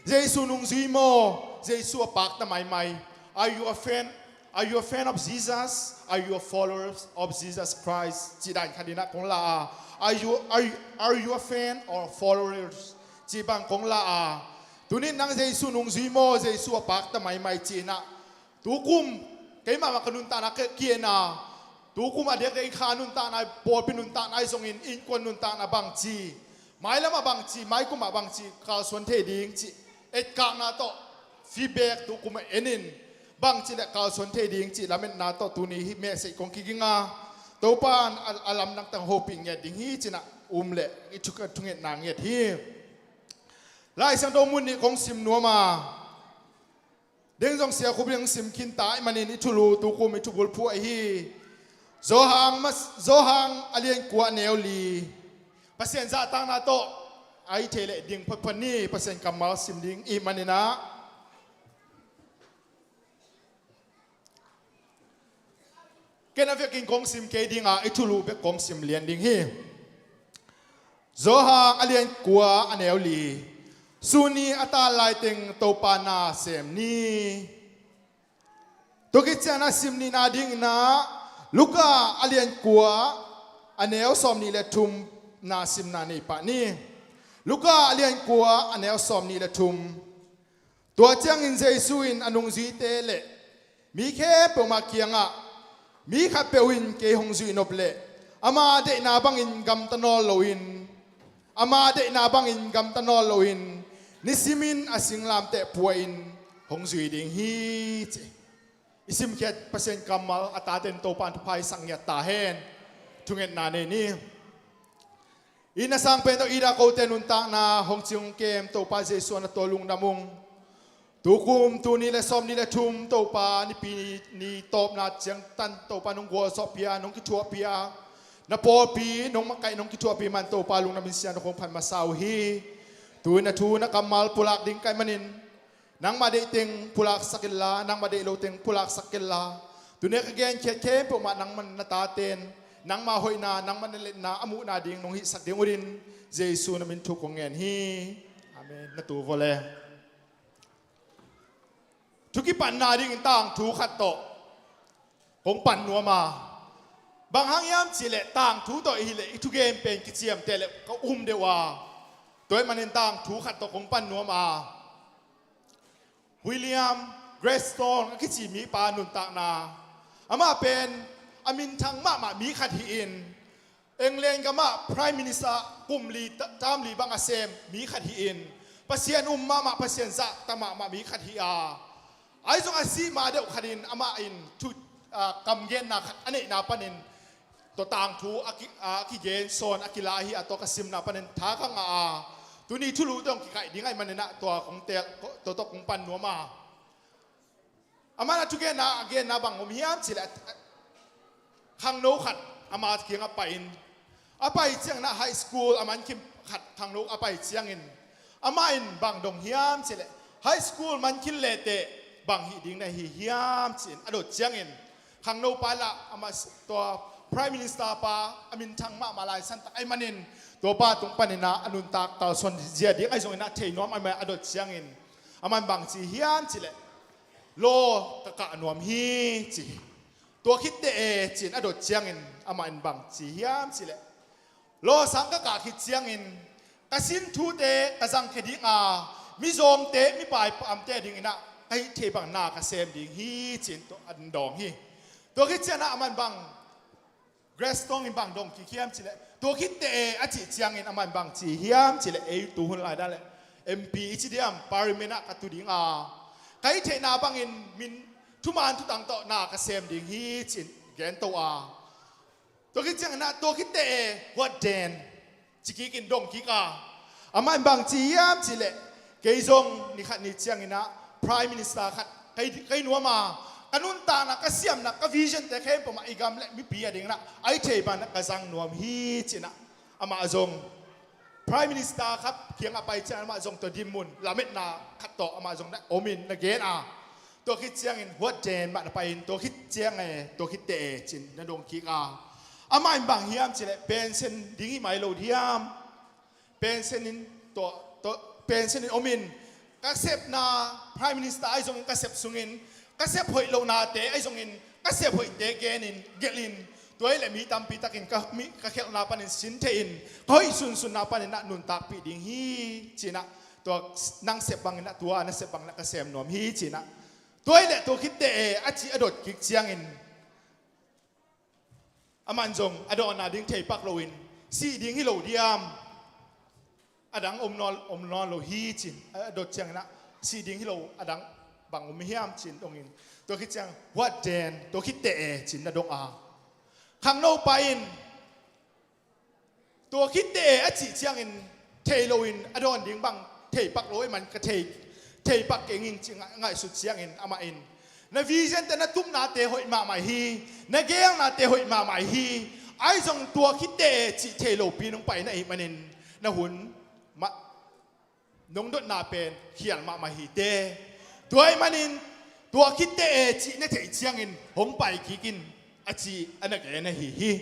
Jesu nungzui maw, Jesu a pakta maimai. Are you a fan? Are you a fan of Jesus? Are you a followers of Jesus Christ? Cih dan khat in ah kong la a. Are you, are you, are you a fan or followers? Cih bang kong la a. Tuni-in nang Jesu nungzui maw, Jesu a pakta maimai cih in ah, tu kum keimah mah ka nuntakna ka ki-en a, tu kum a diakdiak i kha nuntakna, pawlpi nuntakna ahi zongin innkuan nuntakna bangci, mailam ah bangci, mai kum ah bangci kalsuan thei ding cih etkakna tawh feedback tu kum ah en in, bangci leh kalsuan thei ding cih lametna tawh tuni hih message kong kiging a, Topa in a, a lamdang teng hopih ngiat ding hi ci-in ah um leh i thu, thungetna ngiat hi. Lai Siangtho mun nih kong sim nuam a, deng zong Sia Khup in hong sim khin ta ahih manin i thulu tu kum i thubulphuh ahi hi. Johan mas-, Johan a lian kua a neu li. Pasian zahtakna tawh a hih theih leh ding photphot ni, Pasian kammal sim ding i hih manin ah. Ken a vekin kong sim kei ding a, i thulu bek kong sim lian ding hi. Johan a lian kua a neu li. Sun ni a tan laiteng Topa na sem ni. Tua khit ciang a sim nihna dingin ah Luka a lian kua a neu sawmnih le thum na simna nei pah ni. Luka a lian kua a neu sawmnih le thum. Tua ciangin Jesu in a nungzuite le mi khempeuh mah kiangah, mi khatpeuh in kei hong zuih nop leh ama deihna bangin gamta nawn loin, ama deihna bangin gamta nawn loin, nisimin a singlamteh pua-in hong zui ding hi, ci. I simkhiat Pasian kammal a tate in Topa in thupha i sak ngiat ta hen. Thungetna nei ni. Inn a sang pen tawh i dah kote nuntakna hong cing hong kem Topa Jesu a na tua lungdam ung. Tu kum, tu ni le sawmnih le thum Topa Nipi ni, ni tawpna ciangtan Topa nong gualzawhpih a, nong kithuahpih a, na pawlpi nong makaih, nong kithuahpih man Topa lungdam in siangtho kong phat masa uh hi. Tu-in na thu na kammal pulak ding ka hih manin, nangmah deih teng pulaksak inla, nangmah deih lo teng pulaksak kenla. Tuni a ka genkhiat khempeuh mah nangmah na taten, nangmah hoihna, nangmah na letna a muhna ding nong hihsak ding utin, Jesu na min thu kong ngen hi. Amen. Na tu vua le. Thu kipatna dingin tangthu khat tawh kong pan nuam a. Bang hang hiam cih leh tangthu tawh i hih leh i thugen pen kiciamteh leh ka um deuh a. Tua ahih manin tangthu khat tawh kong pan nuam a. William Gladstone a kici mipa nuntakna. Amah pen a minthang mahmah mi khat hi-in, England gamah Prime Minister kum li ta-, term li bang a sem mi khat hi-in, Pasian um mahmah, Pasian zahtak mahmah mi khat hi a. Ahi zong a sih ma deuh khatin amah in thu, ah, kamgenna khat a neihna panin tua tangthu a ki, a kigen sawn a kila hi a, tua ka simna panin tha ka ngah a. Tuni thulu tawh kikaih ding ahih manin ah tua kong tel, tua tawh kong pan nuam a. Amah in a thugenna a genna bang om hiam cih leh, khangno khat ama kiangah pai-in, a pai ciangin ah high school a man khin khat khangno a pai ciangin, amah in bang dong hiam cih leh, high school man khin lehteh bang hih ding na hi hiam ci-in a dot ciangin, khangno pa lah amah tua Prime Minister pa a minthang mahmah lai santak ahih manin, tua pa tung panin ah a nuntak kalsuan zia ding ahi zongin ah thei nuam ahih manin a dot ciangin, amah in bang ci hiam cih leh, law ka kah nuam hi, ci hi. Tua khit teh e, ci-in a dot ciangin amah in bang ci hiam cih leh, Lawsang ka kah khit ciangin ka sin thute ka zangkhia ding a, mizawngte, mipaipamte dinginah ka hih theih bang na ka sem ding hi, ci-in tawh an dawng hi. Tua khit cianah aman bang, Grace Tong in bang dong kik hiam cileh, tua khit teh e a cih ciangin aman bang ci hiam cileh, ei tu hun lai dah leh M P i ci diam, Parliament ah ka tu ding a, ka hih theihna bangin min thuman thutang tawh na ka sem ding hi, ci-in gen to a. Tua khit ciangin ah, tua khit teh e, huat den, ci kik in dong kik a. Amah in bang ci hiam cileh, kei zong ni khat ni ciangin ah Prime Minister khat ka hi, ka hi nuam a, ka nuntakna, ka siamna, ka vision te khempeuh mah i gam le mipi a dingin ah a hih theih bangin ah ka zang nuam hi, ci-in ah amah zong Prime Minister khat kiangah pai ciangin amah zong tua dinmun lametna khat tawh amah zong na om in na gen a. Tua khit ciangin huat den mah na pai in, tua khit ciang e, tua khit teh e, ci-in na dong kik a. Amah in bang hiam cileh, pension ding hi mai lo diam? Pension in, tua, tua, pension in om in, ka sepna, Prime Minister ahi zongin ka sep sungin, ka sep hoih lohnate ahi zongin ka sep hoihte genin, gelhin, tua hi leh mi tampi takin ka, mi, ka khelhna panin sin thei in, ka hoih sunsunna panin ah nuntakpih ding hi, ci-in ah, tua nang sep bangin ah, tua na sep bangin ah ka sem nuam hi, ci-in ah. Tua hi leh tua khit teh e a ci a dot kik ciangin, aman zong a dawnna ding theipak loin, sih ding hi lo diam? A dang om nawn, om nawn lo hi, ci-in a dot ciangin ah, sih ding hi lo, a dang bang om hiam, ci-in dongin, tua khit ciang huat den, tua khit teh e, ci-in na dong a. Khangno pa in, tua khit teh e a cih ciangin thei loin a dawn ding bang theipak lo ahih man ka thei, theipak keng ing, ci-in ngaih, ngaihsut ciangin amah in, na vision te, na tupnate hoih mahmah hi, na geelnate hoih mahmah hi, ahi zong tua khit teh e cih thei lopi nong pai na hih manin na hun mah, nong dotna pen khial mahmah hi te. Tua ahih manin tua khit teh e cih na theih ciangin hong pai kik in, a ci a na gen ahi hi.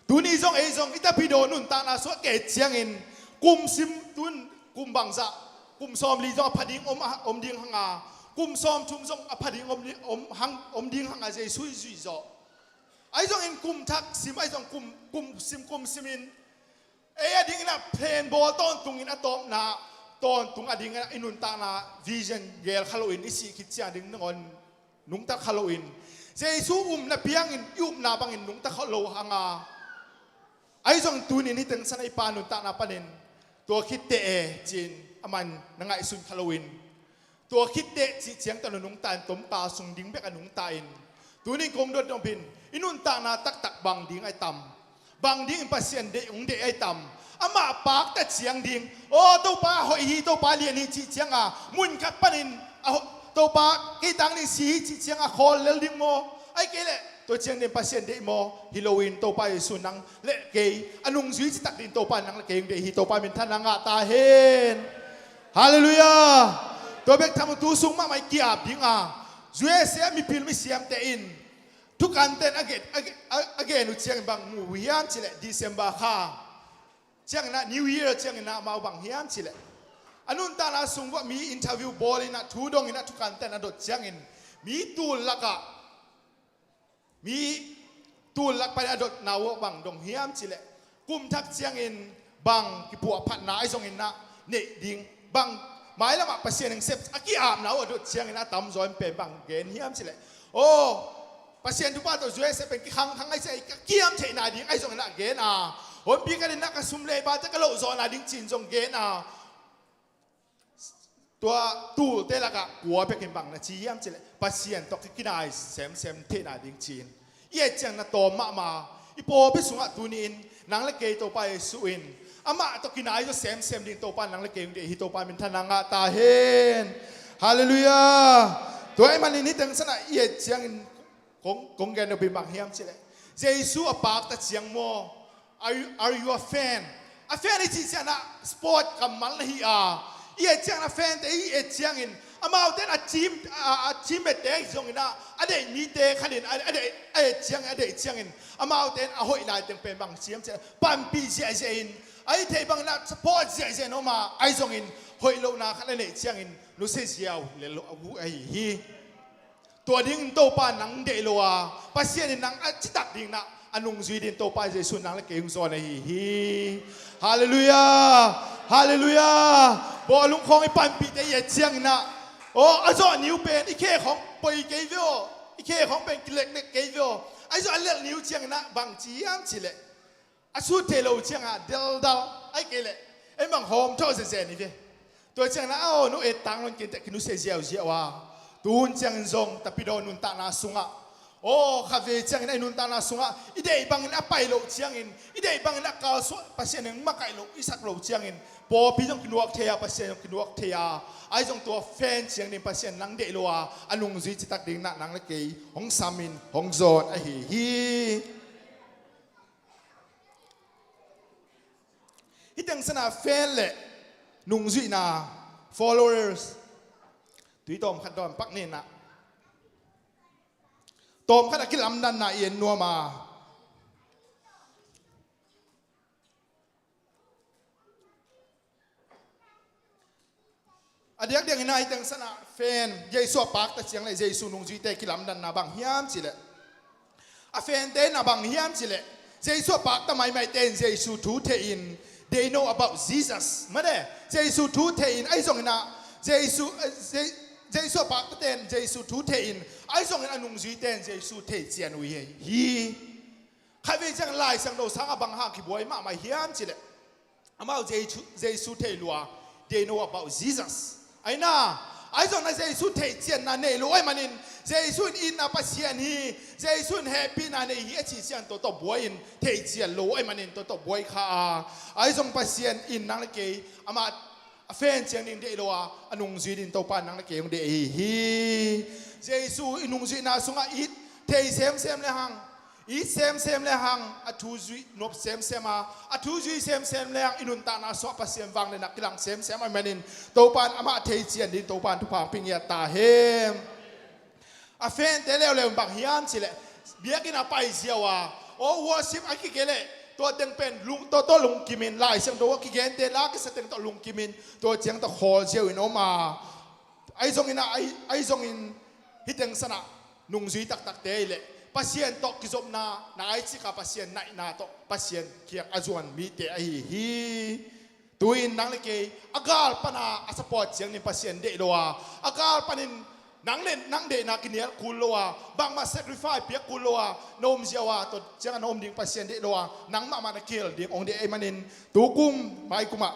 Tuni zong ei zong i tapidaw nuntakna sungah ka et ciangin kum sim, tun kum bangzah, kum sawmli zong a pha ding om, om ding hang a, kum sawmthum zong a pha ding om, om hang, om ding hang a, Jesu i zuih zawh. Ahi zongin kum thak sim, ahi zong kum, kum sim, kum simin ei a dingin ah phen bawl tawntungin, a tawpna tawntung a dingin ah i nuntakna vision geel kha loin, i sih khit ciang ding nangawn nungta kha loin, Jesu upna piangin i upna bangin nungta kha lo hang a, ahi zong tunin hih teng san a i pa nuntakna panin tua khit teh e ci-in aman na ngaihsun kha loin, tua khit teh cih ciang tawh na nungta in, tomka sung ding bek a nungta in, tunin kong dot nop in, i nuntakna taktak bang ding a i tam, bang dingin Pasian deih hong deih a i tam? Amah pakta ciang ding, aw Topa hoih hi, Topa lian hi cih ciang a, mun khat panin a ho-, Topa kei tang ding si hi cih ciang a khawl lel ding maw? Ahih kei leh tua ciang ding Pasian deih maw? Hi loin Topa Jesu nang le kei a nungzui citak ding Topa nang le kei hong deih hi. Topa minthanna ngah ta hen. Halleluiah. Tua bek tham lo, tu sung mahmah i ki-ap ding a, U S A mipil misiamte in thukanten a gen, a gen, a, a gen uh ciangin bang mu uh hiam cileh, December kha ciangin ah, New Year ciangin ah amau bang hiam cileh, a nuntakna sung uah mi interview bawl in ah, thu dong in ah, thukanten a dot ciangin mi tul lakah, mi tul lak pan a dotna uh bang dong hiam cileh, kum thak ciangin bang kipuahphatna ahi zongin ah neih ding, bang mailam ah Pasian in sep a ki-apna uh a dot ciangin a tamzaw in pen bang gen hiam cileh, aw Pasian thupha tawh U S A pen kikhangkhang ahi zongin, ka kiam theihna ding ahi zongin ah gen a, honpi ka dinna ka sum le i bate ka loh zawhna ding ci-in zong gen a, tua tulte lakah kua bekin bang na ci hiam cileh, Pasian tawh ka kinai semsem theihna ding ci-in i et ciang na tawm mahmah. I pawlpi sungah tuni-in nang le kei Topa Jesu in amah tawh kinai zaw semsem ding Topa nang le kei hong deih hi. Topa minthanna ngah ta hen. Halleluiah. Tua ahih manin hih teng san ah i et ciangin kong, kong gen nop in bang hiam cileh, Jesu a pakta ciang maw? Are you, are you a fan? A fan i cih ciangin ah sport kammal na hi a, i et ciangin a fante i et ciangin amaute in a team, a, a teammate te zongin ah a deih mite khatin a, a deih, a et ciangin, a deih ciangin amaute in a hoih lai teng pen bang ci hiam cileh, panpih ziahziah in, a hih theih bangin ah support ziahziah in om a, ahi zongin hoih lohna khat a neih ciangin nusia ziau lel lo a gu ahi hi. Tua dingin Topa nang deih lo a, Pasian in nang a citak dingin ah a nungzui ding Topa Jesu nang le kei hong zawn ahi hi. Halleluiah. Halleluiah. Bawlung khawng i panpihte i et ciangin ah, aw, a zawh niu pen i khe khawng poi kei ve aw, i khe khawng pen kileknek kei ve aw. Ahi zong a lelh niu ciangin ah bang ci hiam cih leh, a sut thei lo ciangah deldal, ahih kei leh ei bang hawm thawh zenzen hi ve. Tua ciangin ah, aw, no et tang lon kei inteh, kinusia ziauziau a. Tuhun ciangin zong tapidaw nuntakna sungah, aw, khatvei ciangin a i nuntakna sungah i deih bangin a pai loh ciangin, i deih bangin a kalsuah, Pasian in makaih loh i sak loh ciangin, pawlpi zong kinuak thei a, Pasian zong kinuak thei a. Ahi zong tua fan ciang ding Pasian nang deih lo a, a nungzui citak ding na nang le kei hong samin hong zawn ahi hi. Hih teng sanah fan le nungzuihna, followers, tui tawm khat dawn pak ni nah. Tawm khat a kilamdanna i en nuam a, a diakdiak in ah hih teng sanah fan, Jesu a pakta ciang le Jesu nungzuite kilamdanna bang hiam cih leh, a fante in ah bang hiam cih leh, Jesu a pakta maimaite in Jesu thu thei in, they know about Jesus. Mate, Jesu thu thei in, ahi zongin ah Jesu, eh, Je-, Jesu a paktate in Jesu thu thei in, ahi zongin a nungzuite in Jesu thei cian uh hi. Khatvei ciang Lai Siangtho sangah bang hang kibuai mahmah hiam cih leh, amau Jesu, Jesu thei lua, they know about Jesus. Ahi nah, ahi zongin ah Jesu theihcianna nei lo ahih manin, Jesu in itna Pasian hi, Jesu in hehpihna nei hi a cih ciang tua tawh buai in theihcian lo ahih manin tua tawh buai kha a. Ahi zong Pasian in nang le kei amah a fan ciang ding deih lo a, a nungzui ding Topa nang le kei hong deih ahi hi. Jesu i nungzuihna sungah it thei semsem le hang, it semsem le hang, a thu zui nop semsem a, a thu zui semsem le hang i nuntakna sungah Pasian vangliatna kilang semsem ahih manin, Topa in amah thei cian ding Topa in thupha hong pia ngiat ta hen. A fante leuleu in bang hiam cih leh, biakinn a pai ziau a, aw, worship a kikei leh, tua teng pen lung, tua, tua lungkim in, Lai Siangtho a kigente, la kisa teng tawh lungkim in, tua ciang tawh khawl ziau in om a. Ahi zongin ah, ahi, ahi zongin hih teng sanah nungzui taktakte hi leh, Pasian tawh kizopna nai cik a, Pasian naihna tawh Pasian kiang a zuan mite ahi hi. Tu-in nang le kei a gal pana a support ciang ding Pasian deih lo a, a gal panin nang le nang deihna kinial kul lo a, bangmah sacrifice piak kul lo a na om ziau a, tua ciangah na om ding Pasian deih lo a, nang mahmah na kihel ding hong deih ahih manin, tukum maikumah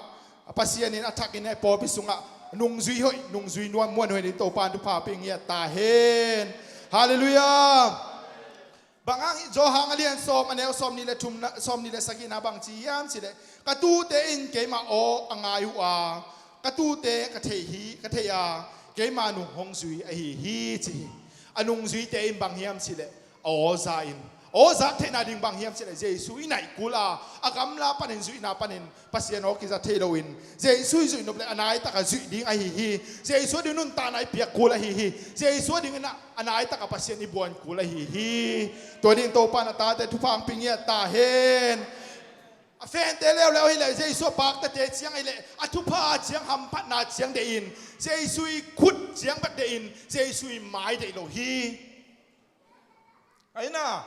a Pasian in a thakin a pawlpi sungah nungzui hoih, nungzui nuam muanhuai ding Topa in thupha pia ngiat ta hen. Halleluiah. Bang hang Johan a lian sawm, a neu sawmnih le thumna, sawmnih le sagihna bang ci hiam cih leh, ka tute in keima aw a ngai uh a, ka tute ka thei hi, ka thei a, keima nung hong zui ahi hi, ci hi. A nungzuite in bang hiam cih leh, a aw za in, aw zak theihna ding bang hiam cih leh, Jesu i naih kul a, a gamla panin, zuihna panin Pasian aw kiza thei loin, Jesu i zuih nop le a naitak a zuih ding ahi hi. Jesu a ding nuntakna i piak kul ahi hi. Jesu a dingin a, a naitak a Pasian i buan kul ahi hi. Tua ding Topa in a tate thupha hong pia ngiat ta hen. A fente leuleu hi leh, Jesu a paktate ciang hi leh, a thupha ciang, hamphatna ciang deih in, Jesu i khut ciang bek deih in, Jesu i mai deih lo hi. Ahi nah,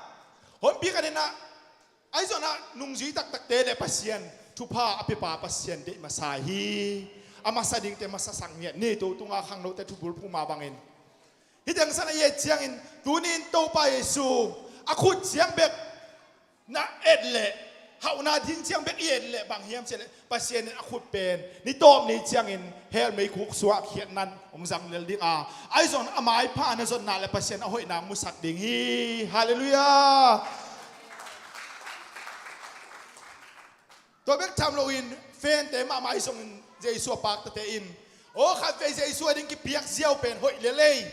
honpi khat in ah, ahi zongin ah nungzui taktakte le Pasian thupha a piapa Pasian deih masa hi. A masa dingte masa sak ngiat ni, tua tungah khangnote thubul puma bangin. Hih teng sanah i et ciangin, tuni in Topa Jesu a khut ciang bek na et leh, hauhna ding ciang bek i et leh bang hiam cih leh, Pasian in a khut pen ni tawp ni ciangin hell meikhu sungah khiatna in hong zang lel ding a, ahi zongin a maipha na zonna le Pasian a hoihna hong musak ding hi. Halleluiah. Tua bek tham loin fente mahmah ahi zongin Jesu a paktate in, aw, khatvei Jesu a ding kipiak ziau pen hoih lel ei.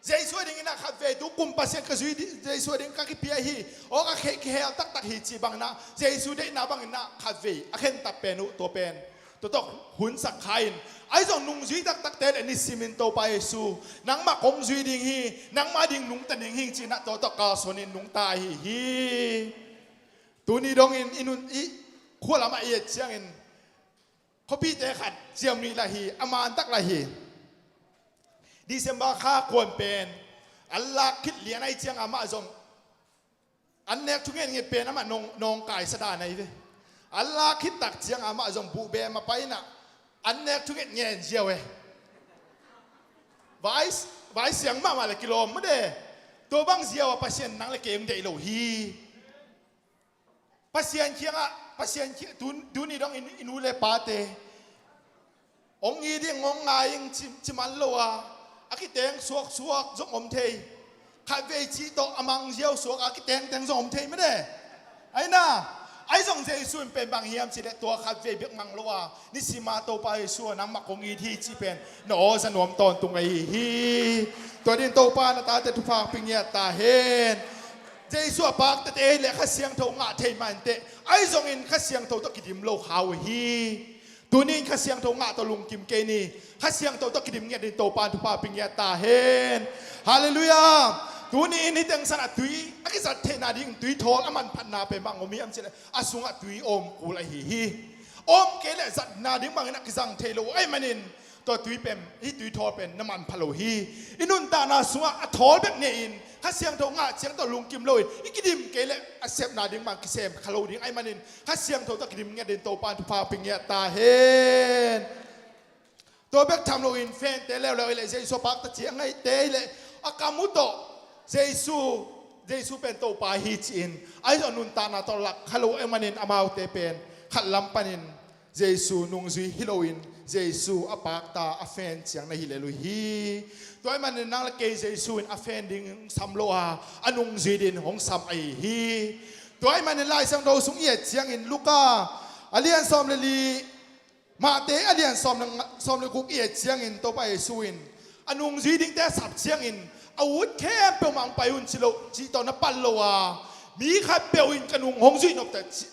Jesu a dingin ah khatvei tukum Pasian ka zui di-, Jesu a ding ka kipia hi. Aw, ka khe-, kihel taktak hi ci bangin ah, Jesu deihna bangin ah khatvei a khen tap pen uh, tua pen tua tawh hunsak kha in. Ahi zong nungzui taktakte le nisimin Topa Jesu, nangmah kong zui ding hi, nangmah ding nungta ding hi ci-in ah tua tawh kalsuanin nungta ahi hi. Tuni dongin i nun, i khua lamah i et ciangin, khuapite khat ciamnuih lah hi, a mantak lah hi. December kha kuan pen a lak khit lian ahih ciangin amah zong An nek thungetnget pen amah nawng, nawngkai sa dan ahi ve. An lak khit tak ciang amah zong buh bem a pai inah an nek thungetnget ziau e. Vai, vai siang mahmah le kilawm mah de. Tua bang ziau a Pasian nang le kei hong deih lo hi. Pasian kiangah, Pasian kiang, tun, tuni dong in, i nu le pate hong it ding, hong ngai ing ci, ci man lo a, a kiteng suaksuak zong om thei. Khatvei cih tawh a mang ziau suak a kitengteng zong om thei mah de. Aina, ahi zong Jesu in pen bang hiam cih leh tua khatvei bek mang lo a, nisim a Topa Jesu a nangmah kong it hi cih pen na aw za nuam tawntung ahi hi. Tua ding Topa na tate thupha pia ngiat ta hen. Jesu a paktate le Kha Siangtho ngah thei mah inteh, ahi zongin Kha Siangtho tawh kidim lo kha uh hi. Tuni in Kha Siangtho ngah tawh lungkim kei ni. Kha Siangtho tawh kidim ngiat ding Topa in thupha pia ngiat ta hen. Halleluiah. Tuni in hih teng san a tui a kizat theihna ding tui thawl a manphatna pen bang om hiam cih leh a sungah tui om kul ahi hi. Om kei leh zatna ding bangin a kizang thei lo ahih manin tua tui pen, hih tui thawl pen na manpha lo hi. I nuntakna sungah a thawl bek nei-in Kha Siangtho ngah ciang tawh lungkim loin i kidim kei leh a sepna ding bang kisem kha lo ding ahih manin Kha Siangtho tawh kidim ngiat ding Topa in thupha pia ngiat ta hen. Tua bek tham loin fente leuleu i leh Jesu a pakta ciang ngaihte i leh a kam uh tawh Jesu, Jesu pen Topa hi ci-in ahi zong nuntakna tawh lak kha lo ahih manin amaute pen khat lam panin Jesu nungzui hi loin Jesu a pakta a fan ciang na hi lel uh hi. Tua ahih manin nang le kei Jesu in a fan ding sam lo a, a nungzui ding hong sam ahi hi. Tua ahih manin Lai Siangtho sung i et ciangin Luka a lian sawm le li, Mate a lian sawm le nga, sawm le guk i et ciangin Topa Jesu in a nungzui dingte a sap ciangin a ut khempeuh mah hong pai un ci lo, cih tawh na pan lo a, mi khatpeuh in ka nung hong zuih nop ta ci,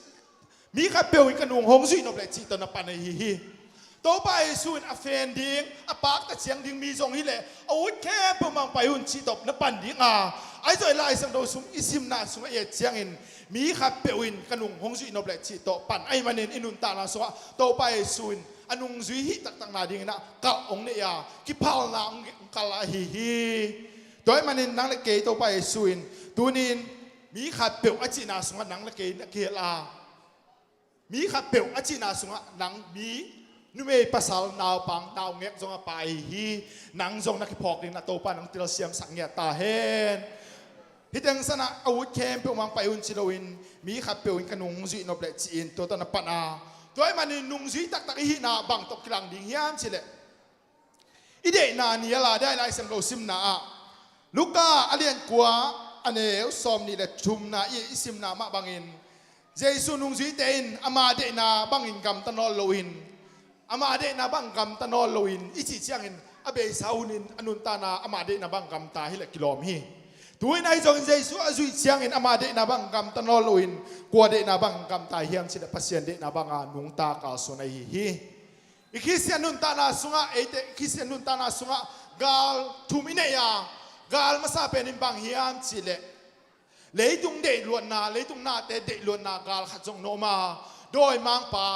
mi khatpeuh in ka nung hong zuih nop leh cih tawh na pan ahi hi. Topa Jesu in a fan ding, a pakta ciang ding mi zong hi leh a ut khempeuh mah hong pai un cih tawh na pan ding a, ahi zong i Lai Siangtho sung i simna sungah i et ciangin mi khatpeuh in ka nung hong zuih nop leh cih tawh pan ahih manin i nuntakna sungah Topa Jesu in a nungzui hih taktakna dingin ah kalh hong nei a, kiphalna hong, hong kalh ahi hi. Tua ahih manin nang le kei Topa Jesu in tuni in mi khatpeuh a cihna sungah nang le kei na kihel a, mi khatpeuh a cihna sungah nang mi numei pasal naupang naungek zong a pa ahi hi. Nang zong na kiphawk ding na Topa nang telsiamsak ngiat ta hen. Hih teng sanah a ut khempeuh mah hong pai un ci loin mi khatpeuh in ka nung hong zuih nop leh ci-in tua tawh na pan a, tua ahih manin nungzui taktak i hihna bang tawh kilang ding hiam cih leh i deihna nial a, dai Lai Siangtho simna ah Luka a lian kua a neu sawm nih le thumna i, i simna mah bangin Jesu nungzuite in ama deihna bangin gamta nawn loin, ama deihna bang gamta nawn loin i cih ciangin a beisa hunin a nuntakna ama deihna bang gamta hi leh kilawm hi. Tu-in ahi zongin Jesu a zuih ciangin ama deihna bang gamta nawn loin kua deihna bang gamta hiam cih leh Pasian deihna banga nungta kalsuan ahi hi. I Khristian nuntakna sungah, eite Khristian nuntakna sungah gal thum i nei a, gal masa pen in bang hiam cih leh leitung deihluatna, leitung nate deihluatna gal khat zong na om a, dawimangpa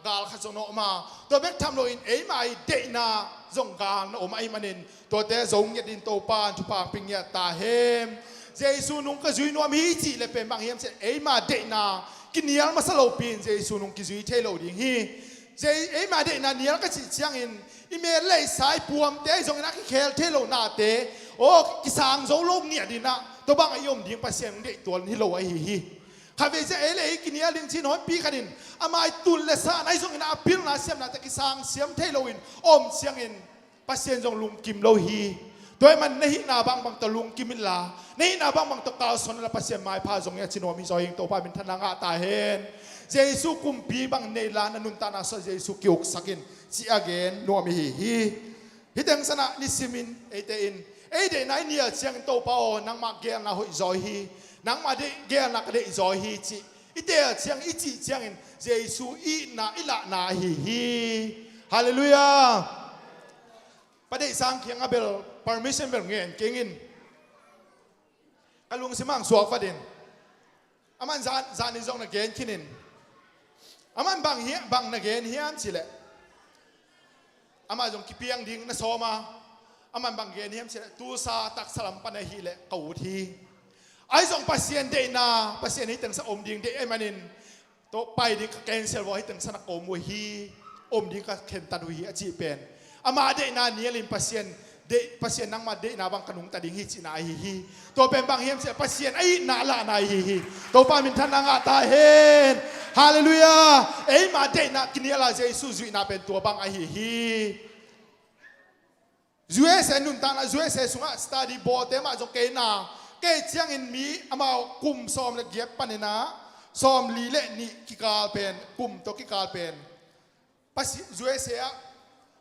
gal khat zong na om a, tua bek tham loin eima i deihna zong gal na om ahih manin tuate zo ngiat ding Topa in thupha pia ngiat ta hen. Jesu nung ka zui nuam hi cih leh pen bang hiam cih leh eima deihna kinial masa lopi in Jesu nung kizui thei lo ding hi. Eima deihna nial ka cih ciangin i mel le i sa i puamte ahi zongin a kikhel thei lo nate, aw, kisang zo lo ngiat in ah tua bangah i om ding Pasian hong deih tuan hi lo ahi hi. Khatvei ciang ei le ei kinial ding ci-in honpi khat in ama i tun le san ahi zongin a pilna siamnate kisang siam thei loin om ciangin Pasian zong lungkim lo hi. Tua ahih man na hihna bangbang tawh lungkim inla, na hihna bangbang tawh kalsuan inla Pasian maipha zong hi a ci nuam hi zaw hi. Topa minthanna ngah ta hen. Jesu kumpi bang nei la na nuntakna sungah Jesu ki-uksak in ci a gen nuam i hi hi. Hih teng sanah nisimin eite in ei deihna i nial ciangin Topa aw nangmah geelna hoih zaw hi. Nangmah deih, geelna ka deih zaw hi cih i teel ciang, i cih ciangin Jesu i itna i lahna ahi hi. Halleluiah. Pa Deih Sang kiangah bel permission bel ngen keng in. Ka lungsim ah suak vat in. Aman zan, zan in zong na gen khin in. Aman bang hi, bang na gen hiam cih leh, amah zong kipiang ding na sawm a, aman bang gen hiam cih leh, tulsa taksa lam pan ahih leh ka ut hi. Ahi zong Pasian deihna, Pasian hih teng sang om ding deih ahih manin, tua pai ding ka cancel vua, hih teng sang na ka om uh hi, om ding ka khentat uh hi a cih pen, ama deihna nialin Pasian deih, Pasian nangma deihna bang ka nungta ding hi cihna ahi hi. Tua pen bang hiam cih leh Pasian a itna lahna ahi hi. Topa minthanna ngah ta hen. Halleluiah. Eima deihna kinial a Jesu zuihna pen tua bang ahi hi. U S A nuntakna, U S A sungah study bawlte mah zong kei na, kei ciangin mi amau kum sawm le giat panin ah sawm li le nih kikal pen, kum tawh kikal pen, Pasi-, U S A ah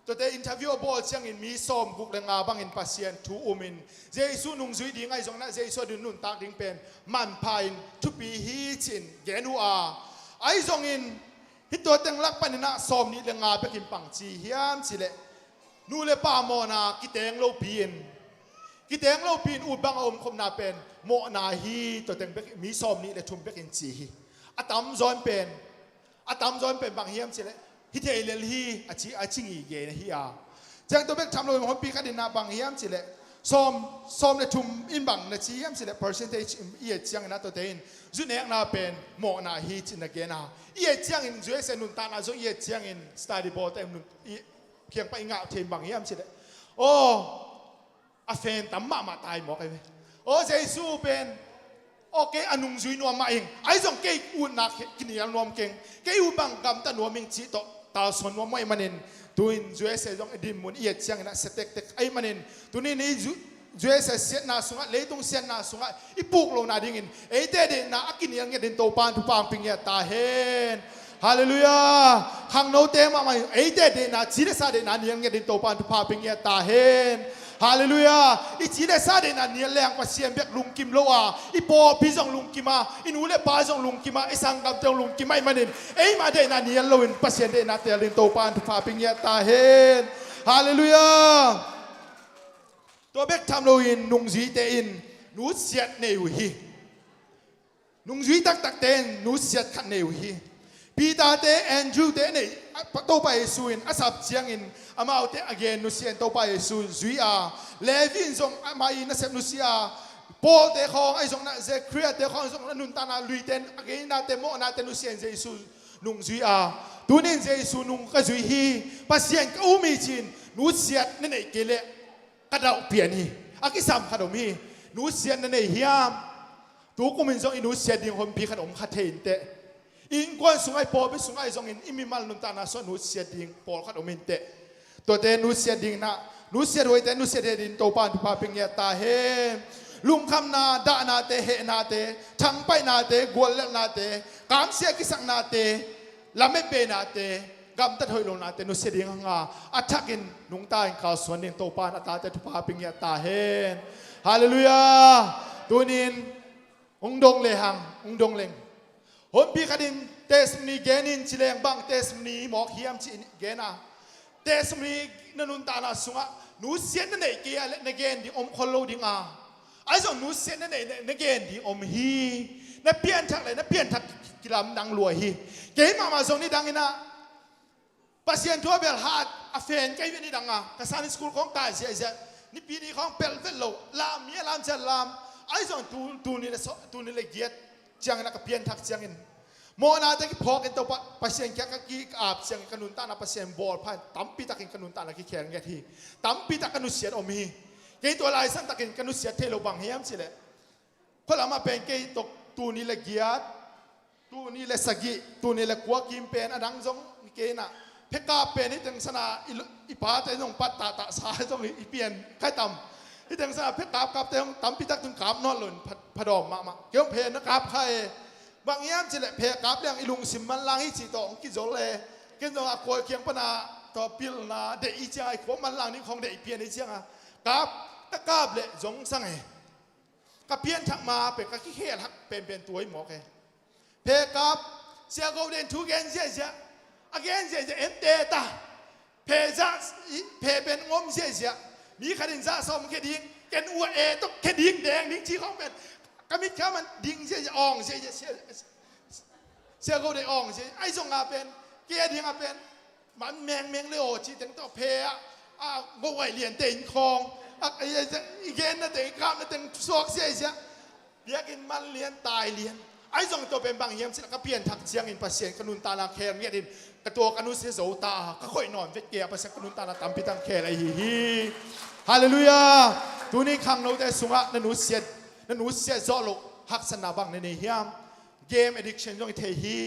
tuate interview a bawl ciangin mi sawm guk le nga bangin Pasian thu umin Jesu nungzui ding ahi zongin ah Jesu a ding nuntak ding pen manpha in thupi hi ci-in gen uh a, ahi zongin hih tua teng lak panin ah sawm nih le nga bekin bang ci hiam cih leh, nu le pa mawhna kiteng lopi in, kiteng lopi in ut bang a omkhopna pen mawhna hi, tua teng bek, mi sawm nih le thum bekin ci hi. A tamzaw in pen, a tamzaw in pen bang hiam cih leh, hi thei lel hi a ci, a ci ngige hi a. Ciang tua bek tham lo in, honpi khat in ah bang hiam cih leh, sawm, sawm le thum in bang na ci hiam cih leh, percentage in i et ciangin ah tuate in zu nekna pen mawhna hi ci-in na gen a. I et ciangin U S A nuntakna zong i et ciangin study bawlte nun-, i, kiang pan i ngah thei bang hiam cih leh, aw, a fan tam mahmah ta hi mawk ahi ve. Aw, Jesu pen, aw, kei a nungzui nuam mah ing, ahi zong kei utna kinial nuam keng, kei ut bang gamta nuam ing cih tawh talsuan nuam mah ahih manin, tu-in U S A zong i dinmun i et ciangin ah sia tektek ahih manin, tuni-in i U-, U S A siatna sungah, leitung siatna sungah i puk lohna dingin eite deihna a kinial ngiat dingin Topa in thupha hong pia ngiat ta hen. Halleluiah. Khangnote mahmah in eite deihna, ci le sa deihna nial ngiat dingin Topa in thupha pia ngiat ta hen. Halleluiah. I ci le sa deihna nial leng Pasian bek lungkim lo a, i pawlpi zong lungkim a, i nu le pa zong lungkim a, i sanggamte zong lungkim ahih manin, eima deihna nial loin Pasian deihna teel dingin Topa in thupha pia ngiat ta hen. Halleluiah. Tua bek tham loin nungzuite in nusiat nei uh hi. Nungzui taktakte in nusiat khat nei uh hi. Peter-te, Andrew-te nei, a, Topa Jesu in a sap ciangin amaute a gen nusia in Topa Jesu zui a, Levi in zong amah i nasep nusia a, Paul-te khawng ahi zongin ah, Zechariah-te khawng ahi zongin ah, a nuntakna luite in a gennate, mawhnate nusia in Jesu nungzui a, tuni-in Jesu nung ka zui hi, Pasian ka um hi ci-in nusiat na neih kei leh ka dauh pian hi. A kisam khat om hi. Nusiat na nei hiam? Tu kumin zong i nusiat ding honpi khat om kha thei inteh. I innkuan sungah, i pawlpi sungah ahi zongin i mimal nuntakna sungah nusiat ding pawlkhat om inteh. Tuate nusiat dingin ah, nusiat huaite nusiat dingin Topa in thupha pia ngiat ta hen. Lungkhamna, dahnate, hehnate, thangpaihnate, guallelhnate, kamsia kisaknate, lametbeinate, gamtat hoih lonate nusia ding hang a, a thakin nungta in kalsuan ding Topa in a tate thupha pia ngiat ta hen. Halleluiah. Tuni-in hong dong lehang, hong dong leng, honpi khatin testimony gen in ci leng, bang testimony mawk hiam ci-in gen a, testimony na nuntakna sungah nusiat na neih kei a leh na gen ding om khol lo ding a, ahi zong nusiat na neih leh na gen ding om hi. Na pianthak leh na pianthak kilamdang lua hi. Kei mahmah zong nidangin ah Pasian thu a bel hat a fan kei ve nidang a, ka Sunday school khawng kai ziahziah, Nipi ni khawng pelh vet lo, lam mi a lam ciat lam. Ahi zong tu, tul nih le so, tul nih le giat ciangin ah ka pianthak ciangin, mawhnate kiphawk in Topa, Pasian kiang ka ki-ap ciangin ka nuntakna Pasian bawlpha in tampi takin ka nuntakna kikhel ngiat hi. Tampi tak ka nusiat om hi. Kei tua laisan takin ka nusiat thei lo bang hiam cih leh, khualam ah pen kei tawh tul nih le giat, tul nih le sagih, tul nih le kua kim pen a dang zong hi kei in ah, phekap pen hih teng sang a i, i pate zong pat tahtah sa zong hi, i pian khai tam. Hih teng sang a phekap kapte zong tampi tak tung kap nawn lo in pha, phadawm mahmah. Kei zong phe na kap kha e. Bang hiam cih leh phe kap leng i lungsim manlang hi cih tawh hong kizol e. Ken zong a khual kiang pan a tua pilna deih i ciang a, i khua manlang ding khawng deih i pian i ciang a, kap, ka kap leh zong sang e. Ka pianthak ma pen ka kikhel hak penpen tua hi mawk e. Phe kap, Sia Go Den thu gen ziahziah, a gen ziahziah, en te ta. Phe zah, phe pen ngom ziahziah. Mi khat in zah sawm khia ding, ken ua e tawh khia ding, deng ding ci khawng pen ka mit kha man ding ziahziah, awng ziahziah, sia, sia go dei awng ziahziah. Ahi zong a pen, kei a ding a pen man mengmeng le aw cih teng tawh phe ah, a, go uai liante in khawng, a, i, i, i genna teng, i kapna teng suak ziahziah. Biakinn man lian, tai lian. Ahi zong tua pen bang hiam cih leh ka pianthak ciangin Pasian ka nuntakna khel ngiat in ka tua ka nusia zo ta a, ka khoih nawn vet kei a, Pasian ka nuntakna tampi tak khel ahi hi. Halleluiah. Tuni khangnote sungah na nusiat, na nusiat zawh loh haksatna bang na nei hiam? Game addiction zong i thei hi.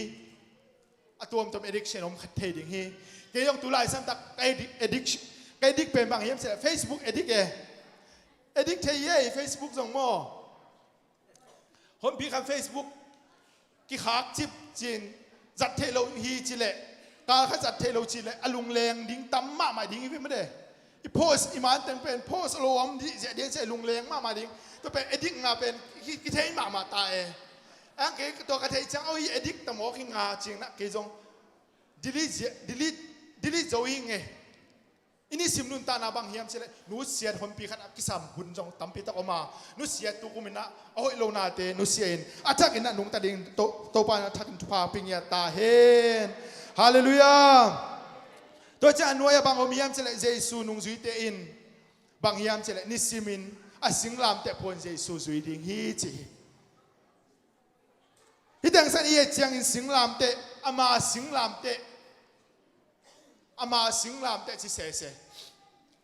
A tuamtuam addiction om khat thei ding hi. Kei zong tu lai santak ka addic-, addiction, ka addict pen bang hiam cih leh Facebook addict e. Addict thei hi ei, Facebook zong maw. Honpi khat Facebook kikhak cip cin, zat theih lo hi ci leh, kal khat zat theih lo ci leh a lungleng ding tam mahmah ding hi ve mah de. I post i man teng pen post a lo om dih ziah ding ci leh lungleng mahmah ding. Tua pen addict nga pen ki, kithei mahmah ta e. Ang kei tua ka theih ciang, "Oh, hi addict ta mawk hi nga," cing na kei zong delete ziah, delete, delete zo hi nge. I nisim nuntakna bang hiam cih leh nusiat honpi khat a kisam hun zong tampi tak om a, nusiat tu kum in ah a hoih lonate nusia in a thak in ah nungta ding To-, Topa in a thak in thupha pia ngiat ta hen. Halleluiah. Tua ciang a nuai ah bang om hiam cih leh Jesu nungzuite in bang hiam cih leh nisim in a singlamteh pua in Jesu zui ding hi ci hi. Hih teng san i et ciangin singlamteh, ama singlamteh, ama singlamteh ci sese.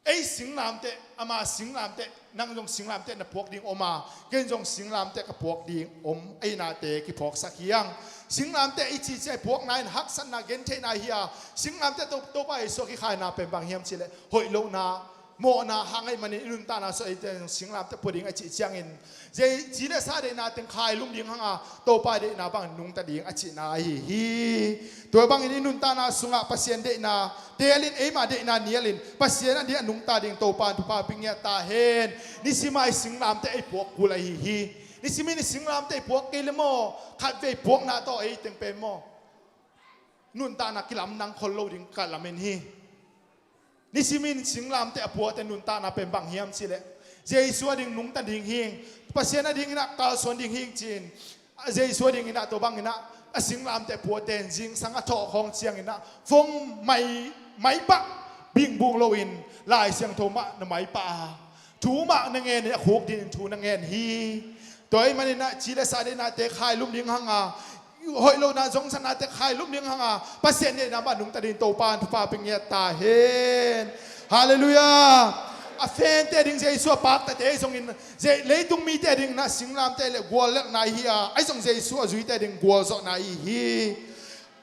Ei singlamteh, ama singlamteh, nang zong singlamteh na puak ding om a, ken zong singlamteh ka puak ding om, ei nate kiphawksak hi ang. Singlamteh i cih ciang i puakna in haksatna gentheihna hi a, singlamteh To-, Topa Jesu a kikhaina pen bang hiam cih leh hoih lohna, mawhna hang ahih manin i nuntakna sung eite singlamteh pua ding a cih ciangin, zei, ci le sa deihna teng khailum ding hang a, Topa deihna bangin nungta ding a cihna ahi hi. Tua bangin i nuntakna sungah Pasian deihna teel in, eima deihna nial in, Pasian a ding a nungta ding Topa in thupha pia ngiat ta hen. Nisim a i singlamteh ei puak kul ahi hi. Nisim in i singlamteh ei puak kei le maw, khatvei puakna tawh ei teng pen maw, nuntakna kilamdang khol lo ding ka lamen hi. Nisim in singlamteh a puate nuntakna pen bang hiam cih leh Jesu a ding nungta ding hing, Pasian a dingin ah kalsuan ding hing ci-in, Jesu a dingin ah tua bangin ah a singlamteh puate in zingsang a thawh khawng ciangin ah fong mai, maipah bingbung loin Lai Siangtho mah na maipah a, thu mah na ngen in a khuk dingin thu na ngen hi. Tua ahih manin ah ci le sa deihnate khailum ding hang a, hoih lohna zongsaknate khailum ding hang a, Pasian deihna mah nungta ding Topa in thupha pia ngiat ta hen. Halleluiah. A fante ding, Jesu a paktate zongin, Je-, leitung mite ding na singlamteh le guallelhna hi a, ahi zong Jesu a zuite ding gualzawhna hi hi.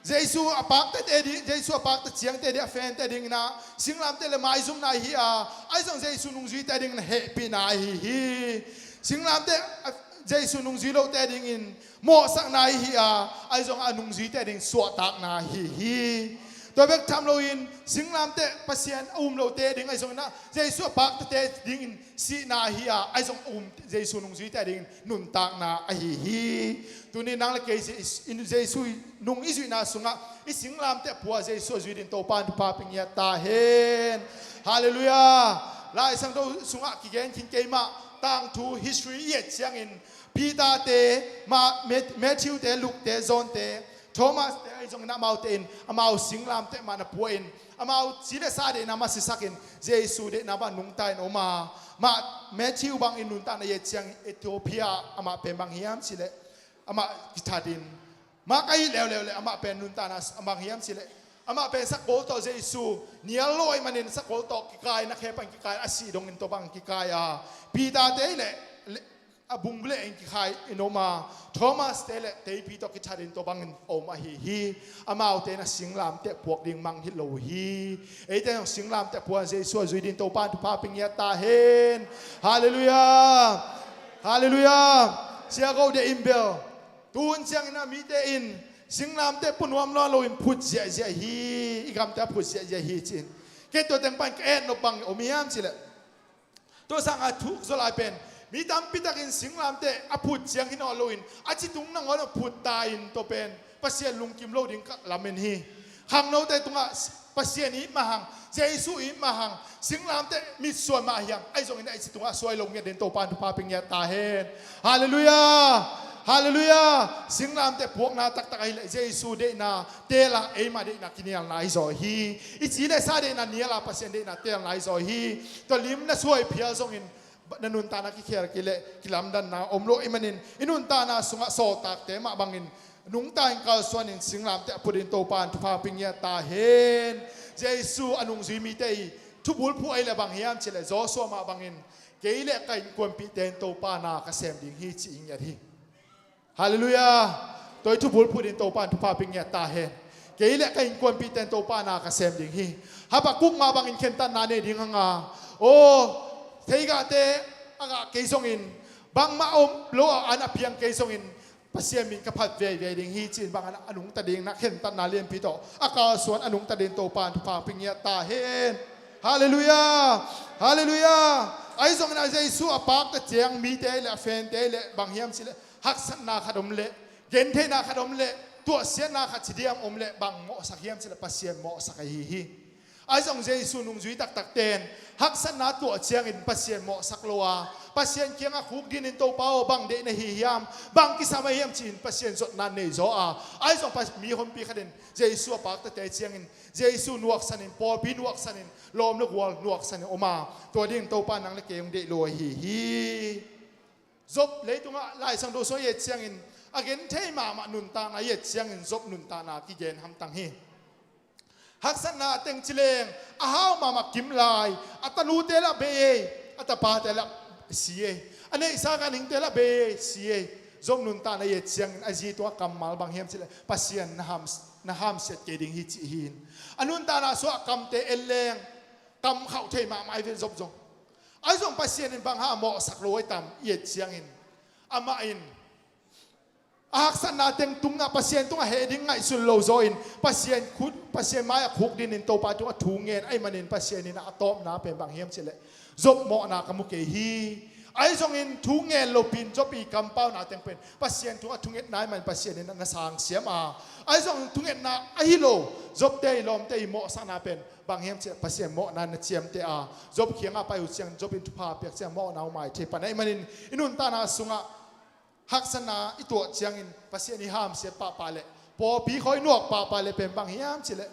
Jesu a paktate ding, Jesu a pakta ciangte ding, a fante ding na singlamteh le maizumna hi a, ahi zong Jesu nungzuite ding na hehpihna hi hi. Singlamteh, a, Jesu nungzui lote dingin mawhsakna hi a, ahi zong a nungzuite ding suahtakna hi hi. Tua bek tham loin singlamteh Pasian a um lote ding ahi zongin ah Jesu a paktate dingin sihna hi a, ahi zong a um Jesu nungzuite dingin nuntakna ahi hi. Tuni nang le kei Je-, in Jesu nung i zuihna sungah i singlamteh pua Jesu a zui ding Topa in thupha pia ngiat ta hen. Halleluiah. Lai Siangtho sungah kigen khin keimah tangthu history i et ciangin Peter te, Ma-, Mat-, Matthew te, Luke te, John te, Thomas te ahi zongin amaute in amau singlamteh mah na pua in, amau ci le sa deihna mah sisakin Jesu deihna mah nungta in om a, mah Matthew bangin nuntakna i et ciang Ethiopia amah pen bang hiam cih leh amah kithat in, mah ka hih leuleu le amah pen nuntakna bang hiam cih leh amah pen sakol tawh Jesu nial lo ahih manin sakol tawh kikai, na khe pan kikai, a sih dongin tua bang kikai a, Peter te le, le a bung buleh in kikhai in om a, Thomas te le teipi tawh kithat in tua bangin om ahi hi. Amaute in a singlamteh puak ding mang hi lo hi. Eite in singlamteh pua Jesu a zui ding Topa in thupha pia ngiat ta hen. Halleluiah. Halleluiah. Sia ko de in bel, tun ciangin a mite in singlamteh pua nuam lo loin phut ziahziah hi. I gamte a phut ziahziah hi ci-in, kei tua teng pan ka et nop bang om hiam cih leh, tua sangin a thuk zaw lai pen mi tampi takin singlamteh a phut ciang hi nawn loin a ci tung nangawn a phut ta in tua pen Pasian lungkim lo ding ka lamen hi. Khangnote tungah Pasian it mah hang, Jesu it mah hang, singlamteh mitsuan mah hi hang, ahi zongin a i ci tungah suai lo ngiat ding Topa in thupha pia ngiat ta hen. Halleluiah. Halleluiah. Singlamteh puakna taktak ahih leh Jesu deihna teel a, eima deihna kinialna ahi zaw hi. I ci le sa deihna nial a, Pasian deihna teelna ahi zaw hi. Tua lim na suai phial zongin na nuntakna kikhel kei leh kilamdanna om lo ahih manin, i nuntakna sungah sawltakte mah bangin nungta in kalsuan in singlamteh a put in Topa in thupha pia ngiat ta hen. Jesu a nungzui mite i thubulphuh ahih leh bang hiam cih leh Joshua mah bangin, kei le ka innkuanpihte in Topa na ka sem ding hi ci-in ngiat hi. Halleluiah. Tua i thubulphuh ding Topa in thupha pia ngiat ta hen. Kei le ka innkuanpihte in Topa na ka sem ding hi. Habakkuk mah bangin khentatna nei ding hang a, aw, theigahte a gah kei zongin, bangmah om lo a an a piang kei zongin, Pasian min ka phat veivei ding hi ci-in bang a nungta ding na khentatna lianpi tawh a kalsuan a nungta ding Topa in thupha pia ngiat ta hen. Halleluiah. Halleluiah. Ahi zongin a Jesu a pakta ciang mite le a fente le bang hiam cih leh haksatna khat om leh, gentheihna khat om leh, tuahsiatna khat ci diam om leh bang mawhsak hiam cih leh Pasian mawhsak ahi hi. Ahi zong Jesu nungzui taktakte in haksatna tuah ciangin Pasian mawhsak lo a, Pasian kiangah khukdin in Topa aw, bang deih na hi hiam, bang kisam ahi hiam ci-in Pasian zotna nei zaw a. Ahi zong pas-, mi honpi khat in Jesu a paktate ciangin Jesu nuaksan in, pawlpi nuaksan in, lawm le gual nuaksan in om a, tua dingin Topa nang le kei hong deih lo ahi hi. Job leitungah Lai Siangtho sung i et ciangin a genthei mahmah nuntakna i et ciangin Job nuntakna kigen hamtang hi. Haksatna a teng ci leng a hau mahmah kim lai, a tanute lah bei ei, a tapate lah si ei, a neihsa ganhingte lah bei ei, si ei. Job nuntakna i et ciangin a zi tungah kammal bang hiam cih leh Pasian na ham, na hamsiat kei ding hi ci hi in. A nuntakna sungah kamte en leng kam khauh thei mahmah i ven Job zong. Ahi zong Pasian in bang hang a mawhsak lo ahi tam i et ciangin, amah in a haksatna teng tungah Pasian tungah heh ding ngaihsun lo zaw in Pasian khut, Pasian mai-ah khukdin in Topa tungah thu ngen ahih manin Pasian in a tawpna pen bang hiam cih leh Job mawhna ka mu kei hi. Ahi zongin thu ngen lopi in Job i kampauna teng pen Pasian tungah thungetna ahih manin Pasian in na sangsiam a. Ahi zongin thungetna ahi lo, Job te i lawmte i mawhsakna pen bang hiam cih leh Pasian mawhna na ciamteh a. Job kiangah pai uh ciangin Job in thupha piak ciang mawhna uh mai thei pan ahih manin i nuntakna sungah haksatna i tuah ciangin Pasian i hamsiat pahpah leh pawlpi khawng i nuak pahpah leh pen bang hiam cih leh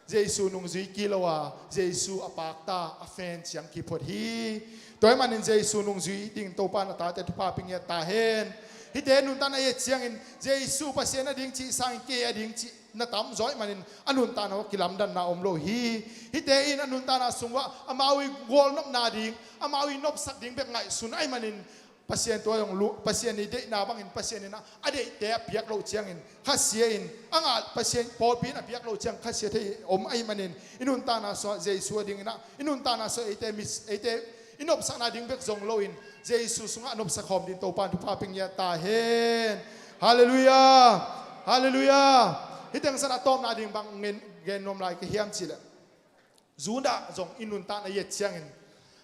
Jesu nungzui kilo a, Jesu a pakta a fan ciang kiphot hi. Tua ahih manin Jesu nungzui ding Topa in a tate thupha pia ngiat ta hen. Hihte nuntakna i et ciangin Jesu Pasian a ding cih sangin kei a ding cih na tam zaw ahih manin a nuntakna uh kilamdanna om lo hi. Hihte in a nuntakna sung uah amau i gualnopna ding, amau i nopsak ding bek ngaihsun ahih manin Pasian tua zong lu-, Pasian i deihna bangin Pasian in a, a deihte a piak loh ciangin khasia in, a ngah Pasian pawlpi in a piak loh ciang khasia thei om ahih manin i nuntakna sungah Jesu a dingin a, i nuntakna sungah eite mis-, eite i nopsakna ding bek zong loin Jesu sungah a nopsak khawm ding Topa in thupha pia ngiat ta hen. Halleluiah. Halleluiah. Hih teng san a tawpna ding bang ngen, gen nuam lai ka hiam cih leh Judah zong i nuntakna i et ciangin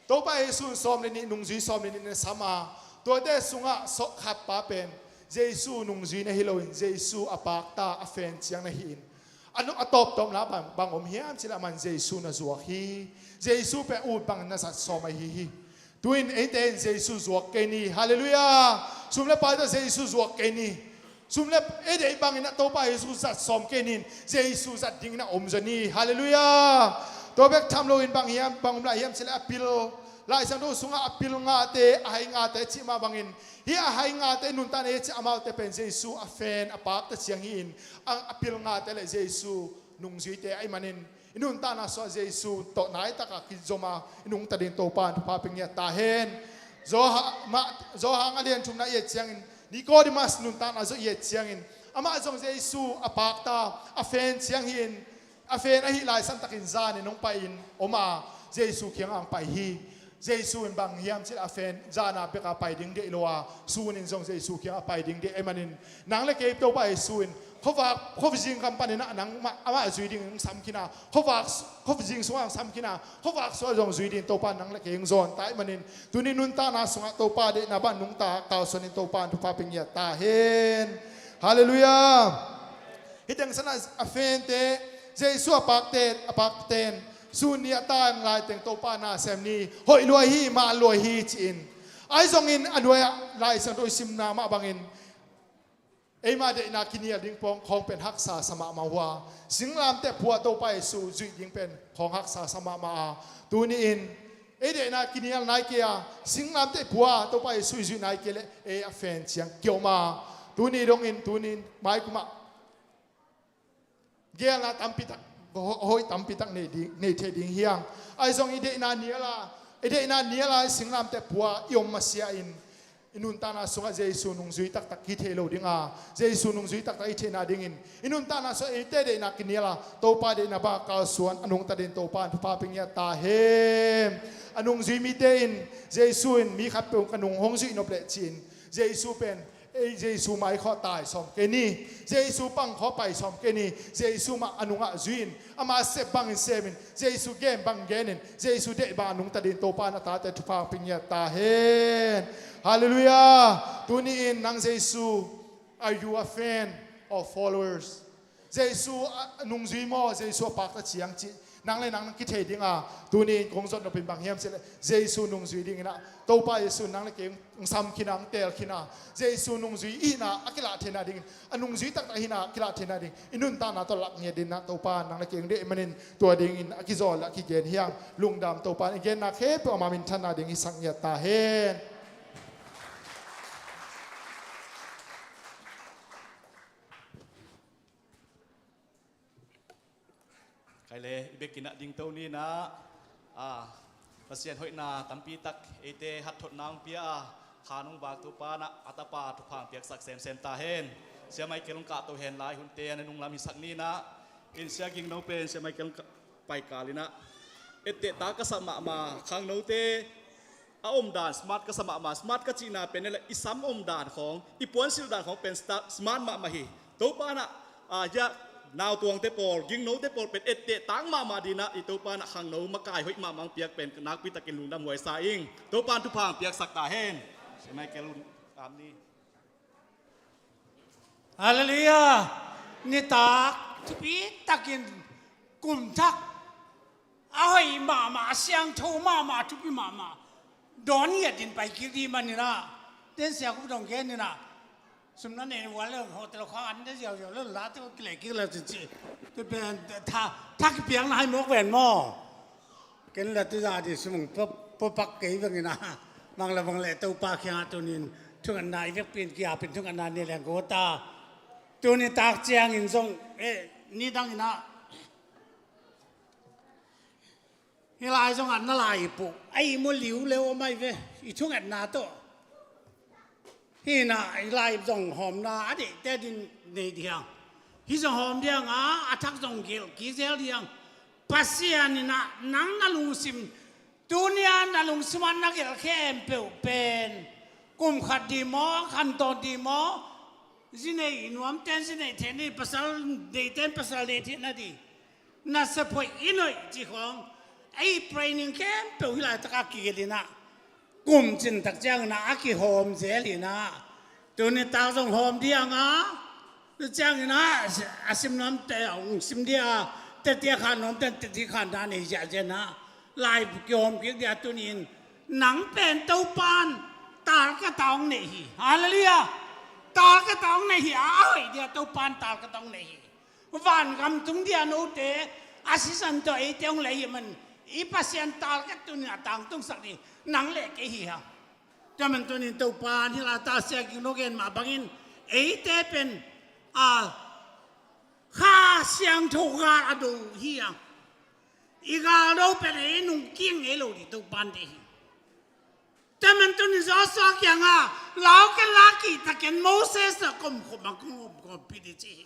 Topa Jesu in sawm le nih nungzui sawm le nih na sam a, tuate sungah sawh khatpa pen Jesu nungzui na hi loin Jesu a pakta a fan ciang na hi in a nu-, a tawptawpna bang, bang om hiam cih leh aman Jesu na zuak hi. Jesu pen ut bangin na zat sawm ahi hi. Tu-in eite in Jesu zuak kei ni. Halleluiah. Sum le pai tawh Jesu zuak kei ni. Sum le ei deih bangin a Topa Jesu zat sawm kei ni in Jesu zat dingin a om zaw ni. Halleluiah. Tua bek tham loin bang hiam, bang om lai hiam cih leh a pil, Lai Siangtho sungah a pil ngate, a hai ngate cih mah bangin, hih a hai ngate nuntakna i et ciang amaute pen Jesu a fan a pakta ciang hi in a, a pil ngate le Jesu nungzuite ahih manin i nuntakna sungah Jesu tawh naitak a kizom a i nungta ding Topa in thupha pia ngiat ta hen. Johan, mah, Johan a lian thumna i et ciangin Nicodemus nuntakna zong i et ciangin amah zong Jesu a pakta a fan ciang hi in a fan ahih lai santakin zan in hong pai in om a Jesu kiangah hong pai hi. Jesu in bang hiam cih leh a fan zan a bek a pai ding deih lo a, sun in zong Jesu kiangah pai ding deih ahih manin nang le kei Topa Jesu in khuavak, khuazing kam panin ah nangmah, amah zui dingin hong sam khin a, khuavak, khuazing sungah hong sam khin a, khuavak sungah zong zui dingin Topa in nang le kei hong zawn ta ahih manin tuni nuntakna sungah Topa deihna bang nungta kalsuan in Topa in thupha pia ngiat ta hen. Halleluiah. Hih teng san a, a fante, Jesu a pakte, a pakte in sun ni a tang lai teng Topa na sem ni, hoih lua hi, man lua hi ci-in. Ahi zongin a nuai-ah Lai Siangtho i simna mah bangin eima deihna kinial ding pawng khawng pen haksa sa mahmah uh a, singlamteh pua Topa Jesu zuih ding pen khawng haksa sa mahmah a, tuni-in Ei deihna kinial nai kei a, singlamteh pua Topa Jesu i zuih nai kei leh ei a fen ciang kiom a, tuni dongin, tuni in, mai kumah gelna tampi tak, ho-, hoih tampi tak nei ding, nei thei ding hi hang. Ahi zong i deihna nial a, i deihna nial a i singlamteh pua i om masiah in, i nuntakna sungah Jesu nungzui taktak hi thei lo ding a, Jesu nungzui taktak hi theihna dingin i nuntakna sungah eite deihna kinial a, Topa deihna bang kalsuan a nungta dingin Topa in thupha pia ngiat ta hen. A nungzui mite in Jesu in mi khatpeuh ka nung hong zuih nop leh ci-in, Jesu pen, ei Jesu mai khawng tai sawm kei ni, Jesu pang khawng pai sawm kei ni, Jesu mah a nungah zui-in, ama sep bangin semin, Jesu gen bang genin, Jesu deih bang a nungta dingin Topa in a tate thupha pia ngiat ta hen. Halleluiah. Tuni in nang Jesu, are you a fan or followers? Jesu a nungzui maw, Jesu a pakta ciang cih nang le nang na kithei ding a, tuni in kong zot nop in bang hiam cih leh Jesu nungzui dingin ah, Topa Jesu nang le kei hong sam khin a, hong teel khin a, Jesu nungzui ihihna a kilah theihna dingin, a nungzui taktak hihna a kilah theihna dingin i nuntakna tawh lak ngiat dingin ah, Topa nang le kei hong deih manin tua dingin a kizawl le a kigen hi hang. Lungdam. Topa in i genna khempeuh ama minthanna dingin hisak ngiat ta hen. Khaile, i biakinn ah dingto ni in ah, a, Pasian hoihna tampi tak eite hathotna hong pia a, khan hong vak Topa in ah a tapa thupha hong piaksak semsem ta hen. Sia Michael hong kahto hen lai hunte a nunglam hisak ni in ah, in Sia Gingno pen Sia Michael hong ka-, paikal in ah, etteh ta ka sa mahmah, khangnote a omdan smart ka sa mahmah, smart ka cihna pen leh i sam omdan khawng, i puansilh dan khawng pen sta-, smart mahmah hi. Topa in ah, a, hia, nautuangte pawl, Gingnote pawl pen etteh tak mahmah dingin ah, i Topa in ah khangno makai hoih mahmah hong piak pen nakpi takin lungdam huai sa ing. Topa in thupha hong piaksak ta hen. Sia Michael un am ni. Halleluiah. Nitak thupi takin kum thak a hoih mahmah, a siangtho mahmah, a thupi mahmah dawn ngiat in pai kik ding manin ah, ten sia kup dong gen in ah, sum na nei vual le hotel khawng an de ziauziau le la te kileh kik le ci ci. Tu pen tha, tha kipiakna hai mawk ven maw. Ken la tu za di sum hong pop, pop pak kei veng in ah, mang la mang le Topa kiang ah tuni in thungetna i vekpi in kiap in thungetna nei leng ko ta. Tuni tak ciangin zong, eh, nidang in ah, hih lai zong ah na lai i puh, a ihmu liu le om ahi ve, i thungetna tawh. Hi in ah, hih lai zong hawmna a deihte dingin nei ding hi hang. Hih zong hawm ding hang a, a thak zong gelh kik zel ding hang. Pasian in ah nang na lungsim, tuni a na lungsim ah na gelh khempeuh pen kum khat ding maw, khantawn ding maw, zi nei nuamten zi nei theihna ding, pasal neiten pasal nei theihna ding, na sephoih in hoih cih khawng, ei training khempeuh hih laitak a kigelh in ah, kum cin tak ciangin ah a kihawm zel in ah, tuni tak zong hawm ding hang a, tu ciangin ah a sim nuamte hong sim ding a, teti a khan nuamte teti khanna nei ziahziah in ah, lai kihawm kik ding a, tuni in nang pen Topa in target a hong neih hi. Halleluiah. Target a hong neih hi a, a hoih ding a Topa in target a hong neih hi. Vangam tung ding a note a sisan tawh eite hong lei hi man, i Pasian target tuni in a tangtungsak ding nang le kei hi hang. Tua man tuni in Topa in hih lai tak Sia Gingno gen mah bangin eite pen, a, Kha Siangtho gal a do hi hang. I gal do pen ei nung kik ngei lo ding Topa in deih hi. Tua man tuni in Joshua kiangah, lau ken la, kihta ken, Moses na ka om khop bang kong om khawmpih ding ci hi.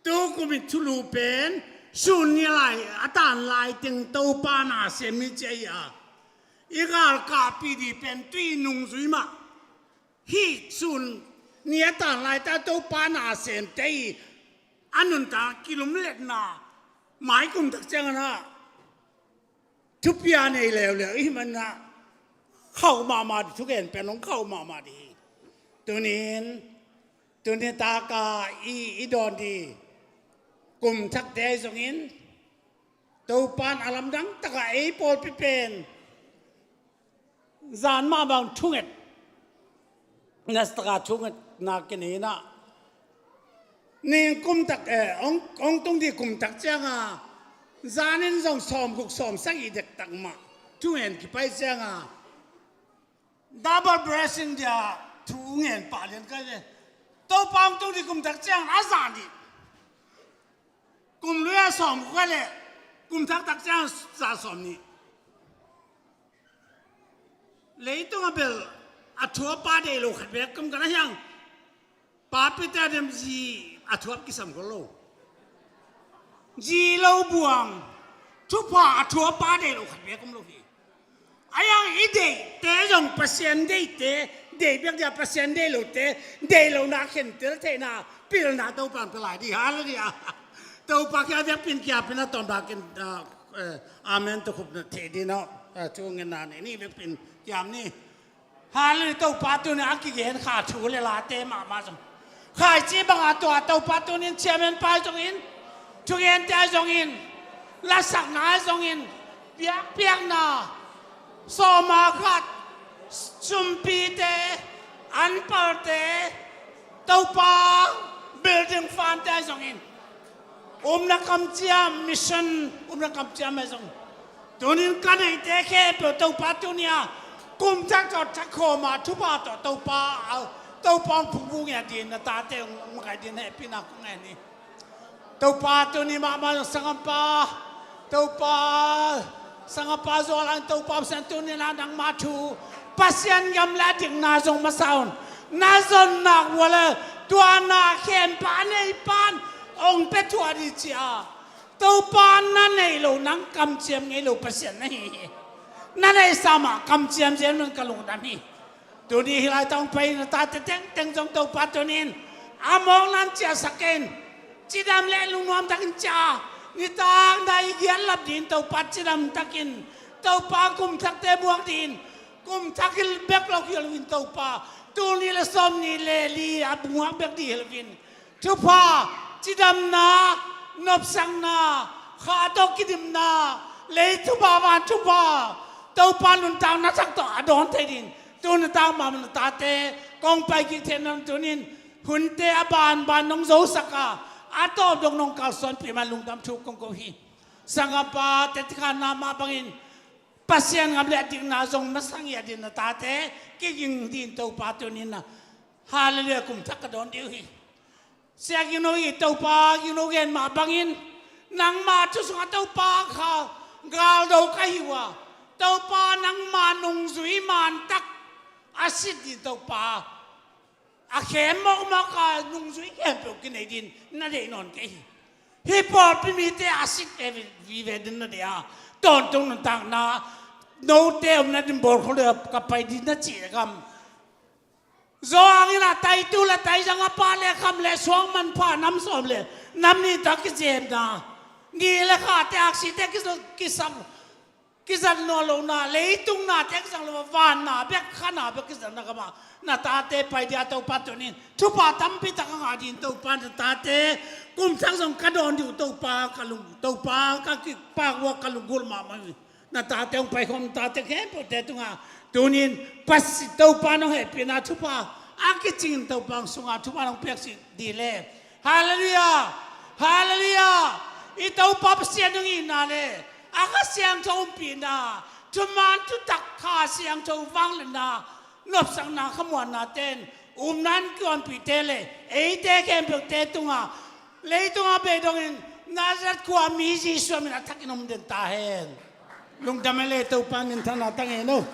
Tu kum i thulu pen sun ni lai, a tan lai teng Topa na sem hi ci a, i galkapih ding pen tui nungzui mah. Hih sun ni a tan lai ta Topa na semte i a nuntak kilumletna maikum tak ciangin ah thupi a nei leuleu i hih manin ah khauh mahmah ding, thugen pen hong khauh mahmah ding hi. Tuni in, tuni tak a i, i dawn ding kum thakte ahi zongin, Topa in a lamdang tak a ei pawlpi pen zan mah bang thunget na, taka thungetna kinei in ah, ning kum tak, eh, hong, hong tung ding kum tak ciang a Zanin zong sawmguk sawmsagih dektak mah thungen kipai cianga double blessing dia thu ngen pah lian kai ve. Topa hong tung ding kum thak ciang a zah nih. Kum lui a sawmguk a leh kum thak tak ciang zah sawmnih. Leitung a bel a thuapa deih lo khat bek kam kan a hiang. Papi te a dem zi a thuap kisam ko lo. Zi lo buang thupha a thuapa deih lo khat bek om lo hi. A yang i deihte zong Pasian deihte, deih bek dia Pasian deih lote, deih lo na khentel theihna pilna Topa hong pia lai ding. Halleluiah. Topa kia bek pin kia pin a tawm bak in, ah, eh, amen tawh khupna thei ding aw. Ah, thu ngenna nei ni bek pin kiam ni. Halleluiah, Topa tuni a kigen kha thu le late mahmah zong. Khaici banga tua Topa tunin chairman pa zongin, thugente zongin, lasakna zongin, biakpiakna, sawma khat, sumpite, anpalte, Topa building fund te zongin. Umna kamciam, mission umna kamciam a zong. Tunin ka neihte khempeuh Topa tunia kum thak tawh thak khawma thupha tawh Topa, Topa hong phungphung ngiat ding na tate hong makaih ding hehpihna kong ngen hi. Topa tuni mahmah zong sanggampa, Topa, sanggampa Zualang Topa Pasian tuni na nangma thu Pasian gam le a dikna zong masa un. Na zon nak ua le tua na khenpa a nei pan hong pia thuah dih ci a. Topa na neih loh nang kamciam ngei lo Pasian na hi hi. Na neihsa mah kamciam zen un ka lungdam hi. Tuni hih lai tawh hong pai na tate tengteng zong Topa tunin a mawkna hong ciahsak in cidam le lungnuam takin ciah nitak na i giat lap ding Topa cidam takin Topa kum thakte muak ding kum thak hi bek lo hi lo in Topa tuni le sawmnih le li a muak bek ding hi lo in Thupha, cidamna, nopsakna, kha tawh kidimna, lei thupha, van thupha, Topa nuntakna thak tawh a dawn thei ding. Tuni tak mah na tate kong pai kik theihna tunin hunte a banban nong zosak a, a tawp dong nong kalsuanpih mah lungdam thu kong ko hi. Sanggampa te tikhanna mah bangin Pasian gam le a dikna zong masa ngiat ding na tate kiging ding Topa tunin na. Halleluiah, kum thak ka dawn ding uh hi. Sia Gino i Topa Gino gen mah bangin nangma thu sungah Topa kha galdo ka hi uh a, Topa nangma nungzui mantak a sit ding Topa a khem mawkmawk a nungzui khempeuh kinei ding na deih nawn kei hi. Hih pawlpi mite a sit vive ding na deih a, tawntung nuntakna note omna ding bawl khol le ka pai ding na cih gam Zawhang in a taitu le taizang a pah le kham le suang manpha nam sawm le nam nih tawh a kizemna ni le khate aksite kizat, kizat, kizat nawn lohna leitung nate a kizang lo a vanna bek khana bek kizatna kamah na tate pai dia Topa tunin thupha tampi tak a ngah din Topa na tate kum thak zong ka dawn dih uh Topa ka lung Topa ka kipak uh a ka lunggulh mahmah hi. Na tate hong paikhawm tate khempeuhte tungah tunin Pasian Topa nong hehpihna thupha a kicingin Topa hong sunga thupha nong piaksih dih le. Halleluiah. Halleluiah. I Topa Pasian hong itna le a Kha Siangtho umpihna thuman thutak Kha Siangtho vangliatna nopsakna khamuanna ten umna in kiuanpihte le eite khempeuhte tungah leitungah bei dongin Nazareth khua mi Jesuh min a thakin om den ta hen. Lungdam e le Topa min thana tang e no.